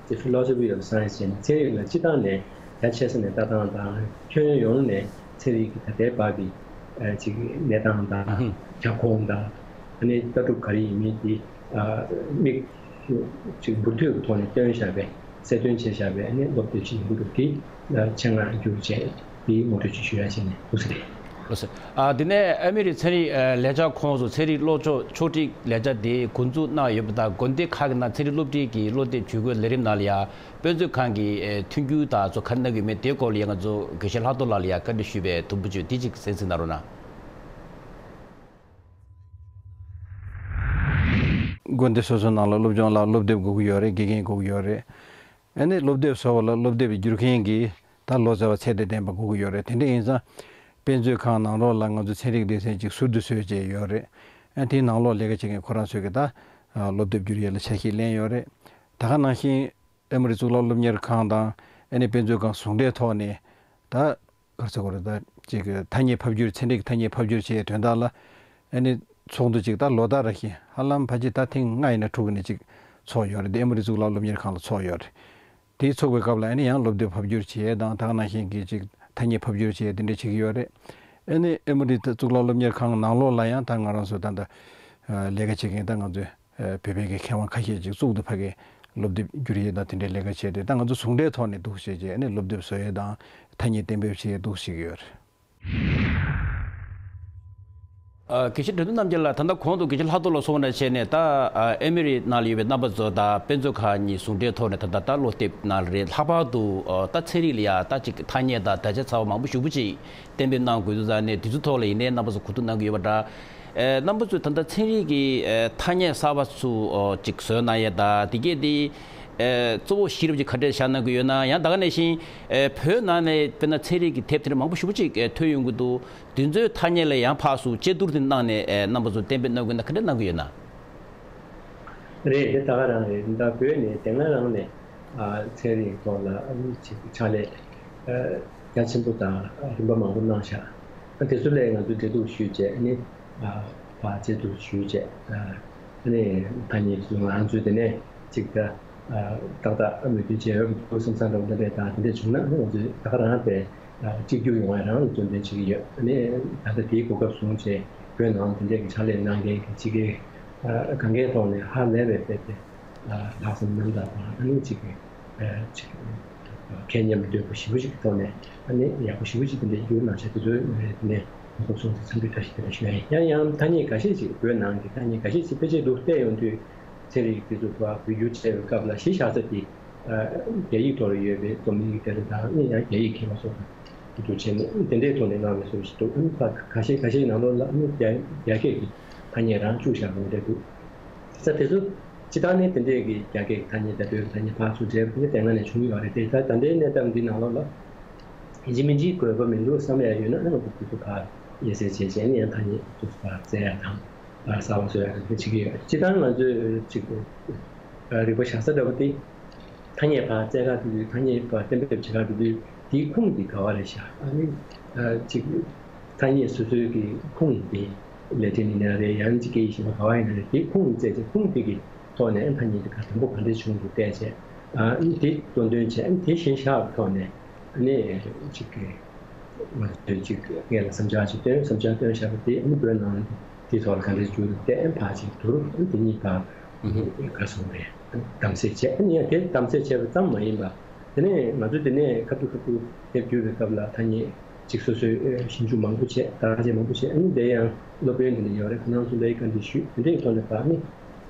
The philosophy of science ཟེར་ནས་ཚན་རིག་ལ་སྤྱི་བཏང་ནས་རྒྱ་ཆེ་ས་ནས་ལྟ་སྟངས་དང་། ཁྱོན་ཡོངས་ནས་ཚན་རིག་གི་ད་ལྟའི་བར་གྱི་ཨ་གཅིག་གི་གནས་སྟངས་དང་། ཁྱབ་ཁོངས་དང་། ཨ་ནི་ལྟ་གྲུབ་ག་རེ་ཡིན་མིན་དེ་ཨ་མིག་ཅིག་འབུར་དོད་ཀྱི་ཐོག་ནས་སྟོན་བཞག་པའི། གསལ་སྟོན་བྱས་བཞག་པའི་ཨ་ནི་སློབ་དེབ་ཅིག་ཡིན་གྱི་འདུག་དེ་ཆེད་མངགས་བསྒྱུར་བྱས། དེའི་ངོ་སྤྲོད་ཅིག་ཞུ་ཡ་བྱས་ནས་འདུག་ཟེར། ལགས་སོ། ཨ་དེ་ནས་ཨེ་མོ་རི་ཚན་རིག་ཨ་ལས་འཆར་ཁོངས་སུ་ཚན་རིག་སློབ་ཕྱོགས་ཕྱོགས་སྒྲིག་ལས་འཆར་དེ་འགོ་འཛུགས་གནང་ཡོད་པ་དང་། དགོན་སྡེ་ཁག་གི་ནང་ཚན་རིག་སློབ་ཁྲིད་ཀྱི་སློབ་དེབ་ཇུས་འགོད་ལས་རིམ་ནང་ལ་ཡ་དཔེ་མཛོད་ཁང་གི་ཨ་མཐུན་འགྱུར་དང་ཚོ་ག་རེ་གནང་གི་ཡོད་མེད། དེའི་སྐོར་ལ་ཡ་ང་ཚོ་དགེ་བཤེས་ལྷག་རྡོར་ལགས་ལ་ཡ་བཀའ་འདྲི་ཞུས་པས། ཐུགས་ཕན་གཅིག་དེ་གཅིག་གསན་གཟིགས་གནང་རོགས་གནང་། དགོན་སྡེ་སོ་སོའི་ནང་ལ་སློབ་སྦྱོང་ལ་སློབ་དེབ་དགོས་ཀྱི་ཡོད་རེད། དགེ་རྒན་དགོས་ཀྱི་ཡོད་རེད། ཨ་ནི་སློབ་དེབ་བཟོ་བ་ལ་སློབ་དེབ་བསྒྱུར་མཁན་གྱི་ད་ལོ་ཙཱ་བ་ཚད་དང་ལྡན་པ་དགོས་ཀྱི་ཡོད་རེད། དེ་འདྲ་ཡིན་ཙང་དཔེ་མཛོད་ཁང་ནང་ལོགས་ལ་ང་ཚོ་ཚན་རིག་སྡེ་ཚན་གཅིག་ཟུར་དུ་བཟོས་བྱས་ཡོད་རེད། ཨ་དེའི་ནང་ལོགས་ལས་ཀ་བྱེད་མཁན་ཁོ་རང་ཚོས་ཀྱི་ད་སློབ་དེབ་བསྒྱུར་ཡས་ལ་འཆར་གཞི་ལེན་ཡོད་རེད། ད་ག་ནང་བཞིན་ཨེ་མོ་རི་གཙུག་ལག་སློབ་གཉེར་ཁང་དང་ཨ་ནི་དཔེ་མཛོད་ཁང་ཟུང་འབྲེལ་ཐོག་ནས་ད་ག་རེ་ཟེར་དགོས་རེད། ད་ཅིག་ཐ་སྙད་ཕབ་བསྒྱུར། ཚན་རིག་ཐ་སྙད་ཕབ་བསྒྱུར་བྱེད་ཡས་དོན་དག་ལ་ཨ་ནི་ཚོགས་འདུ་ཅིག་ད་ལོ་ལྟར་རེ་བཞིན་ཧ་ལམ་ཕལ་ཆེར་ད་ཐེངས་ལྔ་ཡིན་ན་དྲུག་ནས་ཅིག་ཚོགས་ཡོད་རེད། དེ་ཨེ་མོ་རི་གཙུག་ལག་སློབ་གཉེར་ཁང་ལ་ཚོགས་ཡོད་རེད། དེའི་ཚོགས་པའི་སྐབས་ལ་ཨ་ནི་ཡང་སློབ་དེབ་ཕབ་བསྒྱུར་བྱེད་ཡས་དང་། ད་ག་ནང་བཞིན་གྱི་ཅིག་ཐ་སྙད་ཕབ་བསྒྱུར་བྱེད་ཡས་དེ་འདྲ་བྱེད་ཀྱི་ཡོད་རེད། ཨ་ནི་ཨེ་མོ་རི་གཙུག་ལག་སློབ་གཉེར་ཁང་ནང་ལོགས་ལ་ཡང་ད་ང་རང་ཚོ་ད་ལྟ་ལས་ཀ་བྱེད་མཁན་ད་ང་ཚོའི་བོད་པའི་གི་མཁས་དབང་ཁ་ཤས་ཅིག་བཙུགས་ཏེ་ཕ་གི་སློབ་དེབ་བསྒྱུར་ཡས་དང་དེ་འདྲའི་ལས་ཀ་བྱས་ཏེ། ད་ང་ཚོ་ཟུང་འབྲེལ་ཐོག་ནས་འདུག་བྱས་བྱས་ཨ་ནི་སློབ་དེབ་བཟོ་ཡས་དང་ཐ་སྙད་གཏན་འབེབས་བྱེད་ཡས་འདུག་བྱེད་ཀྱི་ཡོད་རེད། ཨ་དགེ་བཤེས་འབྲི་ཏོ་རྣམ་རྒྱལ་ལགས། ད་ལྟ་གོང་དུ་དགེ་བཤེས་ལྷག་རྡོར་ལགས་གསུངས་པ་ནང་བཞིན་ནས། ད་ཨ་ཨེ་མོ་རི་ནང་ལ་ཡོད་པའི་རྣམ་པ་ཚོ་དང་དཔེ་མཛོད་ཁང་གཉིས་ཟུང་འབྲེལ་ཐོག་ནས་ད་ལྟ་ད་སློབ་དེབ་ནང་ལ་རེད། ལྷག་པར་དུ་ཨ་ད་ཚན་རིག་ལ་ཡ་ད་ཅིག་ཐ་སྙད་དང་དག་ཆ་ཚ་བ་མང་པོ་ཞེ་པོ་ཅིག་གཏན་འབེབས་གནང་དགོས་དུས་ཙང་ནས། དེ་ཚོའི་ཐོག་ལ་ཡིན་ནའི་རྣམ་པ་ཚོ་གོ་བསྡུར་གནང་གི་ཡོད་པ་འདྲ། ཨེ་རྣམ་པ་ཚོས་ད་ལྟ་ཚན་རིག་གི་ཨེ་ཐ་སྙད་གསར་པ་ཚོ་ཨོ་ཅིག་བཟོས་གནང་ཡས་དང་། དེ་གས་དེ་ཨེ་གཙོ་བོ་གཞི་རིམ་གྱི་ག་འདྲས་བཞག་གནང་གི་ཡོད་ན། ཡང་ད་ག་ནང་བཞིན་ཨེ་བོད་ནང་ནས་དཔེར་ན་ཚན་རིག་གི་དེབ་དེ་འདྲ་མང་པོ་ཞེ་པོ་ཅིག་ཨེ་ཐོན་ཡོང་གི་འདུག་དེ་ཚོའི་ཐ་སྙད་ལ་ཡང་ཕར་ཚུར་དཔྱད་བསྡུར་དེ་གནང་ནས་ཨེ་རྣམ་པ་ཚོ་གཏན་འབེབས་གནང་དགོས་ན་ག་འདྲས་གནང་གི་ཡོད་ན། རེད། དེ་ད་ག་རང་རེད། ད་བོད་ནས་དེ་སྔ་རང་ནས་ཨ་ཚན་རིག་ཐོག་ལ་ཨ་ནི་ཅིག་ཕྱག་ལས་ཨ་རྒྱ་ཆེན་པོ་དང་རིམ་པ་མང་པོ་གནང་ཤག་ཨ་དེ་ཚོ་ལ་ང་ཚོས་འབྲེལ་གཏུག་ཞུས་བྱས། ཨ་ནི་ཨ་ཕར་རྩིས་ཐོ་ཞུས་བྱས། ཨ་ནི་ཐ་སྙད་དེ་ཚོ་ང་རང་ཚོས་དེ་ནས་ཅིག་ད་ཨ་ཏག་ཏག་མོས་མཐུན་བྱས་ཡོད་པ་འདུག་བསམ་བསམ་འདྲ་བོ་འདི་འདྲས་དང་། དེ་འདྲས་བྱུང་ན་ང་ཚོས་ད་ག་རང་དཔེ་གཅིག་གྱུར་ཡོང་བའི་རང་ལ་བརྩོན་འགྲུས་བྱེད་ཀྱི་ཡོད། ཨ་ནི་ད་ལྟ་དེའི་གོ་སྐབས་བཟུང་བྱས་བོད་ནང་དེ་འདྲས་ཀྱི་ཕྱག་ལས་གནང་མཁན་གྱི་ཕྱི་རྒྱལ་གང་གའི་ཐོག་ནས་ཧ་ལས་པའི་དཔེ་དེ་ལྷག་བསམ་རྣམ་དག་དང་། ཨ་ནི་ཅིག་ཅིག་ཁེ་ཉེན་མི་འདོད་པ་ཞེ་པོ་ཅིག་གི་ཐོག་ནས། ཨ་ནི་ཡག་པོ་ཞེ་པོ་ཅིག་དེ་འདྲས་བསྒྱུར་གནང་བྱས། དེ་ཚོའི་དེ་ནས་ ཐོབ་སོང་ཟེར་འཚམས་འདྲི་བཀྲ་ཤིས་བདེ་ལེགས་ཞུ་ཡ་ཡིན། ཡང་ཡང་ཐ་སྙད་འགའ་ཤས་ཤིག་བོད་ནང་གི་ཐ་སྙད་འགའ་ཤས་ཤིག་ཕལ་ཆེར་འདུག་བལྟས་ཡོང་དུས། ཚན་རིག་དེ་ཚོ་བ་བོད་བསྒྱུར་བྱས་པའི་སྐབས་ལ་གཞི་བཞག་ས་དེ་རྒྱ་ཡིག་ཐོག་ལ་ཡོད་པའི་རྩོམ་ཡིག་དེ་ལ་དང་ཨ་ནི་ཡང་རྒྱ་ཡིག་མཁས་པ་སོགས་དང་དེ་འདྲ་བྱས་ནས་དེ་འདྲའི་ཐོག་ནས་གནང་བའི་བཟོ་ཞིག་འདུག་ཨ་ནི་ཁ་ཁ་ཤས་ཁ་ཤས་ནང་ལོགས་ལ་ཨ་ནི་རྒྱ་རྒྱ་སྐད་ཀྱི་ཐ་སྙད་རང་བཅུག་བཞག་པ་འདྲ་འདུག་ས་དེ་ཚོ་སྤྱི་བཏང་ནས་དེ་འདྲའི་གི་རྒྱ་སྐད་ཀྱི་ཐ་སྙད་དང་བོད་ཀྱི་ཐ་སྙད་ཕར་ཚུར་འབྲེལ་བ་དེ་དེ་སྔ་ནས་བྱུང་ཡོད་རེད་དེ། ད་ད་ལྟའི་གནས་སྟངས་འདི་ནང་ལོགས་ལ་ཡིན་གཅིག་མིན་གཅིག་དགོས་པ་མི་འདུག་བསམ་ཡ་ཡོད་ན་ཨ་ནི་ང་ཚོ་དེ་ཚོ་ཕར་དབྱེ་གསལ་བྱས་བྱས་ནས་ཡང་ཐ་སྙད་དེ་ཚོ་ཕར་བཙལ་ཡ་དང་། གསར་པ་བཟོ་ཡག་གི་བྱེད་ཀྱི་ཡོད། སྤྱིར་བཏང་ང་ཚོས་ཅིག་རིག་པ་བཞག་ས་འདྲ་པོ་དེ་ཐ་སྙད་ཕར་བཙལ་ག་དུས་ཐ་སྙད་ཕར་གཏན་འབེབས་བྱེད་ག་དུས་དེའི་ཁུངས་དེ་ག་བ་རེད་ཤག་ཨ་ནི་ཅིག་ཐ་སྙད་སོ་སོའི་གི་ཁུངས་དེ་ལེ་ཏིན་ཡིན་ན་རེད། ཡང་ཅིག་སྐད་ཡིག་གཞན་པ་ག་བ་ཡིན་ན་རེད། དེའི་ཁུངས་བཙལ་ཚེ་ཁུངས་དེ་གི་ཐོག་ནས་ཐ་སྙད་དེ་ག་དང་པོ་ག་འདྲས་བྱུང་འདུག་བལྟས་བྱས། ཨ་ནི་དེ་གཙོ་འདོན་བྱས། ཨ་ནི་དེ་གཞི་བཞག་གི་ཐོག་ནས། ཨ་ནི་ཅིག་གི་ང་ཚོས་ཅིག་སྔོན་ལ་བསམ་འཆར་ཅིག་བཏོན། བསམ་འཆར་བཏོན་བཞག་པ་དེ་ཨ་ནི་བོད་ནང་དེ་ཐོག་ལ་ག་འདྲས་འགྱུར་བལྟས་ཕར་ཅིག་བསྡུར། ཨ་ནི་དེ་གཉིས་ཀ་ག་སོང་རེད། གདམ་གསེས་བྱས། ཨ་ནི་ཡང་དེ་གདམ་གསེས་བྱས་པ་ཙམ་མ་ཡིན་པ། དེ་ནས་ང་ཚོས་དེ་ནས་ཁ་ཐུག་ཁ་ཐུག་དེབ་བསྒྱུར་བའི་སྐབས་ལ་ཐ་སྙད་ཅིག་སོ་སོས་ཞིབ་འཇུག་མང་པོ་བྱས། བརྟག་དཔྱད་མང་པོ་བྱས། ཨ་ནི་དེ་ཡང་སློབ་དཔོན་དེ་འདྲ་ཡོད་རེད། ཁོ་རང་ཚོ་ལ་བཀའ་འདྲི་ཞུས། དེ་འདྲའི་ཐོག་ནས་ཕར་ནི་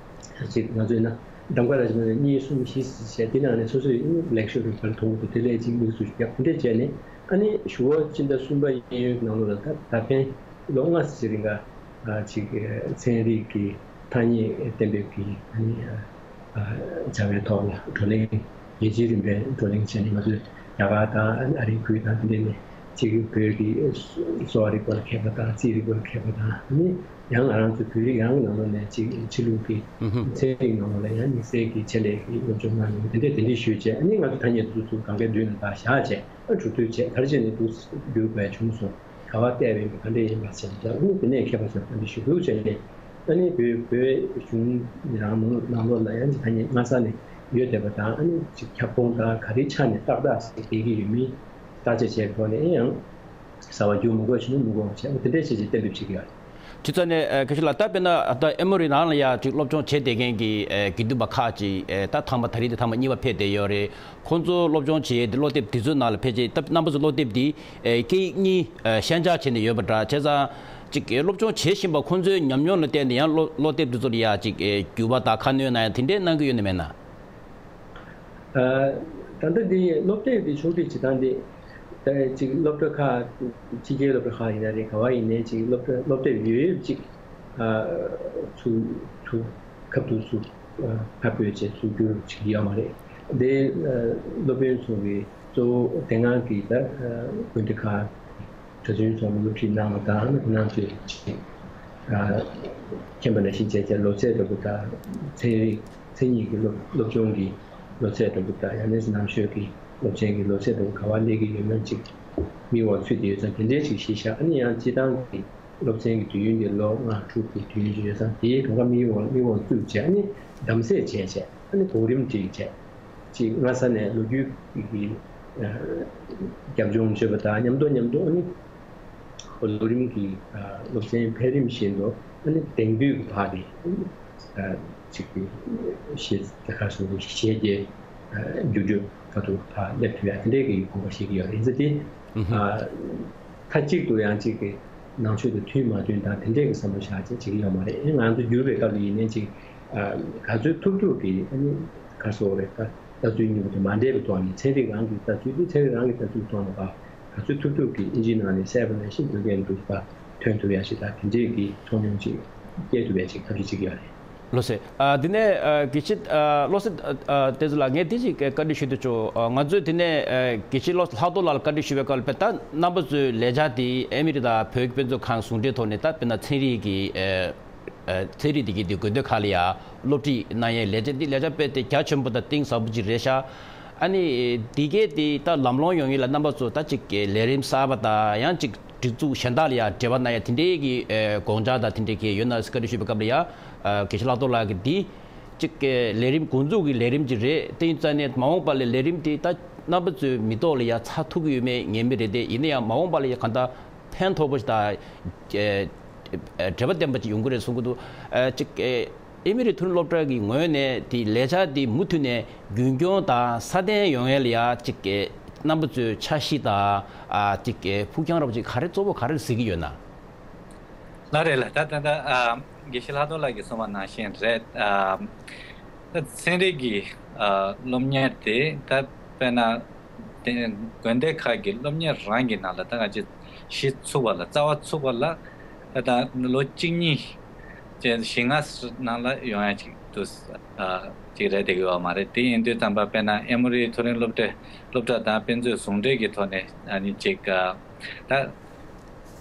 ཅིག་ང་ཚོས་ན་གདམ་ག་ར་ཅིག་གཉིས་གསུམ་བཞི་བྱས། དེ་ནང་ནས་སོ་སོས་ལེགས་ཤོས་རུ་ག་རེ་མཐོང་གི་འདུག་དེ་ལས་ཅིག་དམིགས་སུ་བརྒྱབ། དེ་འདྲ་བྱས་ནས་ཨ་ནི་ཞུ་བ་སྤྱི་ཟླ་གསུམ་པ་གཡས་གཡོན་གྱི་ནང་ལོགས་ལ་ད་ད་ཕན་ལོ་ལྔ་ཙམ་རིང་ག་ཅིག་ཚན་རིག་གི་ཐ་སྙད་གཏན་འབེབས་ཀྱི་ཨ་ནི་བྱ་བའི་ཐོག་ལ་བགྲོ་གླེང་། རྒྱལ་སྤྱིའི་རིམ་པའི་བགྲོ་གླེང་བྱས་ནས། ང་ཚོས་རྒྱ་གར་དང་ཨ་རིའི་ཁུལ་དང་དེ་འདྲ་ནས་ཅིག་བོད་ཀྱི་གསོ་བ་རིག་པ་ལ་མཁས་པ་དང་རྩིས་རིག་པ་ལ་མཁས་པ་དང་། ཨ་ནི་ཡང་ང་རང་ཚོ་བོད་རིགས་རང་གི་ནང་ལོགས་ནས་ཅིག་ཕྱི་ལུགས་ཀྱི་ཚན་རིག་ནང་ལོགས་ལ་ཡང་དམིགས་བསལ་གྱི་ཆེད་ལས་ཀྱི་སློབ་སྦྱོང་གནང་མྱོང་། དེ་འདྲས་དེ་འདྲས་ཞུས་བྱས། ཨ་ནི་ང་ཚོ་ཐ་སྙད་དེ་ཚོ་གང་གའི་མདུན་ལ་ད་བཞག་བྱས། ཨ་གྲོས་བསྡུར་བྱས། ག་རེ་བྱས་ནས་འདུག་བསྒྱུར་དགོས་བྱུང་སོང་། ག་བ་བལྟས་པ་ཡིན་པ་ག་འདྲས་ཡིན་པ་ཟེར་ན། ཨ་ནི་དེ་ནས་མཁས་པ་ཚོས་བཀའ་འདྲི་ཞུ་དགོས་བྱས་ནས། ཨ་ནི་བོད་བོད་གཞུང་རང་ནང་ནང་ལོགས་ལ་ཡང་ཅིག་ཐ་སྙད་སྔ་ས་ནས་ཡོད་བསྡད་པ་དང་། ཨ་ནི་ཅིག་ཁྱབ་ཁོངས་དང་ག་རེའི་ཆ་ནས་ཏག་ཏག་ཟེར་བསྡད་ཀྱི་ཡོད་མིན་བརྟག་དཔྱད་བྱས་པའི་ཐོག་ནས། ཨེ་ཡང་གསར་པ་བསྒྱུར་མི་དགོས་བྱུང་ན་མི་དགོས་བྱས། ཨ་དེ་འདྲས་བྱས་བྱས་གཏན་འབེབས་བྱེད་ཀྱི་ཡོད་རེད། དེ་ཚོ་ནས་ཨ་དགེ་བཤེས་ལགས། ད་དཔེར་ན་ད་ཨེ་མོ་རི་ནང་ལ་ཡ་ཅིག་སློབ་སྦྱོང་བྱེད་བསྡད་མཁན་གྱི་ཨ་དགེ་འདུན་པ་ཁག་ཅིག་ཨ་ད་ཐེངས་མ་ད་རེས་དེ་ཐེངས་མ་གཉིས་པ་ཕེབས་བསྡད་ཡོད་རེད། ཁོང་ཚོ་སློབ་སྦྱོང་བྱེད་ཡས་དེ་སློབ་དེབ་དེ་ཚོའི་ནང་ལ་ཕལ་ཆེར་ད་རྣམ་པ་ཚོ་སློབ་དེབ་འདི་ཨ་སྐད་ཡིག་གཉིས་ཨ་ཤན་སྦྱར་བྱས་ནས་ཡོད་པ་འདྲ། བྱས་ཙང་ཅིག་ཨ་སློབ་སྦྱོང་བྱེད་བཞིན་པ་ཁོང་ཚོའི་ཉམས་མྱོང་ལ་བརྟེན་ནས་ཡང་སློབ་སློབ་དེབ་དེ་ཚོ་ལ་ཡ་ཅིག་ཨ་འགྱུར་བ་དང་ཁ་སྣོན་གནང་ཡ་དེ་འདྲས་གནང་གི་ཡོད་ན་མེད་ན། ཨ་ད་ལྟ་འདི་སློབ་དེབ་འདི་ཕྱོགས་སྒྲིག་བྱེད་སྟངས་འདི། ད་ཅིག་སློབ་གྲྭ་ཁག་ཕྱི་རྒྱལ་སློབ་གྲྭ་ཁག་ཡིན་ན་རེད། ག་བ་ཡིན་ནའི་ཅིག་སློབ་གྲྭ་སློབ་དེབ་ཡོད་ཡོད་ཅིག་ཨ་ཚུར་ཚུར་ཁ་ཐུག་ཚུར་ཨ་ཕར་སྤོས་བྱས་ཚུར་བསྒྱུར་བྱེད་ཀྱི་ཡོད་མ་རེད། འདི་ཨ་སློབ་དཔོན་ཚོ་གི་གཙོ་བོ་དེ་སྔ་གི་ད་ཨ་དགོན་སྡེ་ཁག་གྲྭ་བཙུན་ཚོགས་པ་སློབ་ཁྲིད་གནང་བ་དང་། ཨ་ནི་ཁོང་རྣམ་ཚོས་ཅིག་ཨ་མཁྱེན་པ་ནང་བཞིན་བྱས་བྱས་ལོ་ཚད་འདྲ་པོ་དང་། ཚན་རིག་མཚན་ཉིད་ཀྱི་སློབ་སློབ་སྦྱོང་གི་ལོ་ཚད་འདྲ་པོ་དང་། ཡང་ན་ནང་ཆོས་ཀྱི་སློབ་ཚན་གྱི་ལོ་ཚད་འདྲ་པོ་ག་བ་སླེབས་ཀྱི་ཡོད་མེད་ཅིག་མིག་འོག་ཚུད་དེ་ཡོད་ཙང་། དེ་འདྲའི་ཅིག་གཞི་བཞག་ཨ་ནི་ཡང་སྤྱིར་བཏང་གི་སློབ་ཚན་གྱི་དུས་ཡུན་དེ་ལོ་ལྔ་དྲུག་གི་དུས་ཡུན་ཅིག་ཡོད་ཙང་། དེའི་གང་ག་མིག་འོག་མིག་འོག་བཙུགས་བྱས། ཨ་ནི་གདམ་གསེས་བྱས་བྱས། ཨ་ནི་གོ་རིམ་སྒྲིག་བྱས། ཅིག་སྔ་ས་ནས་ལོ་རྒྱུས་ཀྱི་ཨ་རྒྱབ་ལྗོངས་བརྗོད་པ་དང་མཉམ་དུ་མཉམ་དུ། ཨ་ནི་ལོ་རིམ་གྱི་ཨ་སློབ་ཚན་འཕེལ་རིམ་བཞིན་དུ། ཨ་ནི་དེང་དུས་ཀྱི་བར་གྱི་ཨ་ཅིག་གི་ཤེས་ད་ག་སོ་ཤེས་རྒྱའི་ཨ་འགྱུར་འགྲོས་ཁ་ཐུག་ཕར་སླེབས་ཐུབ་ཡ་དེ་འདྲའི་གི་དགོངས་པ་བཞེས་ཀྱི་ཡོད་རེད། ཡིན་ཙང་དེ་ཨ་མཐའ་གཅིག་ཏུ་ཡང་ཅིག་གི་ནང་ཆོས་དང་མཐུན་མ་མཐུན་དང་དེ་འདྲའི་གི་བསམ་བློ་བཞག་བྱས་བྱེད་ཀྱི་ཡོད་མ་རེད། ང་ཚོ་བསྒྱུར་བའི་སྐབས་ལ་ཡིན་ནའི་ཅིག་ཨ་ག་ཚོད་ཐུབ་ཐུབ་ཀྱིས། ཨ་ནི་ག་རེ་ཟེར་དགོས་རེད། ད་ལྟ་ཚུལ་གཉིས་པོ་དེ་མ་འདྲེས་པའི་ཐོག་ནས། ཚན་རིག་རང་གི་ལྟ་ཚུལ་དེ་ཚན་རིག་རང་གི་ལྟ་ཚུལ་ཐོག་ནས་ཕར་ག་ཚོད་ཐུབ་ཐུབ་ཀྱིས་ཨིན་ཇིའི་ནང་ནས་གསལ་པོ་ནང་བཞིན་འགྲོ་མཁན་འདུག་པ་ཐོན་ཐུབ་ཡ་ཞིག་དང་། དེ་འདྲས་ཀྱི་ཚོར་སྣང་ཅིག་སྐྱེ་ཐུབ་ཡ་ཅིག་ཐབས་ཤེས་བྱེད་ཀྱི་ཡོད་རེད། ལགས་སོ། ཨ་དེ་ནས་ཨ་དགེ་བཤེས་ཨ་བློ་གསལ་ཨ་བསྟན་འཛིན་ལགས། ངས་དེ་ཅིག་བཀའ་འདྲི་ཞུ་འདོད་བྱུང་། ཨ་ང་ཚོས་དེ་ནས་ཨ་དགེ་བཤེས་བློ་ལྷག་རྡོར་ལགས་ལ་བཀའ་འདྲི་ཞུ་བའི་སྐབས་ལ། དཔེ་ད་རྣམ་པ་ཚོའི་ལས་འཆར་དེ་ཨ་མི་རི་དང་བོད་ཀྱི་དཔེ་མཛོད་ཁང་ཟུང་འབྲེལ་ཐོག་ནས། ད་དཔེར་ན་ཚན་རིག་གི་ཨ་ཨ་ཚན་རིག་དེ་གའི་དེ་དགོན་སྡེ་ཁག་ལ་ཡ་སློབ་ཁྲིད་གནང་ཡའི་ལས་འཆར་འདི། ལས་འཆར་དཔེ་དེ་རྒྱ་ཆེན་པོ་དང་གཏིང་ཟབ་པོ་ཅིག་རེད་ཤག་ཨ་ནི་དེ་གའི་དེ་ད་ལམ་ལྷོང་ཡོང་ཡུལ་ལ་རྣམ་པ་ཚོ་ད་ཅིག་ལས་རིམ་གསར་པ་དང་། ཡང་ཅིག་སྒྲིག་འཛུགས་གཞན་དག་ལ་ཡ་འབྲེལ་བ་གནང་ཡ་དེ་འདྲའི་གི་ཨ་དགོངས་འཆར་དང་དེ་འདྲའི་གི་ཡོད་ན་ཟེར་བཀའ་འདྲི་ཞུས་པའི་སྐབས་ལ་ཡ། ཨ་དགེ་བཤེས་ལྷག་རྡོར་ལགས་ཀྱིས་འདི་ཅིག་ལས་རིམ་འགོ་འཛུགས་ཀྱི་ལས་རིམ་ཅིག་རེད། དེ་ཡིན་ཙང་ནས་མ་འོངས་པ་ལ་ལས་རིམ་དེ་ད་རྣམ་པ་ཚོའི་མི་ཐོག་ལ་ཡ་ཚར་ཐུབ་ཀྱི་ཡོད་མེད་ངེས་མེད་རེད་དེ། ཡིན་ན་ཡང་མ་འོངས་པ་ལ་ཡ་གང་ལྟར་ཕན་ཐོགས་པོ་ཞིག་དང་ཨ་འབྲེལ་བ་ལྡན་པ་ཅིག་ཡོང་གི་རེད་གསུང་གི་འདུག་ཨ་ཅིག་ཨ་ཨ་མི་རི་མཐོ་རིམ་སློབ་གྲྭ་གི་ངོས་ནས་དེ་ལས་འཆར་དེ་མུ་མཐུད་ནས་རྒྱུན་འཁྱོངས་དང་སྲ་བརྟན་ཡོང་ཡ་ལ་ཡ་ཅིག་ཨ་རྣམ་པ་ཚོའི་འཆར་གཞི་དང་ཨ་ཅིག་ཨ་ཕུགས་རྒྱང་རིང་པོ་ཅིག་ག་རེ་གཙོ་བོ་ག་རེ་གཟིགས་ཀྱི་ཡོད་ན། ལགས་རེད་ལགས། ད་ད་ད་ཨ་དགེ་བཤེས་ལྷག་རྡོར་ལགས་ཀྱིས་གསུངས་པ་ནང་བཞིན་རེད། ཨ་ད་ཚན་རིག་གི་ཨ་སློབ་གཉེར་དེ་ད་དཔེར་ན་དེ་དགོན་སྡེ་ཁག་གི་སློབ་གཉེར་རང་གི་ནང་ལ་ད་ང་ཚོས་གཞི་ཚུགས་པ་ལ་རྩ་བ་ཚུགས་པ་ལ་ད་ད་ལོ་གཅིག་གཉིས་ཅན་བཞི་ལྔ་ནང་ལ་ཡོང་ཡ་ཅིག་ཏུ་ཨ་ཅིག་རེད་བསྡད་ཀྱི་ཡོད་མ་རེད། དེ་ཡིན་དུས་ཙམ་པ་དཔེར་ན་ཨེ་མོ་རི་མཐོ་རིམ་སློབ་གྲྭ་སློབ་གྲྭ་དང་དཔེ་མཛོད་ཟུང་འབྲེལ་གྱི་ཐོག་ནས་ཨ་ནི་ཅིག་ཨ་ད་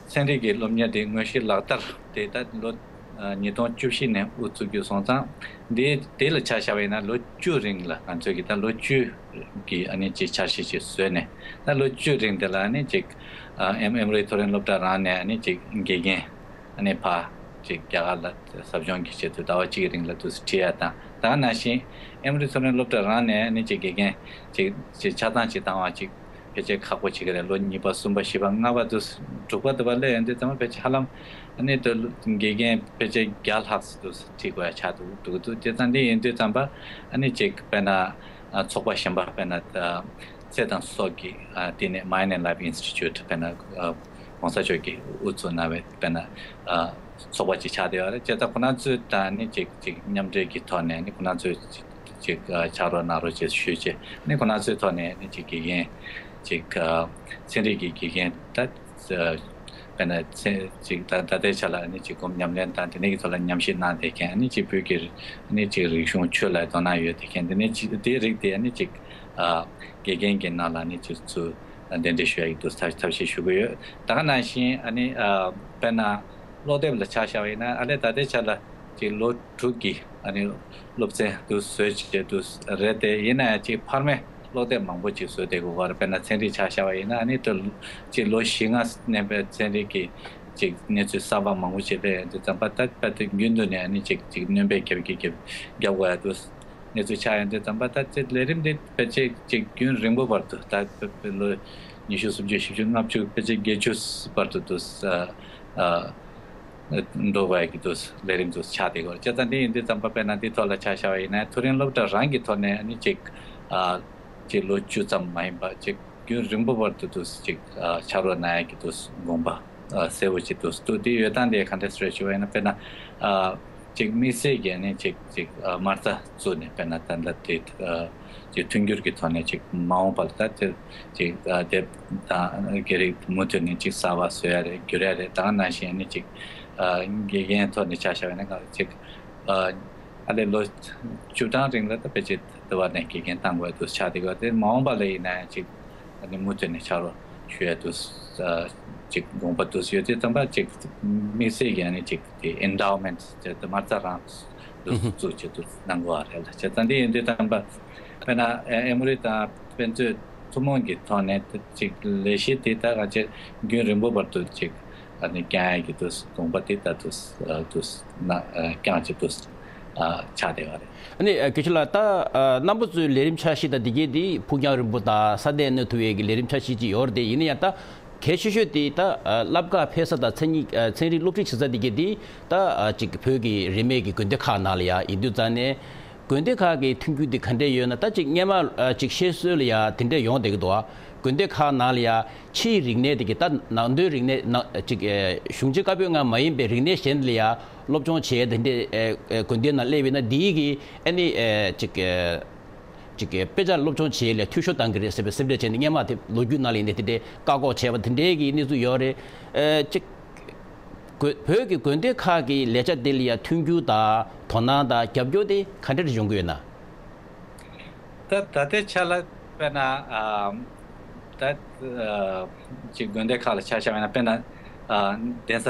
ཚན་རིག་གི་སློབ་གཉེར་དེ་དངོས་གཞི་ལག་བསྟར་དེ་ད་ལོ་ཨ་ཉིས་སྟོང་བཅུ་བཞི་ནས་དབུ་ཚུགས་རྒྱུ་སོང་ཙང་། དེ་དེ་ལ་ཆ་བཞག་པ་ཡིན་ན་ལོ་བཅུ་རིང་ལ་ང་ཚོས་ཀྱི་ད་ལོ་བཅུ་གི་ཨ་ནི་ཅིག་འཆར་གཞི་ཅིག་བཟོས་ནས། ད་ལོ་བཅུ་རིང་དེ་ལ་ཨ་ནི་ཅིག་ཨ་ཨེམ་ཨེམ་རི་མཐོ་རིམ་སློབ་གྲྭ་རང་ནས་ཨ་ནི་ཅིག་དགེ་རྒན་ཨ་ནི་ཕར་ཅིག་རྒྱ་གར་ལ་ཟབ་སྦྱོང་གི་ཆེད་དུ་ཟླ་བ་གཅིག་གི་རིང་ལ་དུ་ཁྲིད་ཡ་དང་། ད་ག་ནང་བཞིན་ཨེམ་རི་མཐོ་རིམ་སློབ་གྲྭ་རང་ནས་ཨ་ནི་ཅིག་དགེ་རྒན་ཅིག་ཅིག་ཆ་ཚང་ཅིག་བཏང་བ་ཅིག་ཕལ་ཆེར་ཁག་པོ་བྱེད་ཀྱི་རེད། ལོ་གཉིས་པ་གསུམ་པ་བཞི་པ་ལྔ་པ་དུ་དྲུག་པ་དུ་བ་སླེབས་ཡོང་དུས་ཙམ་པ་ཕལ་ཆེར་ཧ་ལམ་ཨ་ནི་དུ་དགེ་རྒན་ཕལ་ཆེར་བརྒྱ་ལྷག་ཙམ་དུ་ཁྲིད་དགོས་ཡ་ཆགས་འདུག་འདུག་འདུག་དེ་ཙང་འདི་ཡིན་དུས་ཙམ་པ་ཨ་ནི་ཅིག་དཔེར་ན་ཨ་ཚོགས་པ་གཞན་པ་དཔེར་ན་ཨ་ཚེ་དང་སྲོག་གི་ཨ་དེ་ནས་Mind and Life Institute དཔེར་ན་ཨ་གོང་ས་མཆོག་གིས་དབུ་བཙུགས་གནང་བའི་དཔེར་ན་ཨ་ཚོགས་པ་ཅིག་ཆགས་བསྡད་ཡོད་རེད། བྱས་ཙང་ཁོ་རང་ཚོའི་དང་ནི་ཅིག་ཅིག་མཉམ་འབྲེལ་གྱི་ཐོག་ནས་ནི་ཁོ་རང་ཚོའི་ཅིག་ཅིག་ཨ་ཕྱག་རོགས་གནང་རོགས་ཅེས་ཞུས་བྱས་ནི་ཁོ་རང་ཚོའི་ཐོག་ནས་ནི་ཅིག་དགེ་རྒན་ཅིག་ཨ་ཚན་རིག་གི་དགེ་རྒན་ད་ཨ་དཔེར་ན་ཚན་ཅིག་ད་ད་ལྟའི་ཆ་ལ་ནི་ཅིག་སྒོམ་ཉམས་ལེན་དང་དེ་ནས་ཀྱི་ཐོག་ལ་ཉམས་ཞིབ་གནང་བསྡད་མཁན་ནི་ཅིག་བོད་ཀྱི་ནི་ཅིག་རིག་གཞུང་ཆོས་ལ་དོ་སྣང་ཡོད་བསྡད་མཁན་དེ་ནི་ཅིག་དེའི་རིགས་དེ་ནི་ཅིག་ཨ་དགེ་རྒན་གྱི་ནང་ལ་ནི་ཅིག་ཚུར་གདན་འདྲེན་ཞུ་ཡ་ཡིན་འདུག་ཐབས་ཐབས་ཤེས་ཞུ་གི་ཡོད། ད་ག་ནང་བཞིན་ཨ་ནི་ཨ་དཔེར་ན་སློབ་དེབ་ལ་ཆ་བཞག་པ་ཡིན་ན་ཨ་ལས་ད་ལྟའི་ཆ་ལ་ཅིག་ལོ་དྲུག་གི་ཨ་ནི་སློབ་ཚན་དུ་བཟོས་བྱས་དུ་རེད་དེ། ཡིན་ན་ཡང་ཅིག་འཕར་མའི་སློབ་དེབ་མང་པོ་ཅིག་བཟོས་བསྡད་དགོས་པ་རེད། དཔེར་ན་ཚན་རིག་ཆ་བཞག་པ་ཡིན་ན་ཨ་ནི་ད་ཅིག་ལོ་བཞི་ལྔ་ནས་པའི་ཚན་རིག་གི་ཅིག་གནས་ཚུལ་གསར་པ་མང་པོ་ཅིག་སླེབས་ཡོང་དུས་ཙམ་པ་ད་དཔེ་དེ་རྒྱུན་དུ་ནས་ཨ་ནི་ཅིག་ཅིག་སྣོན་པ་རྒྱབ་ཀྱི་རྒྱབ་རྒྱབ་དགོས་ཡ་དུ་གནས་ཚུལ་ཆགས་ཡོང་དུས་ཙམ་པ་ད་ཅིག་ལས་རིམ་འདི་ཕལ་ཆེར་ཅིག་རྒྱུན་རིང་པོ་བར་དུ་ད་ལོ་ཉི་ཤུ་སུམ་ཅུ་བཞི་བཅུ་ལྔ་བཅུ་ཕལ་ཆེར་བརྒྱད་ཅུ་བར་དུ་དུ་ཨ་ཨ་འགྲོ་བའི་གི་དུ་ལས་རིམ་དུ་ཆགས་བསྡད་ཡོད་རེད། བྱས་ཙང་འདི་ཡིན་དུས་ཙམ་པ་དཔེར་ན་འདི་ཐོག་ལ་ཆ་བཞག་པ་ཡིན་ན་མཐོ་རིམ་སློབ་གྲྭ་རང་གི་ཐོག་ནས་ནི་ཅིག་ཨ་ཅིག་ལོ་བཅུ་ཙམ་མ་ཡིན་པ་ཅིག་རྒྱུན་རིང་པོ་བར་དུ་དུ་ཅིག་ཨ་ཕྱག་རོགས་གནང་ཡ་གི་དུ་དགོངས་པ་ཨ་གསལ་བོ་ཅིག་དུ་འདུག་དེ་ཡོད་སྟངས་དེ་ག་འདྲས་རེད་ཞུ་བ་ཡིན་ན་དཔེར་ན་ཨ་ཅིག་དམིགས་བསལ་གྱི་ནི་ཅིག་ཅིག་ཨ་མ་རྩ་བཙུགས་ནས་དཔེར་ན་ད་ལྟ་དེ་ཨ་ཅིག་མཐུན་འགྱུར་གྱི་ཐོག་ནས་ཅིག་མ་འོངས་པ་ལ་ད་དེ་ཅིག་ཨ་དེབ་དང་དགེ་རིགས་མུ་མཐུད་ནས་ཅིག་གསར་པ་བཟོ་ཡ་རེད་བསྒྱུར་ཡ་རེད། ད་ག་ནང་བཞིན་ནི་ཅིག་ཨ་དགེ་རྒན་ཐོག་ནས་ཆ་བཞག་པ་ཡིན་ན་ཅིག་ཨ་ཨ་ལས་ལོ་བཅུ་གྲངས་རིང་ལ་ད་ཕལ་ཆེར་དུ་བ་ནས་དགེ་རྒན་བཏང་དགོས་དུ་ཆགས་བསྡད་ཡོད་དེ། མ་འོངས་པ་ལ་ཡིན་ན་ཅིག་ཨ་ནི་མུ་མཐུད་ནས་ཕྱག་རོགས་ཞུ་ཡ་དུ་ཨ་ཅིག་དགོངས་པ་དུ་ཡོད་དེ་ཙམ་པ་ཅིག་དམིགས་བསལ་གྱི་ཨ་ནི་ཅིག་དེ་ཨེན་ཌའོ་མེན་ཊི་ཅེས་དུ་མ་རྩ་རང་དུ་བཙུགས་བྱེད་དུ་གནང་དགོས་པ་རེད་ལ། བྱས་ཙང་འདི་ཡིན་དུས་ཙམ་པ་དཔེར་ན་ཨེ་མོ་རི་དང་དཔེ་མཛོད་ཐུན་མོང་གི་ཐོག་ནས་ཅིག་ལས་གཞི་དེ་ད་ག་ཅིག་རྒྱུན་རིང་པོ་བར་དུ་ཅིག་ཨ་ནི་བསྐྱང་ཡ་གི་དུས་དགོངས་པ་དེ་ལྟར་དུ་དུ་ན་བསྐྱངས་ཀྱི་དུས་ཆགས་བསྡད་པ་རེད། ཨ་ནི་དགེ་བཤེས་ལགས་ད་རྣམ་པ་ཚོའི་ལས་རིམ་འཆར་གཞི་དང་འདི་གའི་དེ་ཕུགས་རྒྱང་རིང་པོ་དང་ས་གནས་གནས་ཐུབ་ཡས་ཀྱི་ལས་རིམ་འཆར་གཞི་ཅིག་ཡོད་རེད་དེ། ཡིན་ན་ཡང་ད་གལ་ཆེ་ཤོས་དེ་ད་བསླབ་གར་ཕེབས་ས་དང་མཚན་ཉིད་ཚན་རིག་སློབ་ཁྲིད་བྱེད་ས་འདི་གའི་དེ་ད་ཅིག་བོད་ཀྱི་རིས་མེད་ཀྱི་དགོན་སྡེ་ཁག་ནང་ལ་ཡ་ཡིན་དུས་ཙང་ནས། དགོན་སྡེ་ཁག་གི་མཐུན་འགྱུར་དེ་ག་འདྲས་ཡོད་ན། ད་ཅིག་སྔོན་མ་ཨ་ཅིག་བཤད་སྲོལ་ལ་ཡ་དེ་འདྲས་ཡོང་བསྡད་ཀྱི་འདུག་ཨ། དགོན་སྡེ་ཁག་ནང་ལ་ཡ་ཕྱིའི་རིག་གནས་དེ་གི་ད་ནང་དོན་རིག་གནས་ནང་ཅིག་ཨེ་གཞུང་ཆེན་བཀའ་པོད་ལྔ་མ་ཡིན་པའི་རིག་གནས་གཞན་ལ་ཡ་སློབ་སྦྱོང་བྱས་དེ་འདྲས་ཨེ་ཨེ་དགོན་སྡེ་ནང་སླེབས་ཡོད་ན། འདིའི་གི་ཨ་ནི་ཨེ་ཅིག་ཨེ་ཅིག་ཨེ་དཔེ་ཆ་སློབ་སྦྱོང་བྱེད་ཡས་ལ་འཐུས་ཤོར་བཏང་གི་རེད་ཟེར་བའི་སེམས་ཁྲལ་བྱས་ནས་སྔོན་མ་དེ་ལོ་རྒྱུས་ནང་ལ་ཡིན་ནའི་དེ་འདྲས་བཀག་འགོག་བྱས་པ་དེ་འདྲས་ཀྱི་གནས་ཚུལ་ཡོད་རེད། ཨེ་ཅིག་བོད་བོད་ཀྱི་དགོན་སྡེ་ཁག་གི་ལས་བྱ་དེ་ལ་ཡ་མཐུན་འགྱུར་དང་དོ་སྣང་དང་རྒྱབ་སྐྱོར་དེ་ག་འདྲ་རེ་ཡོང་གི་ཡོད་ན། ད་ད་ལྟའི་ཆ་ལ་དཔེར་ན་ཨ་ད་ཨ་ཅིག་དགོན་སྡེ་ཁག་ལ་ཆ་བཞག་པ་ཡིན་ན་དཔེར་ན་ཨ་གདན་ས་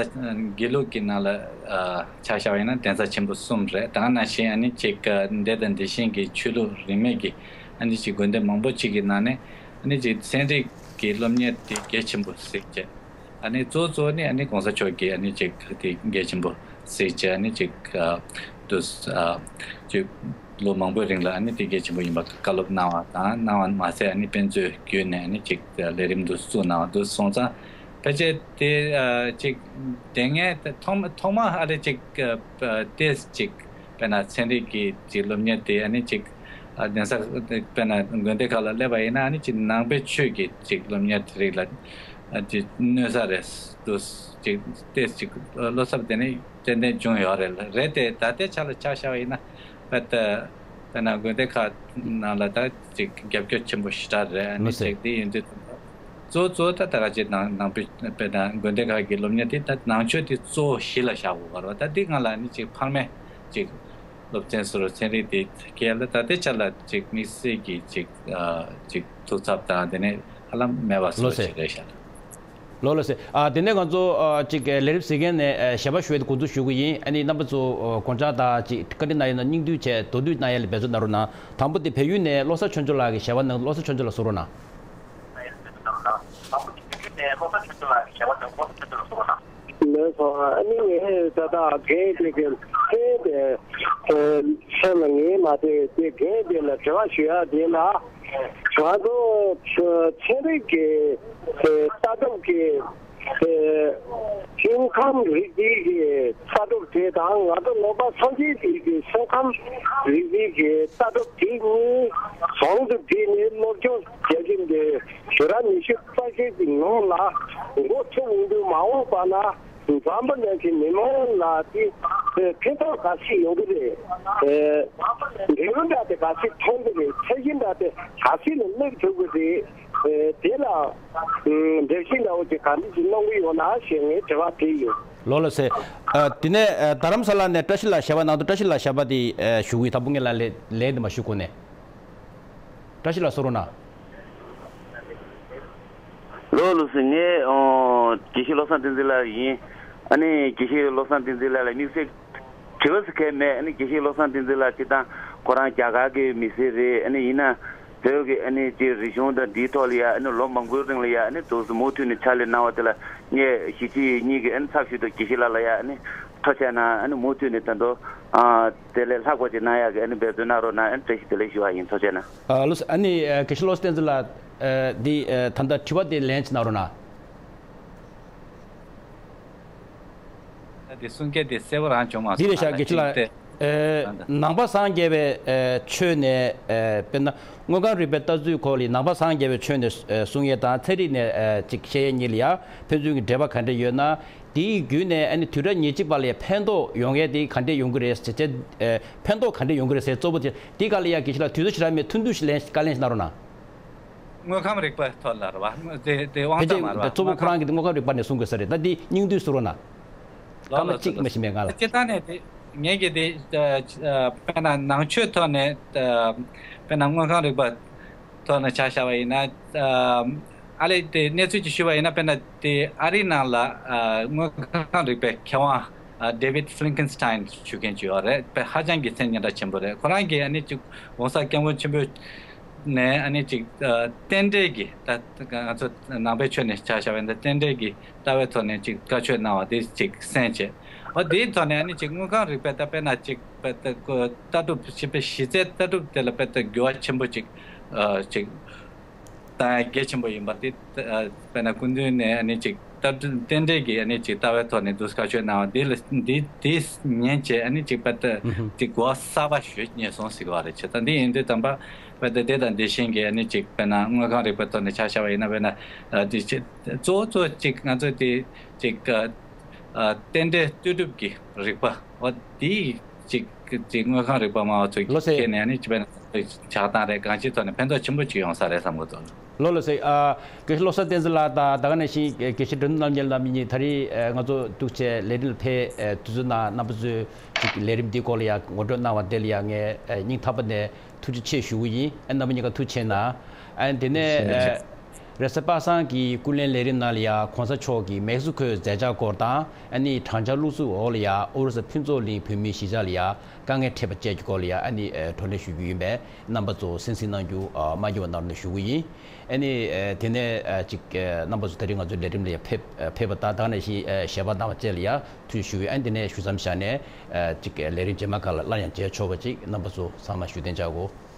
དགེ་ལུགས་ཀྱི་ནང་ལ་ཨ་ཆ་བཞག་པ་ཡིན་ན་གདན་ས་ཆེན་པོ་གསུམ་རེད། ད་ག་ནང་བཞིན་ཨ་ནི་ཅིག་ཨ་འདི་དང་འདི་བཞིན་གྱི་ཆོས་ལུགས་རིས་མེད་ཀྱི་ཨ་ནི་ཅིག་དགོན་སྡེ་མང་པོ་ཅིག་གི་ནང་ནས་ཨ་ནི་ཅིག་ཚན་རིག་གི་སློབ་གཉེར་དེ་གལ་ཆེན་པོ་གཟིགས་བྱས། ཨ་ནི་གཙོ་གཙོ་ནི་ཨ་ནི་གོང་ས་མཆོག་གིས་ཨ་ནི་ཅིག་དེ་གལ་ཆེན་པོ་གཟིགས་བྱས། ཨ་ནི་ཅིག་ཨ་དུ་ཨ་ཅིག་ལོ་མང་པོའི་རིང་ལ་ཨ་ནི་དེ་གལ་ཆེན་པོ་ཡིན་པ་བཀའ་སློབ་གནང་བ་དང་། གནང་བ་མ་ཟད་ཨ་ནི་དཔེ་མཛོད་བརྒྱུད་ནས་ཨ་ནི་ཅིག་ལས་རིམ་དུ་བཙུགས་གནང་བ་དུ་སོང་ཙང་། ཕལ་ཆེར་དེ་ཨ་ཅིག་དེ་སྔའི་ཐོག་མ་ཐོག་མ་ཨ་ལས་ཅིག་ཨ་ཏེས་ཅིག་དཔེར་ན་ཚན་རིག་གི་ཅིག་སློབ་གཉེར་དེ་ཨ་ནི་ཅིག་ཨ་གདན་ས་དཔེར་ན་དགོན་སྡེ་ཁག་ལ་སླེབས་པ་ཡིན་ན་ཨ་ནི་ཅིག་ནང་པའི་ཆོས་ཀྱི་ཅིག་སློབ་གཉེར་དེ་རིགས་ལ་ ཅིག་གནོད་ས་རེད་འདུག་ཅིག་ཏོག་ཙམ་ཅིག་བློ་འཚབ་དེ་ནི་ཏན་ཏན་བྱུང་ཡོད་རེད། རེད་དེ་ད་ལྟའི་ཆ་ལ་ཆ་བཞག་པ་ཡིན་ན་དཔེ་ད་དཔེར་ན་དགོན་སྡེ་ཁག་ནང་ལ་ད་ཅིག་རྒྱབ་སྐྱོར་ཆེན་པོ་ཞེ་དྲག་རེད། ཨ་ནི་ལགས་སོ། ཅིག་དེ་ཡིན་དུས་གཙོ་བོ་གཙོ་བོ་ད་ད་ག་ཅིག་ནང་ནང་པའི་དཔེར་ན་དགོན་སྡེ་ཁག་གི་སློབ་གཉེར་དེ་ད་ནང་ཆོས་དེ་གཙོ་བོ་གཞི་ལ་བཞག་དགོས་པ་རེད། ད་འདི་སྒང་ལ་ནི་ཅིག་ཕར་མ་ཅིག་སློབ་ཚན་སོགས་ཚན་རིག་དེ་སྐད་ལ་ད་ལྟའི་ཆ་ལ་ཅིག་དམིགས་བསལ་གྱི་ཅིག་ཨ་ཅིག་ཐུགས་འཚབ་དང་དེ་ནས་ཧ་ལམ་མེད་པ་ལགས་སོ། སོགས་ཅིག་རེད་ཤག་ལགས་ལགས་སོ། ཨ་དེ་ནས་ང་ཚོ་ཨ་ཅིག་ལས་རིམ་གཟིགས་མཁན་ནས་ཨ་ཞལ་པར་ཞུ་ཡས་དེ་འགོ་འཛུགས་ཞུ་གི་ཡིན། ཨ་ནི་རྣམ་པ་ཚོ་ཨ་དགོངས་འཆར་དང་ཅིག་བཀའ་འདྲི་གནང་ཡས་ན་སྙིང་བསྡུས་བྱས་མདོར་བསྡུས་གནང་ཡས་ལ་འབད་བརྩོན་གནང་རོགས་གནང་། དང་པོ་དེ་བལ་ཡུལ་ནས་བློ་བཟང་ཆོས་འབྱོར་ལགས་ཀྱི་ཞལ་པར་གནང་། བློ་བཟང་ཆོས་འབྱོར་ལགས་གསུང་རོགས་གནང་། ལགས་སོ། ཨ་ནི་ངས་ད་ལྟ་རྒན་དེ་གི་ཚན་དེ་ཚན་ལ་ངས་མ་དེ་དེ་རྒན་དེ་ལ་དྲི་བ་ཞུ་ཡ་དེ་ལ་ང་ཚོ་ཚན་རིག་གི་ལྟ་གྲུབ་ཀྱི་དེ་སེམས་ཁམས་རིག་པའི་གི་ལྟ་གྲུབ་དེ་དང་ང་ཚོ་ལོག་པ་སངས་རྒྱས་པའི་གི་སེམས་ཁམས་རིག་པའི་གི་ལྟ་གྲུབ་དེ་གཉིས་ཟུང་དུ་སྦྲེལ་ནས་སློབ་སྦྱོང་བྱ་རྒྱུ་འདི་ཞེ་དྲག་ཉི་ཤུ་རྩ་བཞི་གི་ནང་ལ་འགོ་ཚུགས་འོང་དུས་མ་འོངས་པ་ན་འཛམ་བུ་གླིང་གི་མི་མང་ལ་དེ་ཕན་ཐོགས་ག་ཚོད་ཡོང་གི་རེད། འབྲས་བུ་འདྲ་དེ་ག་ཚོད་ཐོན་གི་རེད། ཚད་གཞི་འདྲ་དེ་ག་ཚོད་ནས་སླེབས་ཐུབ་གི་རེད། དེ་ལ་འགྲེལ་བཤད་འདྲ་བོ་ཅིག་ག་འདྲ་ཞིག་གནང་གི་ཡོད་ན་ཞེས་ངས་དྲི་བ་དྲིས་ཡོད། ལགས་ལགས་སེ། ཨ་དེ་ནས་ཨ་རྡ་རམ་ས་ལ་ནས་བཀྲ་ཤིས་ལགས་ཞལ་པར་གནང་འདུག་བཀྲ་ཤིས་ལགས་ཞལ་པར་དེ་ཨ་ཞུ་གི་ཡིན། དང་པོ་ངས་ལ་ལན་ལན་དེ་མ་ཞུ་གོང་ནས། བཀྲ་ཤིས་ལགས་གསུང་རོགས་གནང་། ལགས་ལགས་སེ། ངས་ཨོ་དགེ་བཤེས་བློ་བཟང་བསྟན་འཛིན་ལགས་ཡིན། ཨ་ནི་དགེ་བཤེས་བློ་བཟང་བསྟན་འཛིན་ལགས་ལ་དམིགས་བསལ་དྲི་བ་ཟེར་མཁན་མེད། ཨ་ནི་དགེ་བཤེས་བློ་བཟང་བསྟན་འཛིན་ལགས་སྤྱིར་བཏང་ཁོ་རང་རྒྱ་གར་གྱི་མི་སེར་རེད། ཨ་ནི་ཡིན་ན་བོད་ཀྱི་ཨ་ནི་ཅིག་རིག་གཞུང་དང་འདིའི་ཐོག་ལ་ཡ་ཨ་ནི་ལོ་མང་པོའི་རིང་ལ་ཡ་ཨ་ནི་དུས་སུ་མུ་མཐུད་ནས་ཕྱག་ལས་གནང་བ་དེ་ལ་ངས་གཞིས་བྱེས་གཉིས་ཀྱི་ཨ་ནི་ཚབ་ཞུས་ཏེ་དགེ་བཤེས་ལགས་ལ་ཡ་ཨ་ནི་ཐུགས་རྗེ་གནང་། ཨ་ནི་མུ་མཐུད་ནས་ད་དུང་ཨ་དེ་ལས་ལྷག་པ་ཅིག་གནང་ཡག་གི་ཨ་ནི་འབད་བརྩོན་གནང་རོགས་གནང་། ཨ་ནི་བཀྲ་ཤིས་བདེ་ལེགས་ཞུ་བ་ཡིན། ཐུགས་རྗེ་གནང་། ཨ་ལགས་སོ། ཨ་ནི་ཨ་དགེ་བཤེས་བློ་བཟང་བསྟན་འཛིན་ལགས། ཨ་འདི་ཨ་ད་ལྟ་དྲི་བ་དེ་ལན་ཅིག་གནང་རོགས་གནང་། ད་དེ་གསུང་སྐད་དེ་གསལ་པོ་རང་བྱུང་མ་འདི་སོང་། རེད་ཤག་ད་དགེ་བཤེས་ལགས། ཅིག་དེ་ཨེ་ཨ་ད་ནང་པ་སངས་རྒྱས་པའི་ཨེ་ཆོས་ནས་ཨེ་དཔེར་ན་དངོས་ཁམས་རིག་པའི་ལྟ་ཚུལ་སྐོར་ལ་ནང་པ་སངས་རྒྱས་པའི་ཆོས་ནས་ཨེ་གསུང་ཡས་དང་ཚན་རིག་ནས་ཨེ་ཅིག་བཤད་ཡས་གཉིས་ལ་ཡ་ཕན་ཚུན་གྱི་འབྲེལ་བ་ག་འདྲ་ཡོད་ན། དེའི་བརྒྱུད་ནས་ཨ་ནི་དུས་རབས་ཉེར་གཅིག་པ་ལ་ཡ་ཕན་ཐོགས་ཡོང་ཡས་དེ་ག་འདྲ་ཡོང་གི་རེད་ཟེར་བྱས། ཨེ་ཕན་ཐོགས་ག་འདྲ་ཡོང་གི་རེད་ཟེར་གཙོ་བོ་དེ་དེ་ག་ལ་ཡ་དགེ་བཤེས་ལགས་དུས་ཚོད་ཞེ་དྲག་མེད། ཐུང་ཐུང་ཞིག་ལན་བཀའ་ལན་ཞིག་གནང་རོགས་གནང་། དངོས་ཁམས་རིག་པའི་ཐོག་ལ་རེད་བ། དེ་དེ་དབང་ཕལ་ཆེར་རྩ་མ་རེད་བ། གཙོ་བོ་ཁོ་རང་གི་དངོས་ཁམས་རིག་པ་ནས་གསུང་དགོས་ས་རེད། ད་འདི་སྙིང་བསྡུས་སུ་རོ་ན། ལོ་སྐར་མ་ལོ་གཅིག་ལོ་མ་ཤི་མེད་ང་ལ། སྤྱིར་བཏང་ནས་དེ་ངེད་ཀྱི་དེ་དཔེར་ན་ནང་ཆོས་ཐོག་ནས་དཔེར་ན་དངོས་ཁམས་རིག་པ་ཐོག་ནས་ཆ་བཞག་པ་ཡིན་ན། ཨ་ལས་དེ་གནས་ཚུལ་ཅིག་ཞུས་པ་ཡིན་ན། དཔེར་ན་དེ་ཨ་རིའི་ནང་ལ་དངོས་ཁམས་རིག་པའི་མཁས་དབང་David Finkelstein་ཞུ་མཁན་ཅིག་ཡོད་རེད། དཔེ་ཧ་ཅང་གི་མཚན་སྙན་གྲགས་ཆེན་པོ་རེད། ཁོ་རང་གིས་ཨ་ནི་ཅིག་༸གོང་ས་༸སྐྱབས་མགོན་ཆེན་པོས་ནས་ཨ་ནི་ཅིག་ཨ་རྟེན་འབྲེལ་གྱི་ད་ང་ཚོ་ནང་པའི་ཆོས་ནས་ཆ་བཞག་པ་ཡིན་ན་རྟེན་འབྲེལ་གྱི་ལྟ་བའི་ཐོག་ནས་ཅིག་བཀའ་ཆོས་གནང་བ་དེ་ཅིག་གསན་བྱས། འོ་དེའི་ཐོག་ནས་ཨ་ནི་ཅིག་དངོས་ཁམས་རིག་པའི་ད་དཔེར་ན་ཅིག་དཔེ་ད་ལྟ་གྲུབ་ཕྱི་པའི་གཞི་རྩའི་ལྟ་གྲུབ་དེ་ལ་དཔེ་ད་འགྱུར་བ་ཆེན་པོ་ཅིག་ཨ་ཅིག་བཏང་ཡ་གལ་ཆེན་པོ་ཡིན་པ་དེ་ཨ་དཔེར་ན་སྐུ་མདུན་ནས་ཨ་ནི་ཅིག་ལྟ་གྲུབ་རྟེན་འབྲེལ་གྱི་ཨ་ནི་ཅིག་ལྟ་བའི་ཐོག་ནས་འདུག་བཀའ་ཆོས་གནང་བ་འདི་ལ་འདི་འདི་ཉན་བྱས་ཨ་ནི་ཅིག་དཔེ་ད་ཨུ་ཧུ། ཅིག་གོ་བ་གསར་པ་ཞིག་རྙེད་སོང་ཟེར་གི་བ་རེད། བྱས་ཙང་འདི་ཡིན་དུས་དམ་པ་དཔེ་ད་དེ་དང་དེ་བཞིན་གྱི་ཨ་ནི་ཅིག་དཔེར་ན་དངོས་ཁམས་རིག་པའི་ཐོག་ནས་ཆ་བཞག་པ་ཡིན་ན། དཔེར་ན་ཨ་དེ་ཅིག་གཙོ་བོ་གཙོ་བོ་ཅིག་ང་ཚོ་དེ་ཅིག་ཨ་ཨ་རྟེན་འབྲེལ་ལྟོས་གྲུབ་ཀྱི་རིག་པ་འོ་དེ་ཅིག་ཅིག་དངོས་ཁམས་རིག་པ་སྨྲ་བ་ཚོ་ལགས་སེ། སྐྱེས་ནས་ཨ་ནི་ཅིག་དཔེར་ན་ཆགས་སྡང་རེད་གང་ཅིའི་ཐོག་ནས་ཕན་ཐོགས་ཆེན་པོ་ཅིག་ཡོང་ས་རེད་བསམ་གི་འདུག་ལགས་ལགས་སེ། ཨ་དགེ་བཤེས་བློ་བཟང་བསྟན་འཛིན་ལགས་དང་ད་ག་ནང་བཞིན་དགེ་བཤེས་དགྲ་འདུལ་རྣམ་རྒྱལ་རྣམ་གཉིས་ད་རེས་ཨ་ང་ཚོ་འདུག་བྱས་ལས་རིམ་ལ་ཕེབས་ཨ་དུས་ཚོད་ནང་རྣམ་པ་ཚོས་ཅིག་ལས་རིམ་འདིའི་སྐོར་ལ་ཡང་ངོ་སྤྲོད་གནང་བ་དེ་ལ་ཡང་ངས་ཨ་སྙིང་ཐག་པ་ནས་ཐུགས་རྗེ་ཆེ་ཞུ་གི་ཡིན། ཨ་རྣམ་པ་གཉིས་ཀ་ཐུགས་རྗེ་ཆེ་གནང་། ཨ་དེ་ནས་ཨ་རེས་གཟའ་པ་སངས་ཀྱི་སྐུ་ལས་ལས་རིམ་ནང་ལ་ཡང་གོང་ས་མཆོག་གིས་མེག་སི་ཁོའི་མཛད་འཆར་སྐོར་དང་ཨ་ནི་དྲང་འཆར་བླུགས་ཚུལ་འོག་ལ་ཡང་ཨོ་རི་ས་ཕུན་ཚོགས་གླིང་བོད་མིའི་གཞིས་ཆགས་ལ་ཡང་དཀའ་ངལ་འཕྲད་པ་བཅས་ཀྱི་སྐོར་ལ་ཡང་ཨ་ནི་ཨ་བགྲོ་གླེང་ཞུ་རྒྱུ་ཡིན་པས་རྣམ་པ་ཚོ་གསན་གཟིགས་གནང་རྒྱུ་ཨ་མ་བསྐྱུར་བ་གནང་རོགས་གནང་ཞུ་གི་ཡིན། ཨ་ནི་ཨ་དེ་ནས་ཨ་ཅིག་ཨ་རྣམ་པ་ཚོ་ད་རིང་ང་ཚོའི་ལས་རིམ་ལ་ཡང་ཕེབས་ཨ་ཕེབས་པ་དང་ད་ག་ནང་བཞིན་ཨ་ཞལ་པར་གནང་བ་བཅས་ལ་ཡང་ཐུགས་རྗེ་ཞུ་གི་ཡོད། ཨ་ནི་དེ་ནས་ཞུ་མཚམས་བཞག་ནས་ཨ་ཅིག་ཨ་ལས་རིམ་རྗེས་མ་ཁག་ལ་སླར་ཡང་མཇལ་ཆོག་པ་ཅིག་རྣམ་པ་ཚོ་ཚང་མ་བཞུགས་གདན་འཇགས་དགོས།